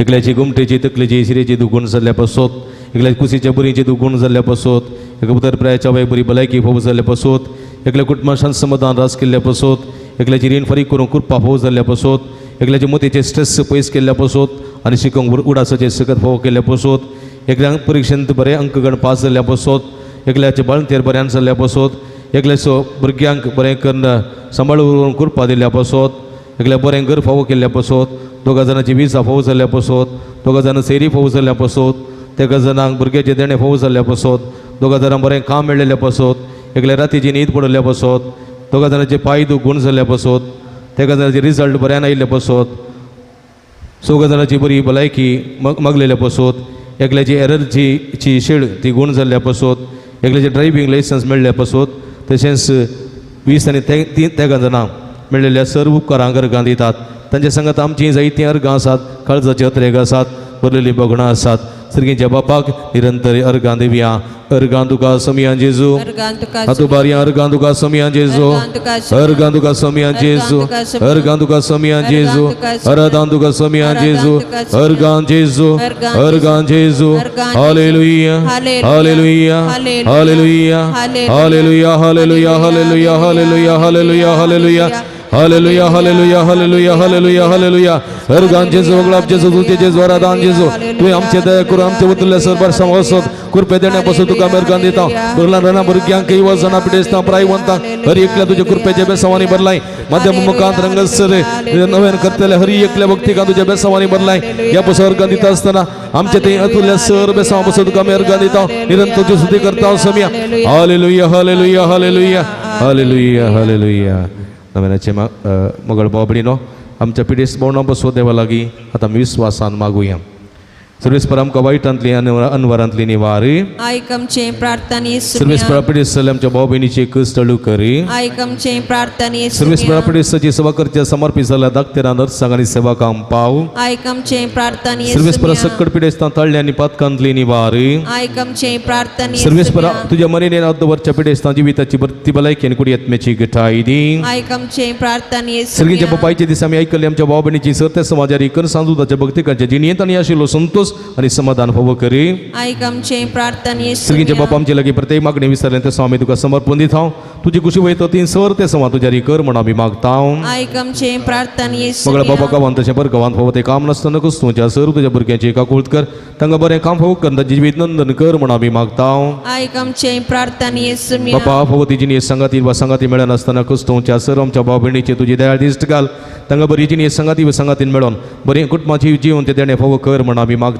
एकल्याची गुमटेची तकलेची शिरेची दुगुण जाल्ल्या पासत एकल्या कुशीच्या बरीची दुगुण जाल्ल्या पासत एका उतरप्रायाच्या वय बरी भलायकी फोव जाल्ल्या पासत एकल्या कुटुंबान शांत समाधान रास केल्ल्या पासत एकल्याची रीण फारीक करूंक कृपा फोव जाल्ल्या पासत एकल्याच्या मतीचे स्ट्रेस पयस केल्ल्या पासत आनी शिकोवंक उडासाचे सकत फोव केल्ल्या पासत एकल्याक परिक्षेंत बरे अंक गण पास जाल्ल्या पासत एकल्याचे बाळंतेर बऱ्यान जाल्ल्या पासत एकल्याचो भुरग्यांक बरें करून सांबाळून कृपा दिल्ल्या पासत एकल्या बरें घर फावो केल्ल्या पासत दोगा जाणांची विजा फावो जाल्ल्या पासत दोगा जाणां सैरी फावो जाल्ल्या पासत तेगा जाणांक भुरग्याचे देणें फावो जाल्ल्या पासत दोगा जाणांक बरें काम मेळिल्ल्या पासत एकल्या रातीची न्हीद पडिल्ल्या पासत दोगा जाणांचे पांय दूख गुण जाल्ल्या पासत तेगा जाणांचे रिजल्ट बऱ्यान आयिल्ल्या पासत चौगा जाणांची बरी भलायकी मागलेल्या पासत एकल्याची एलर्जीची शेड ती गुण जाल्ल्या पासत एकल्याचे ड्रायव्हींग लायसन्स मेळिल्ल्या पासत तशेंच 20 आनी 3 जाणांक मेळिल्ल्या सर्व उपकारांक अर्गां दितात. तांच्या संगात आमचीं जायतीं अर्गां आसात, काळजाचे अत्रेग आसात, भरलेलीं भगणां आसात. सर्गीच्या बापाक निरंतर अर्गां दिवया. अर्गां तुका समिया जेजू, हातू बारया अर्गां तुका समिया जेजू, अर्गां तुका समिया जेजू, अर्गां तुका समिया जेजू, अर्दां तुका समिया जेजू, अर्गां जेजू, अर्गां जेजू. Hallelujah, hallelujah, hallelujah, hallelujah, hallelujah, hallelujah, hallelujah, hallelujah, hallelujah, hallelujah, hallelujah, hallelujah, hallelujah, hallelujah. अर्गां जेजू, वगळाप जेजू, तुझे जेजू, आराधान जेजू. तुवें आमचे दया करून आमचे उतरले सरबार समवसत कृपे देण्या पासून तुका अर्गां दिता. भरला रणा भुरग्यांक युवजना पिडेस्तां प्रायवंतां हर एकल्या तुज्या कृपेच्या बेसावांनी भरलाय. माध्यम मुखांत रंगसर नव्यान करतले हर एकल्या भक्तिकां तुज्या बेसावांनी भरलाय. ह्या पासून अर्गां दिता आसतना आमचे ते अतुल्य सर बेसावां पासून तुका अर्गां दिता. निरंतर तुजी स्तुती करता समिया. Hallelujah, hallelujah, hallelujah, hallelujah, hallelujah. नव्यानाचे मगळ बाबडीनो आमच्या पिडेस्त भोवना बसो देवा लागीं आतां आमी विस्वासान मागुया. सर्वेस्पर आमकां वायटांतली अनवरांतली निवारी. आयक आमचे प्रार्थने. सर्वेस्पर पिडेस्त जाल्ल्या आमच्या भाव भयणीची कश्ट करी. आयक आमचे प्रार्थने. सर्वेस्पर पिडेस्ताची सेवा करच्या समर्पित जाल्ल्या दाक्तेरां नर्सांक आनी सेवकांक पाव. आयक आमचे प्रार्थने. सर्वेस्पर सक्कड पिडेस्तां तळ्ळ्या आनी पातकांतली निवारी. आयक आमचे प्रार्थने. सर्वेस्पर तुज्या मरेन अर्दवरच्या पिडेस्तां जिविताची भरती भलायकी आनी कुडयत्मेची घटाय दी. आयक आमचे प्रार्थने. सर्गीच्या बापायचे दिसा आमी आयकल्ली आमच्या भाव भयणीची सर्त समाजारी कर सांजुदाच्या भक्तिकांच्या जिणेंत आनी आशिल्लो संतोष आनी समाधान फावो करी. आयक आमचे प्रार्थने. सर्गीच्या बापा आमचे लागीं प्रत्येक मागणी विसरलें तसो आमी तुका समर्पण दिता. तुजी खुशी वयता ती सर ते समा तुज्या कर म्हण आमी मागता. आयक आमचे प्रार्थने. मगळ बाबा गांवांत तशें बर गांवांत फावो तें काम नासतना तुज्या सर तुज्या भुरग्यांची काकूळत कर. तांकां बरें काम फावो कर, तांचें जिवीत नंदन कर म्हण आमी मागता. आयक आमचे प्रार्थने. बापा फावो ती जिणी सांगाती वा सांगाती मेळनासतना कुस्तुच्या सर आमच्या भाव भयणीची तुजी दयाळ दिश्ट घाल. तांकां बरी जिणी सांगाती वा सांगातीन मेळोन बरें कुटुंबाची जीवन ते देणें फावो कर म्हण आमी मागता.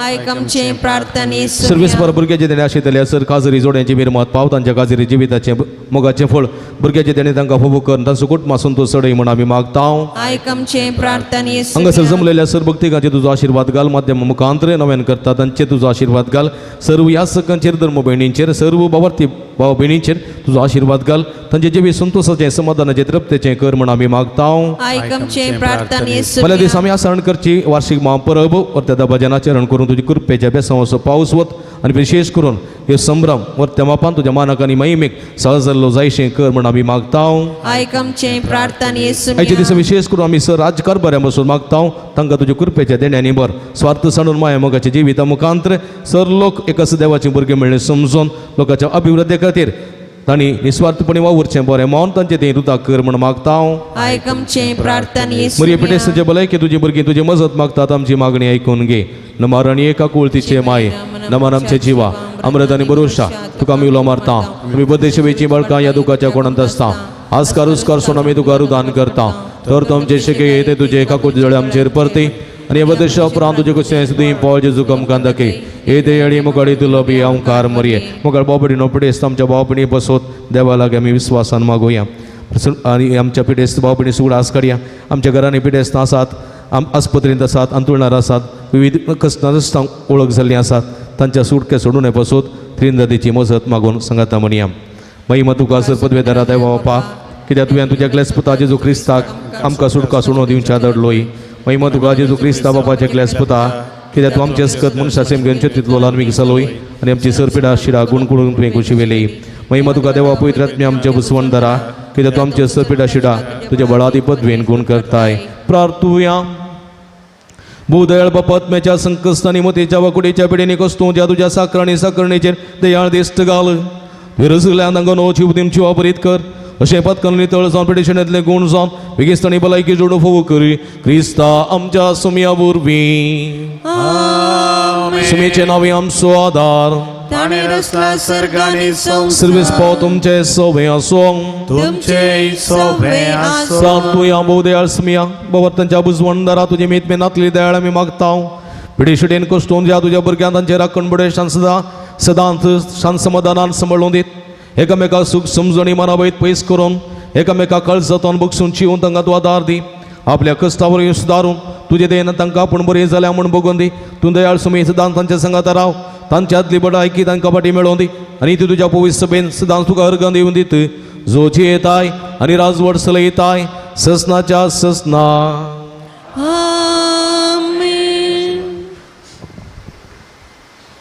आयक आमचे प्रार्थने. सर्वीस पर भुरग्याचे देणे आशिल्ले सर काजरी जोड्यांची मिरमात पाव. तांच्या काजरी जिविताचें मोगाचें फळ भुरग्याचे देणे तांकां फावो कर. तांचो कुटुंबा संतोष चडय म्हण आमी मागता. आयक आमचे प्रार्थने. हांगासर जमलेल्या सर भक्तिकांचे तुजो आशिर्वाद घाल. माध्यम मुखांतरे नव्यान करता तांचे तुजो आशिर्वाद घाल. सर्व यासकांचेर धर्म भयणींचेर सर्व भावार्थी भाव भयणींचेर तुजो आशिर्वाद घाल. तांचे जिवीत संतोषाचें समाधानाचें तृप्तेचें कर म्हण आमी मागता. आयक आमचे प्रार्थने. पयल्या दिसा आमी आसरण करची वार्षिक महापरब वर्त्या भजनाचरण करून तुजी कृपेच्या बेसांवाचो पावस वत आनी विशेष करून हे संभ्रम वर्त्या मापान तुज्या मानाक आनी महिमेक सहज जाल्लो जायशें कर म्हण आमी मागता. आयक आमचे प्रार्थने. आयच्या दिसा विशेष करून आमी सर राजकारभाऱ्यां बसून मागता. तांकां तुज्या कृपेच्या देण्यांनी भर. स्वार्थ सांडून माया मोगाच्या जिविता मुखांतर सर लोक एकाच देवाचे भुरगे मेळ्ळे समजून लोकांच्या अभिवृद्धी खातीर तांणी निस्वार्थपणी वावुरचें बरें मौन तांचें तें रुता कर म्हण मागता. आयक आमचे प्रार्थने. मरिये पिडेस्ताचे भलायकी तुजी भुरगीं तुजी मजत मागतात. आमची मागणी आयकून घे. नमार आनी एका कुळतीचे माये नमान आमचे जिवा अमृत आनी बरोशा तुका आमी उलो मारता. आमी बदेशेची बळकां ह्या दुखाच्या कोणांत आसता. आजकार उस्कार सोड आमी तुका रुदान करता. तर तूं आमचे शेके येते तुजे एका कुळती दोळे आमचेर परती आनी बदेशा उपरांत तुजे कशें सुद्दां पळ जेजू कमकान दाखय. येते अडी मुखाडी तुलो बी हांव मरये मुखार बाबडी पिडेस्त आमच्या भाव भयणी बसोत देवा लागीं आमी विस्वासान मागुया. आनी आमच्या पिडेस्त भाव भयणी सुगडास काडया. आमच्या घरांनी पिडेस्त आसात, आस्पत्रेंत आसात, अंतुळणार आसात, विविध कसनां ओळख जाल्लीं आसात. तांच्या सुटके सोडून बसोत त्रिंदादीची मजत मागून सांगाता म्हणया. महिमा तुका सर पदवेदारा देवा बापा, कित्याक तुवें तुज्या क्लेस पुता जेजू क्रिस्ताक आमकां सुटका सोडून दिवच्या धाडलोय. महिमा तुका जेजू क्रिस्ता बापाचे क्लेस पुता, कित्याक तूं आमचे अस्कत मनशा सेम घेवन तितलो ल्हानवीक जालोय आनी आमची सरपिडा शिरा गुण करून तुवें खुशी वेली. महिमा तुका देवा पवित्र आत्म्या आमच्या बुसवणदारा, कित्याक तूं आमचे सरपिडा शिडा तुज्या बळादी पदवेन गुण करताय. प्रार्थुया. भूदयाळ बापात्म्याच्या संकश्टांनी मतीच्या वाकुडीच्या पिढींनी कस्तू ज्या तुज्या साकरांनी साकरणीचेर दयाळ दिश्ट घाल. विरसल्यान तांकां नवची उदीमची वापरीत कर. अशें पत्कन तळ जावन पिटिशनांतले गूण जावन बेगिस्तानी भलायकी जोडू फोव करी क्रिस्ता आमच्या सुमया वरवीं. सुमेचे नांवे आमचो आदार. सर्वेस पाव तुमचे सवे आसूं. तुमचे सवे आसूं. सातुया भोवदयाळ सुमया बाबा बुजवणदारा तुजे मेतमे नातली दयाळ आमी मागता. पिडिशेन कश्टोवन ज्या तुज्या भुरग्यांक तांचे राखण बडे शांत सदां सदांच शांत समाधानान सांबाळून दीत. एकामेका सूख समजणी मनावयत पयस करून एकामेका कळजातून बगसून चिवून तांकां तूं आदार दी. आपल्या कश्टावर सुदारून तुजे देन तांकां आपूण बरें जाल्या म्हूण बगोवन दी. तूं दयाळ सुमी सदांच तांच्या संगाता राव. तांच्या आदली बडायकी तांकां फाटी मेळोवन दी आनी ती तुज्या पवित्र सभेन सदांच तुका अर्गां दिवन दीत. जो जियेताय आनी राजवट चलयताय ससनाच्या ससना. आमेन.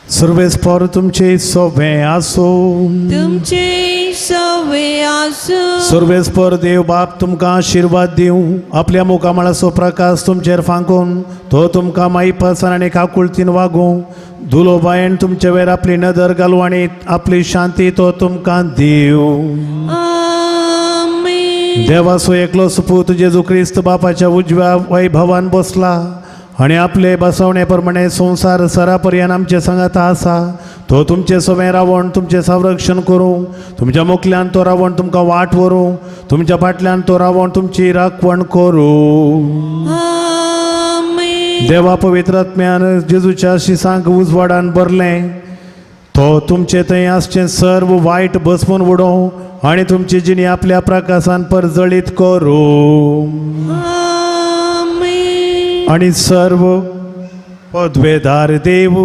सर्वेस्पर तुमचे सोबे आसूं. तुमचे सोबे आसूं. सर्वेस्पर देव बाप तुमकां आशिर्वाद दिवं. आपल्या मुखामळाचो प्रकाश तुमचेर फांकून तो तुमकां माईपासान आनी काकुळतीन वागूं. दुलोबायेन तुमचे वेर आपली नदर घालूं आनी आपली शांती तो तुमकां दिवं. देवाचो एकलो सुपूत जेजू क्रिस्त बापाच्या उजव्या वैभवान बसला आनी आपले बसवणे प्रमाणे संवसार सरापर्यंत आमचे सांगाता आसा. तो तुमचे सवें रावण तुमचें संरक्षण करूं. तुमच्या मुखल्यान तो रावण तुमकां वाट व्हरूं. तुमच्या फाटल्यान तो रावण तुमची राखवण करूं. देवा पवित्र आत्म्यान जेजूच्या शिसांक उजवाडान भरलें. तो तुमचे थंय आसचें सर्व वायट बसवून उडोवं आनी तुमची जिणी आपल्या प्रकाशान परजळीत करूं. आनी सर्व पदवेदार देव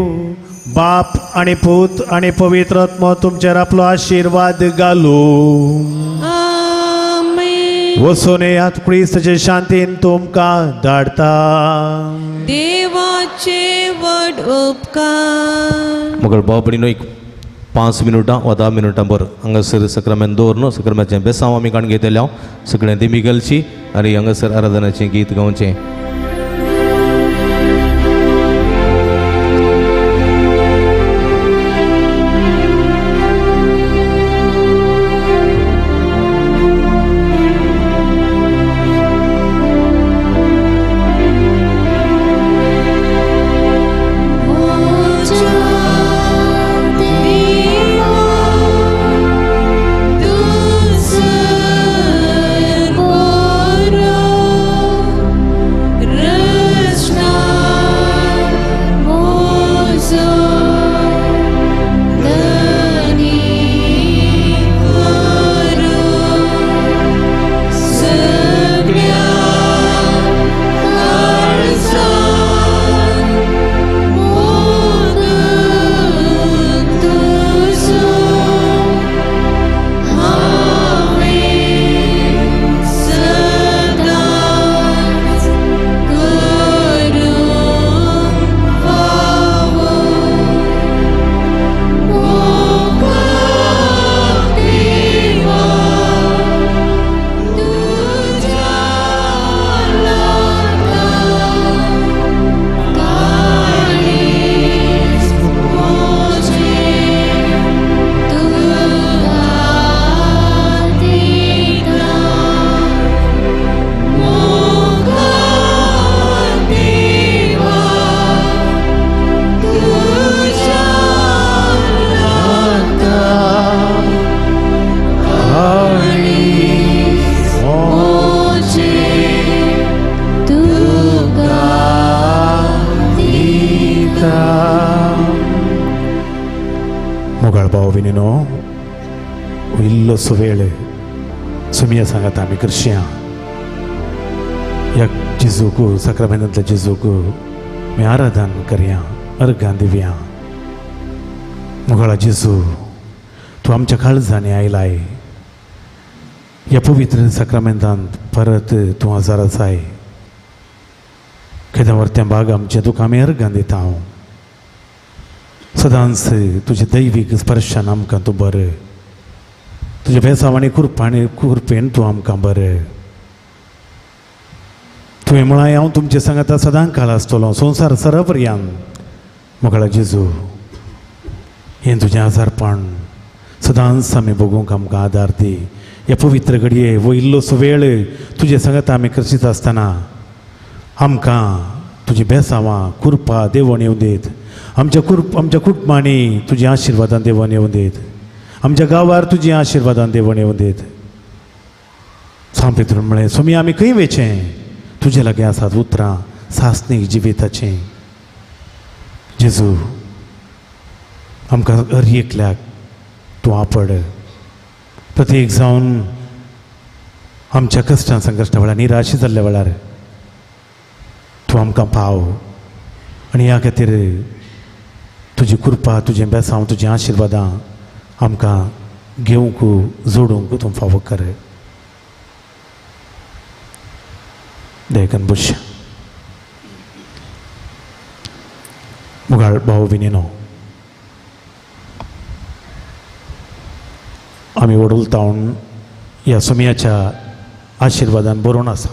बाप आनी पूत आनी पवित्र आत्मो तुमचेर आपलो आशिर्वाद घालूं. वचून येयात, क्रिस्ताचे शांतीन तुमकां धाडटा. देवाचे व्हड उपकार. मगर भाव भयणीनो एक 5 मिनटां वा 10 मिनटां बरो हांगासर सक्रामेन दवर न्हू सक्रामेचें बेसांव आमी काडून घेतलें हांव सगळें दिमी घालची आनी हांगासर आराधनाचें गीत गावचें. इल्लोसो वेळ सुमिया सांगात आमी करशया ह्या जेजूक साक्रामेंतांतल्या जेजूक आमी आराधन करया, अर्गां दिवया. मोगाळा जेजू, तूं आमच्या काळजांनी आयलाय. ह्या पवित्र साक्रामेंतांत परत तूं हजार आसाय. केद्या वर्त्या भाग आमचें तुका आमी अर्गां दिता. हांव सदांच तुज्या दैवीक स्पर्शान आमकां तूं बरें, तुज्या बेसांव आनी कुरपाणी कुरपेन तूं आमकां बरें. तुवें म्हळां हांव तुमचे सांगाता सदां काळ आसतलो संवसार सरपर्यान. मोगाळा जेजू, हें तुजें आजारपण सदांच आमी भोगूंक आमकां आदार दी. ह्या पवित्र घडये वो इल्लोसो वेळ तुजे सांगाता आमी करचीत आसतना आमकां तुजी बेसांवां कुरपा देवण येवं दीत. आमच्या कुटुंबांनी तुजी आशिर्वादान देवण येवं दीत. आमच्या गांवार तुजी आशिर्वादान देवण येवं दीत. सांपेत्रून म्हळें, स्वामी आमी खंय वेचें? तुजे लागीं आसात उतरां सासणीक जिविताचें. जेजू, आमकां हर एकल्याक तूं आपड. प्रत्येक जावन आमच्या कश्टां संकश्टा वेळार निराशी जाल्ल्या वेळार तूं आमकां पाव आनी ह्या खातीर तुजी कृपा, तुजें बेसांव, तुजीं आशिर्वादां आमकां घेवंक जोडूंक तूं फावो कर. देखून बश मुगाळ भाव विनिनो, आमी वडूल ह्या सोमयाच्या आशिर्वादान बरोवन आसा.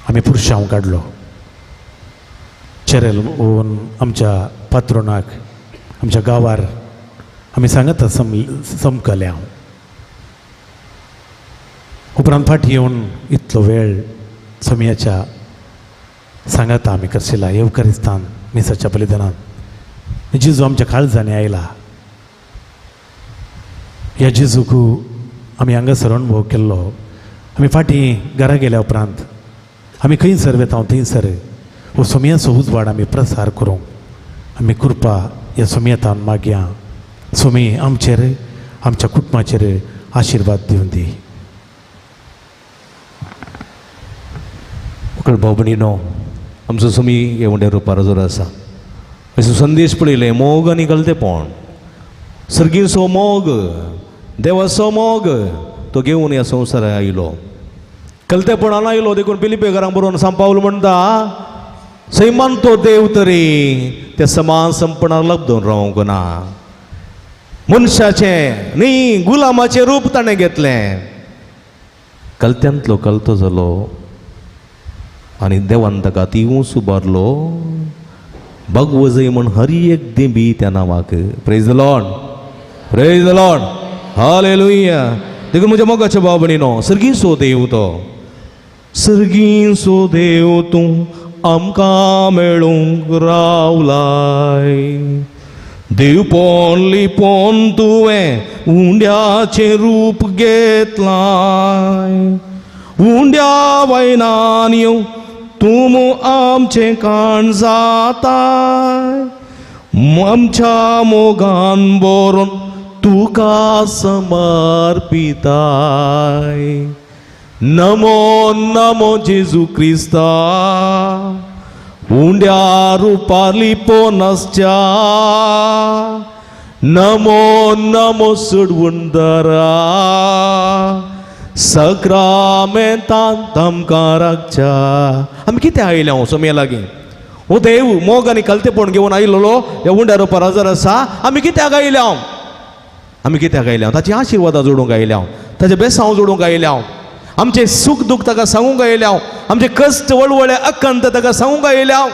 आमी पुरशांव काडलो, चेरेल ओवन आमच्या पात्रोनाक आमच्या गांवार आमी सांगता समकले हांव. उपरांत फाटी येवन इतलो वेळ सोमयाच्या सांगाता आमी करशिला येवकारिस्तान मिसाच्या बलिदानान जेजू आमच्या काळजांनी आयला. ह्या जेजूक आमी हांगासर अणभव केल्लो. आमी फाटीं घरा गेल्या उपरांत आमी खंयसर वेता थंयसर हो सोमयाचो उजवाड आमी प्रसार करूंक आमी कृपा ह्या सोमयेतान मागया. सोमी आमचेर आमच्या कुटुंबाचेर आशिर्वाद दिवन दी. उकळ भाव भयणीनो, आमचो सोमी हे उंड्या रुपार जोर आसा. असो संदेश पळयलें, मोग आनी गलतेपण, सर्गीचो मोग, देवाचो मोग तो घेवन ह्या संवसाराक आयलो. कलतेपणान आयलो देखून फिलिपेकारांक बरोवन सांव पावल म्हणटा, सैमान तो देव तरी त्या समान संपणार लब्दून रावंक ना. मनशाचें न्ही गुलामाचें रूप ताणें घेतलें. कलत्यांतलो कलतो जालो आनी देवान ताका ती उबारलो. भगवजय म्हण हर एक देवी त्या नांवाक. Praise the Lord, praise the Lord, hallelujah. देखून म्हज्या मोगाच्या भाव भयणीनो, सर्गीचो देव तो, सर्गीचो देव तूं आमकां मेळूंक रावलाय. देवपण लिपोन तुवें उंड्याचें रूप घेतलाय. उंड्या वयनान येवन तूं आमचें काण जाताय. आमच्या मोगान बरोवन तुका समर्पिताय. नमो नमो जेजू क्रिस्ता, उंड्या रुपार लिपोन आसच्या. नमो नमो सोडवणदारा, सक्रामेंतांत आमकां राखच्या. आमी कितें आयल्या हांव सोमया लागीं? हो देव मोग आनी कलतेपण घेवन आयिल्लो ह्या उंड्या रुपार हजर आसा. आमी कित्याक आयल्या हांव? आमी कित्याक आयल्या? ताची आशिर्वादां जोडूंक आयल्या हांव, ताचें बेसांव जोडूंक आयल्या हांव, आमचें सूख दूख ताका सांगूंक आयल्या हांव, आमचें कश्ट वळवळे अकंत ताका सांगूंक आयल्या हांव.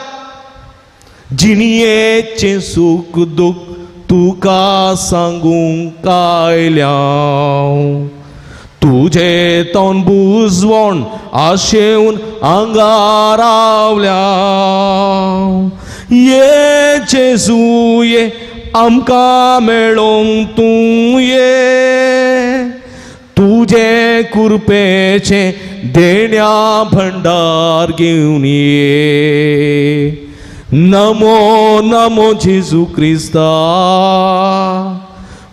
जिणयेचें सूख दूख तुका सांगूंक आयल्या हांव. तुजें तोंड बुजवण आशेवन हांगा रावल्या. ये जेजू ये आमकां मेळोंक तूं ये. तुजें कृपेचें देण्या भंडार घेवन ये. नमो नमो जेजू क्रिस्ता,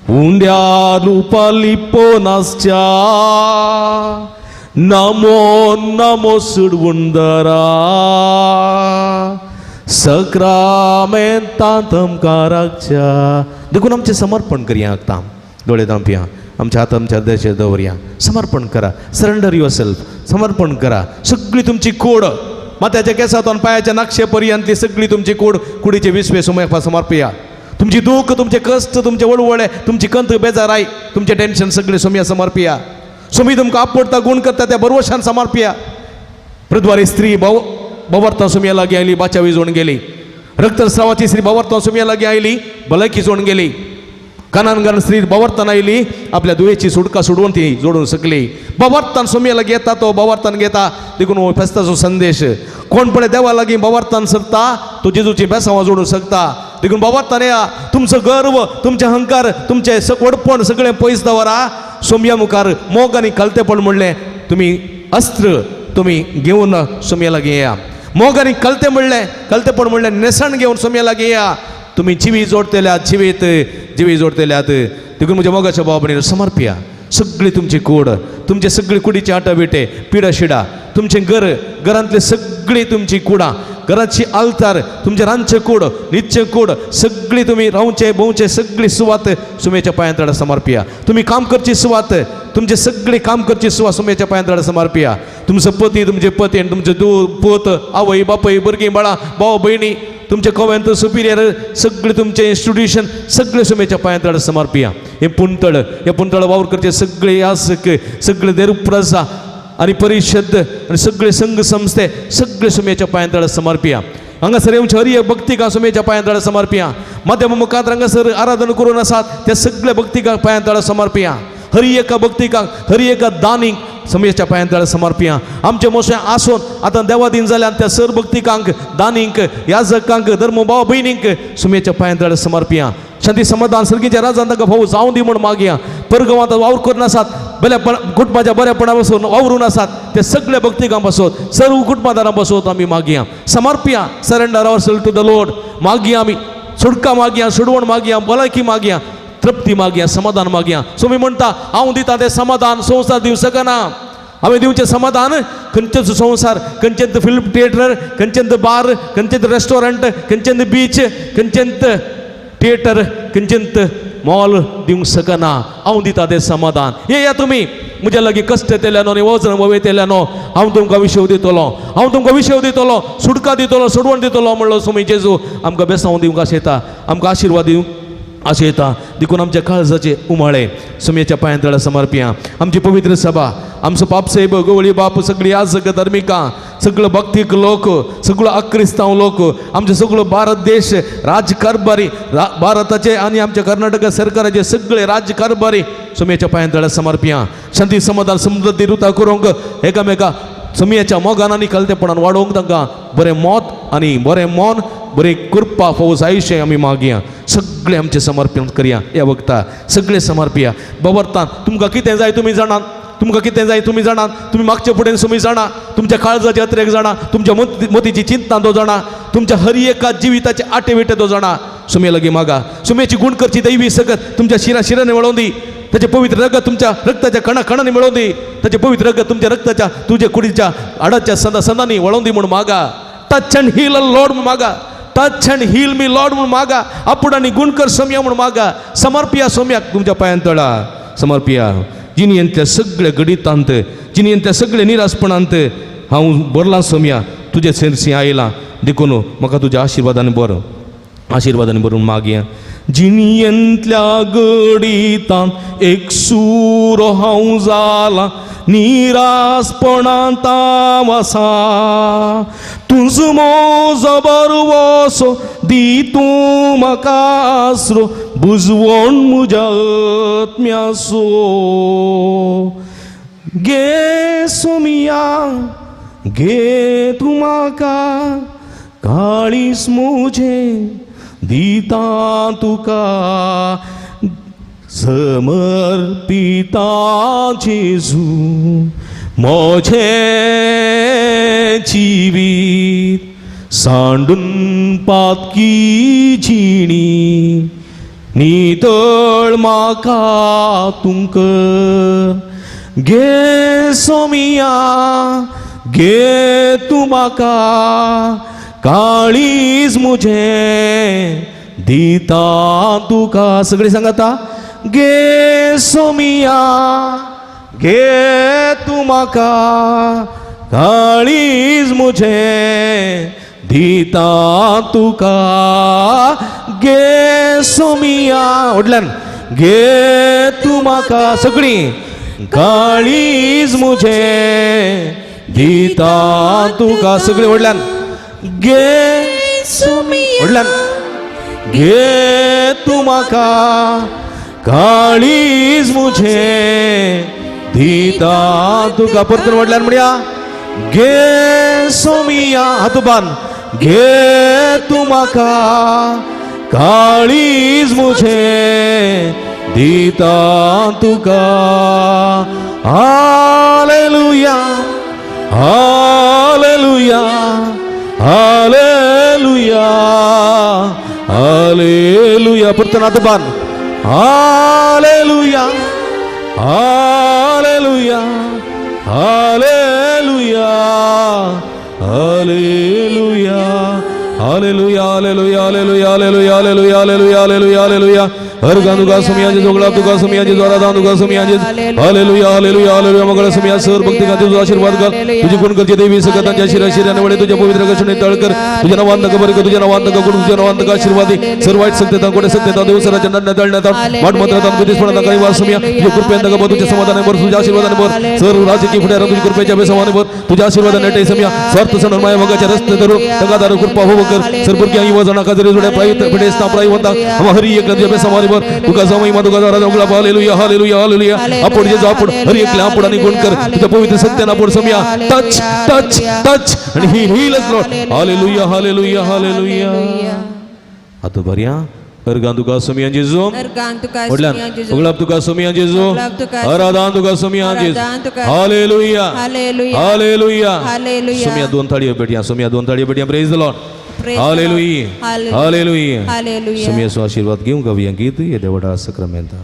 उंड्या रुपा लिपोन आसच्या. नमो नमो सोडवणदारा, सक्रामेंतांत आमकां राखच्या. देखून आमचें समर्पण करया. आतां दोळे धांपया, आमच्या हात आमच्या हृदयाचेर दवरया. समर्पण करा, सरेंडर your self, समर्पण करा. सगळी तुमची कोड माथ्याच्या केसांतून पांयाच्या नाक्षे पर्यंत ती सगळी तुमची कोड कुडीचे विस्वे सुमयपा समर्पया. तुमची दूख, तुमचे कश्ट, तुमचे वळवळे, तुमची कंत बेजाराय, तुमचें टेन्शन सगळें सोमया समर्पया. सोमी तुमकां आपडता गुण करता त्या बरवशान समर्पया. प्रद्वारी स्त्री भव भवर्ता सोमया लागीं आयली, बाचावी जोडून गेली. रक्तस्रावाची स्त्री भवर्ता सोमया लागीं आयली, भलायकी जोडून गेली. कानान स्त्री भवर्तान आयली, आपल्या दुयेची सुटका सोडून ती जोडून शकली. भवर्तान सोमया लागीं येता तो भवर्तान घेता. देखून हो फेस्ताचो संदेश, कोण पळय देवा लागीं भवर्तान सरता तो जेजूची बेसांवां जोडूंक शकता. देखून भवर्तान या, तुमचो गर्व, तुमचे अहंकार, तुमचें व्हडपण सगळें पयस दवरा. सोमया मुखार मोग आनी कलतेपण म्हणलें तुमी अस्त्र तुमी घेवन सोमया लागीं येया. मोग आनी कलते म्हणलें, कलतेपण म्हणलें न्हेसण घेवन सोमया लागीं येया. तुमी जिवी जोडतल्यात, जिवीत जिवी जोडतल्यात. देखून म्हज्या मोगाच्या भाव भयणीनो समर्पया सगळी तुमची कूड, तुमचे सगळी कुडीचे आटाविटे, पिडा शिडा, तुमचें घर, घरांतले सगळी तुमची कुडां, घराची आल्तार, तुमचें रांदचें कूड, न्हिदचें कूड, सगळी तुमी रावचें भोंवचें सगळी सुवात सुमेच्या पांयांत समर्पया. तुमी काम करची सुवात, तुमचे सगळी काम करची सुवात सुमेच्या पांयांत समर्पया. तुमचो पती, तुमचे पती आनी तुमचे दू पूत, आवय बापूय, भुरगीं बाळां, भाव भयणी, तुमचे कोवेंत सुपिरियर सगळे तुमचे इन्स्टिट्यूशन सगळे सुमेच्या पांयांतळ समर्पिया. हे पुंतळ, हे पुंतळ वावर करचे सगळे यासक, सगळे देरुप्रजा आनी परिशद आनी सगळे संघ संस्थे सगळे सुमेच्या पांयांतळ समर्पिया. हांगासर येवचे हर एक भक्तिका सुमेच्या पांयांतळ समर्पिया. माध्यम मुखार हांगासर आराधना करून आसात त्या सगळे भक्तिका पांयांतळ समर्पिया. हरी एका भक्तिकांक, हरी एका दानीक समेच्या पांयांतळ समर्पिया. आमचे मोशे आसून आतां देवादीन जाल्यान त्या सर भक्तिकांक, दानींक, याजकांक, धर्म भाव भयणींक सुमेच्या पांयांतळ समर्पिया. शांती समाधान सर्गीच्या राजान तांकां भाऊ जावं दी म्हूण मागया. परगांवांत वावर करून आसात, बऱ्या कुटुंबाच्या बऱ्यापणा पासून वावरून आसात ते सगळे भक्तिकां पासून, सर्व कुटुंबादारां पासून आमी मागया. समर्पिया, surrender our self to the Lord. मागया आमी, सुटका मागया, सुडवण मागया, भलायकी मागया, तृप्ती मागया, समाधान मागया. स्वामी म्हणटा हांव दिता तें समाधान संवसार दिवं शकना. हांवें दिवचें समाधान खंयचेच संवसार, खंयचेंच फिल्म थिएटर, खंयचेंच बार, खंयचेंच रेस्टॉरंट, खंयचेंच बीच, खंयचेंच थिएटर, खंयचेंच मॉल दिवंक शकना. हांव दिता तें समाधान. येया तुमी म्हज्या लागीं कश्ट येतल्यानो आनी वजन वयतल्यानो, हांव तुमकां विशेव दितलो, हांव तुमकां विशेव दितलो, सुटका दितलो, सोडवण दितलो म्हणलो स्वामी जेजू. आमकां बेसांव दिवंक आशेता, आमकां आशिर्वाद दिवंक आशेता. देखून आमच्या काळजाचे उमाळे सुमयेच्या पांयांतळ समर्पिया. आमची पवित्र सभा, आमचो पापसाहेब गवळी बाप, सगळी याजक धर्मिकां, सगळो भक्तीक लोक, सगळो अक्रिस्तांव लोक, आमचो सगळो भारत देश राजकारभारी, भारताचे आनी आमच्या कर्नाटक सरकाराचे सगळे राजकारभारी सुमयेच्या पांयांतळ समर्पिया. शांती समाधान समृद्धी रुता करूंक एकामेका सुमयेच्या मोगान आनी कलतेपणान वाडोवंक तांकां बरें मत आनी बरें मन, बरें कृपा फौज आयुश्य आमी मागया. सगळें आमचें समर्पण करया ह्या वखता, सगळें समर्पिया. बवरतान तुमकां कितें जाय तुमी जाणात, तुमकां कितें जाय तुमी जाणात, तुमी मागचे फुडें तुमी जाणा, तुमच्या काळजाचे अत्रेक जाणा, तुमच्या मोतीची चिंता तो जाणा, तुमच्या हर एका जिविताचे आटे विटे तो जाणा. सुमे लागीं मागा, सुमेची गुण करची दैवी सकत तुमच्या शिरा शिरांनी मेळोवन दी, ताचें पवित्र रगत तुमच्या रक्ताच्या कणा कणांनी मेळोवन दी, ताचें पवित्र रगत तुमच्या रक्ताच्या तुज्या कुडीच्या हाडाच्या संदा संदांनी वळोवन दी म्हूण मागा. टच अँड हील लॉर्ड म्हूण मागा, touch and heal me Lord म्हूण मागा. आपूण आनी गुणकर सोम्या म्हूण मागा. समर्पिया सोम्याक तुमच्या पांयांतळा समर्पिया. जिणेंतल्या सगळ्या गडितांत, जिणेंतल्या सगळ्या निरासपणांत हांव बरलां सोम्या, तुजे सरशी आयलां, देखून म्हाका तुज्या आशिर्वादान बरो, आशिर्वादान बरून मागया. जिणेंतल्या गडितांत एक सूर हांव जालां, निरासपणांत हांव आसा, तुजो म्हजो बरवसो दी तूं म्हाका आसरो, बुजवण म्हज्या आत्म्याचो. गे सोमिया गे तूं म्हाका काळीज म्हजें दिता तुका, समर्पिता जेजू म्हजें जिवीत, सांडून पातकी जिणी नितळ म्हाका तुमकां. गे सोमिया गे तूं म्हाका काळीज म्हजें दिता तुका. सगळीं सांगाता, गे सोमिया गे तूं म्हाका काळीज म्हजें दिता तुका. गे सोमिया व्हडल्यान, गे तूं म्हाका, सगळीं काळीज म्हजें दिता तुका, सगळीं व्हडल्यान, गे सोमिया व्हडल्यान, गे तूं म्हाका काळीज म्हजें दिता तुका. परतून व्हडल्यान म्हणया, गे सोमिया, हात बांद, गे तूं म्हाका काळीज म्हजें दिता तुका. Hallelujah hallelujah hallelujah hallelujah. परतून हात बांद, hallelujah hallelujah hallelujah hallelujah Hallelujah hallelujah hallelujah hallelujah hallelujah hallelujah hallelujah hallelujah. हर गान तुका सुमिया जेजू, गुलाब तुका सुमिया जेजू, आराधना तुका सुमिया जेजू. Hallelujah hallelujah hallelujah. मंगळ सुमिया सर भक्ती खातीर तुझा आशीर्वाद कर. तुझी गुण करची देवी सकतांच्या शिराशिर आणि वडे तुझ्या पवित्र कष्टाने तळ कर. तुझ्या नावात नका बरं कर, तुझ्या नावात नका गुण, तुझ्या नावात नका आशीर्वादी. सर्व वाईट सत्यता कोणे सत्यता देवसराच्या नडण्या दळण्यात वाट मंत्रात विदेशपणात काही वास सुमिया. तुझ्या कृपेने नका भर, तुझ्या समाधानाने भर, तुझ्या आशीर्वादाने भर. सर्व राजकीय पुढाऱ्या तुझ्या कृपेच्या बेसमाने भर, तुझ्या आशीर्वादाने नेटे सुमिया. स्वार्थ सण माया मगाच्या रस्ते धरून तगादार कृपा हो कर. सरपुरकी आई वजना काजरी जोड्या प्राई पिडेस्ता प्राई होता हम हरी एक तुझ्या बेसमाने भर. तुका जमाई मा तुका राजा उगला. Hallelujah hallelujah hallelujah. आपण जे आपण हरी एकले आपण आणि गुण कर तुझ्या पवित्र सत्याने आपण सुमिया. टच टच टच आणि ही हीलच लॉर्ड. Hallelujah hallelujah hallelujah. आता बर्या अर्गान तुका सुमिया जेजू, उगलाब तुका सुमिया जेजू, आराधना तुका सुमिया जेजू. Hallelujah hallelujah. सुमिया दोन थाळी भेटया, सुमिया दोन थाळी भेटया. Praise the lord. Hallelujah hallelujah. सुमिया सो आशीर्वाद घेऊन गावया गीत ये देवडा सक्रमेंता.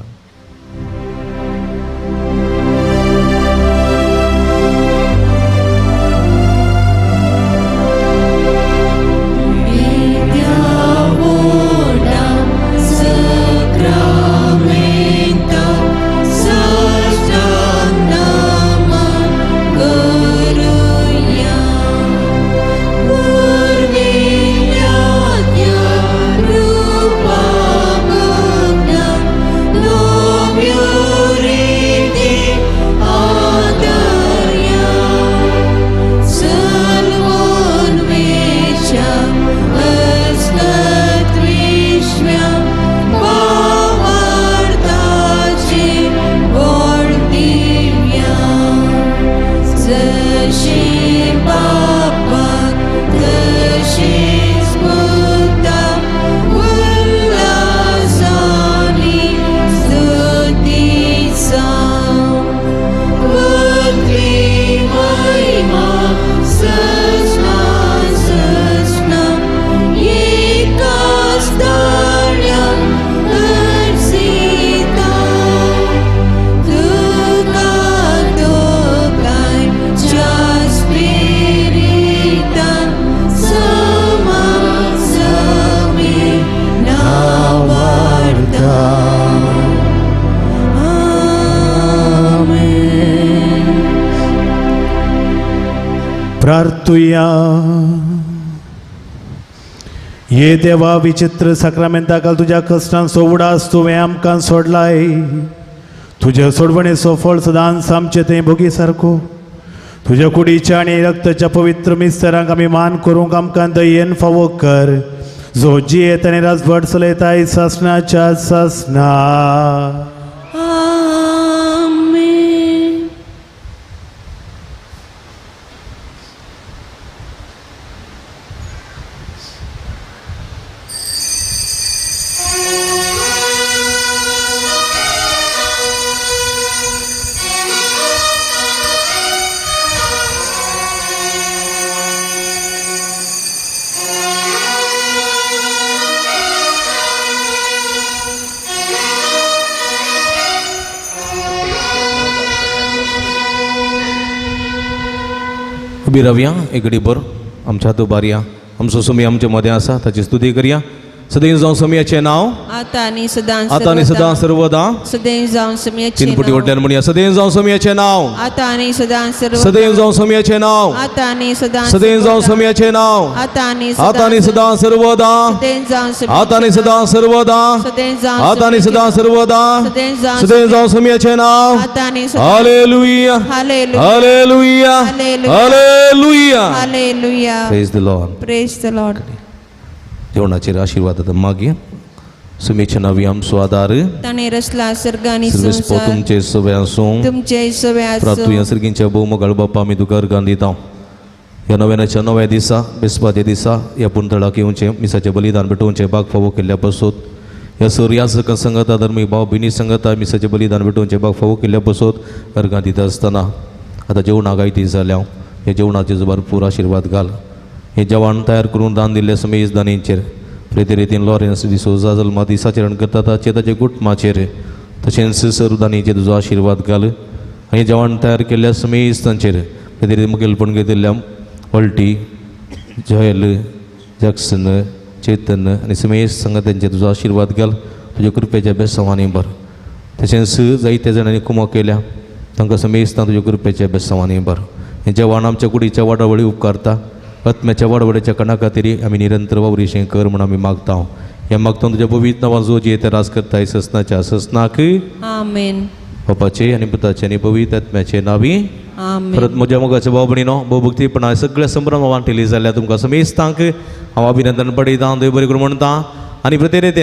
प्रार्थुया. ये देवा विचित्र साक्रामेंता काल तुझ्या कश्टांचो उडास तुवें आमकां सोडलाय. तुज्या सोडवणेचो फळ सदांच आमचे थंय भोगी सारको. तुज्या कुडीच्या आनी रक्ताच्या पवित्र मिस्तरांक आमी मान करूंक आमकां दयेन फावो कर, जो जियेत आनी राजवट चलयताय सासणाच्या सासणा. उबी रावया एक बर आमच्या हात उबारया. आमचो सुमी आमचे मदें आसा ताची स्तुती करया. सदैव जावं सुमयाचें नांव आतां आनी सदां, आतां आनी सदां सर्वदा. सदैव जावं सुमयाचें तीन पुटी वटल्यान म्हणया. सदैव जावं सुमयाचें नांव आतां आनी सदां सर्वदा. सदैव जावं सुमयाचें नांव आतां आनी सदां. सदैव जावं सुमयाचें नांव आतां आनी सदां सर्वदा. आतां आनी सदां सर्वदा. आतां आनी सदां सर्वदा. सदैव जावं सुमयाचें नांव. Hallelujah hallelujah hallelujah. Hallelujah. Praise the lord. Praise the lord. जेवणाचेर आशीर्वाद आतां मागीर सुमेच्या नावी आमचो आदार ताणें रचला सर्ग आनी संवसार तुमचे सवे आसूं, तुमचे सवे आसूं. प्रार्थुया सर्गींच्या भोवमोगाळ बापा आमी तुका अर्गां दिता. ह्या नव्यानाच्या नव्या दिसा बेसपाच्या दिसा ह्या पुंतळाक येवचें मिसाचें बलिदान भेटोवचें बाग फावो केल्ल्या पासत ह्या सर ह्या सकाळ संगता धर्मी भाव भयणी संगता मिसाचें बलिदान भेटोवचें बाग फावो केल्ल्या पासत अर्गां दिता आसतना आतां जेवणाक आयती जाल्या ह्या जेवणाचेर भरपूर आशिर्वाद घाल. हे जेवण तयार करून दान दिल्ले समेज दानींचेर प्रेते रितीन लॉरेन्स डिसोजा जल्मा दिसाचरण करता ताचे ताचे कुटुंबाचेर तशेंच सरुदानीचेर तुजो आशिर्वाद घाल. आनी जेवण तयार केल्ल्या समेज तांचेर प्रेते रितीन मुखेलपण घेतिल्ल्या वल्टी जयल जॅक्सन, चेतन आनी समेश संगतांचे तुजो आशिर्वाद घाल, तुज्या कृपेच्या बेसांवांनी भर. तशेंच जायत्या जाणांनी कुमो केल्या तांकां समेस्तां तुज्या कृपेच्या बेसांवांनी भर. हें जेवण आमच्या कुडीच्या वाडावळी उपकारता, आत्म्याच्या वाडवड्याच्या कणा खातीर आमी निरंतर वावरीशें कर म्हूण आमी मागता. ह्या मागता तुज्या पवित्र नांवान जो जी राज करताय ससनाच्या ससनाक आमेन. बापाचे आनी पुताचे आनी पवित्र आत्म्याचे नावी. परत म्हज्या मोगाच्या भाव भयणीनो, भोवभक्तीपणा सगळ्या संभ्रम वांटेली जाल्यार तुमकां समेस्तांक हांव अभिनंदन पडयता, देव बरें करूं म्हणटा आनी प्रत्येक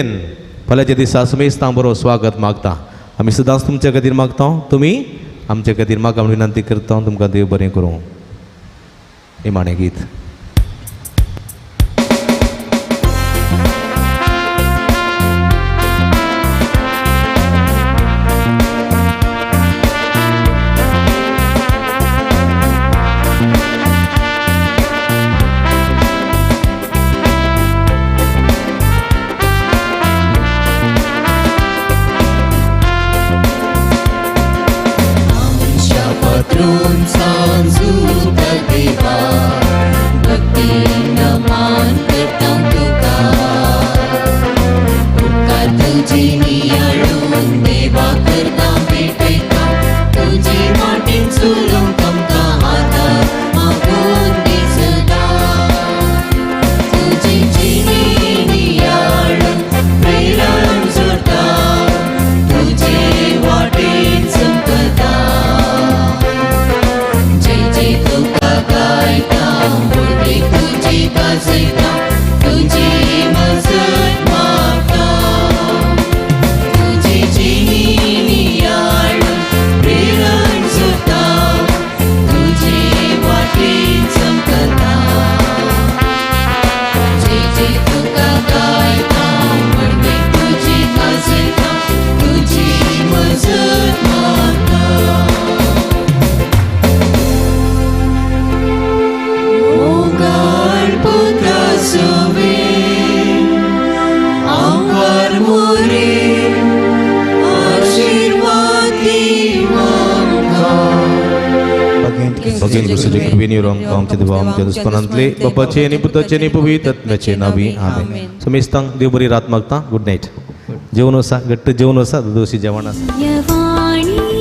फाल्यांच्या दिसा समेस्तांक बरो स्वागत मागता. आमी सदांच तुमच्या खातीर मागता, तुमी आमच्या खातीर मागा म्हूण विनंती करता. तुमकां देव बरें करूं. निमाणें गीत. बापाचे आनी पुताचे आनी पवित्र आत्म्याचे नावी. आमेन. समेस्तांक देव बरी रात मागता. Good night. जेवण आसा, घट्ट जेवण आसा, दोशी जेवण आसा.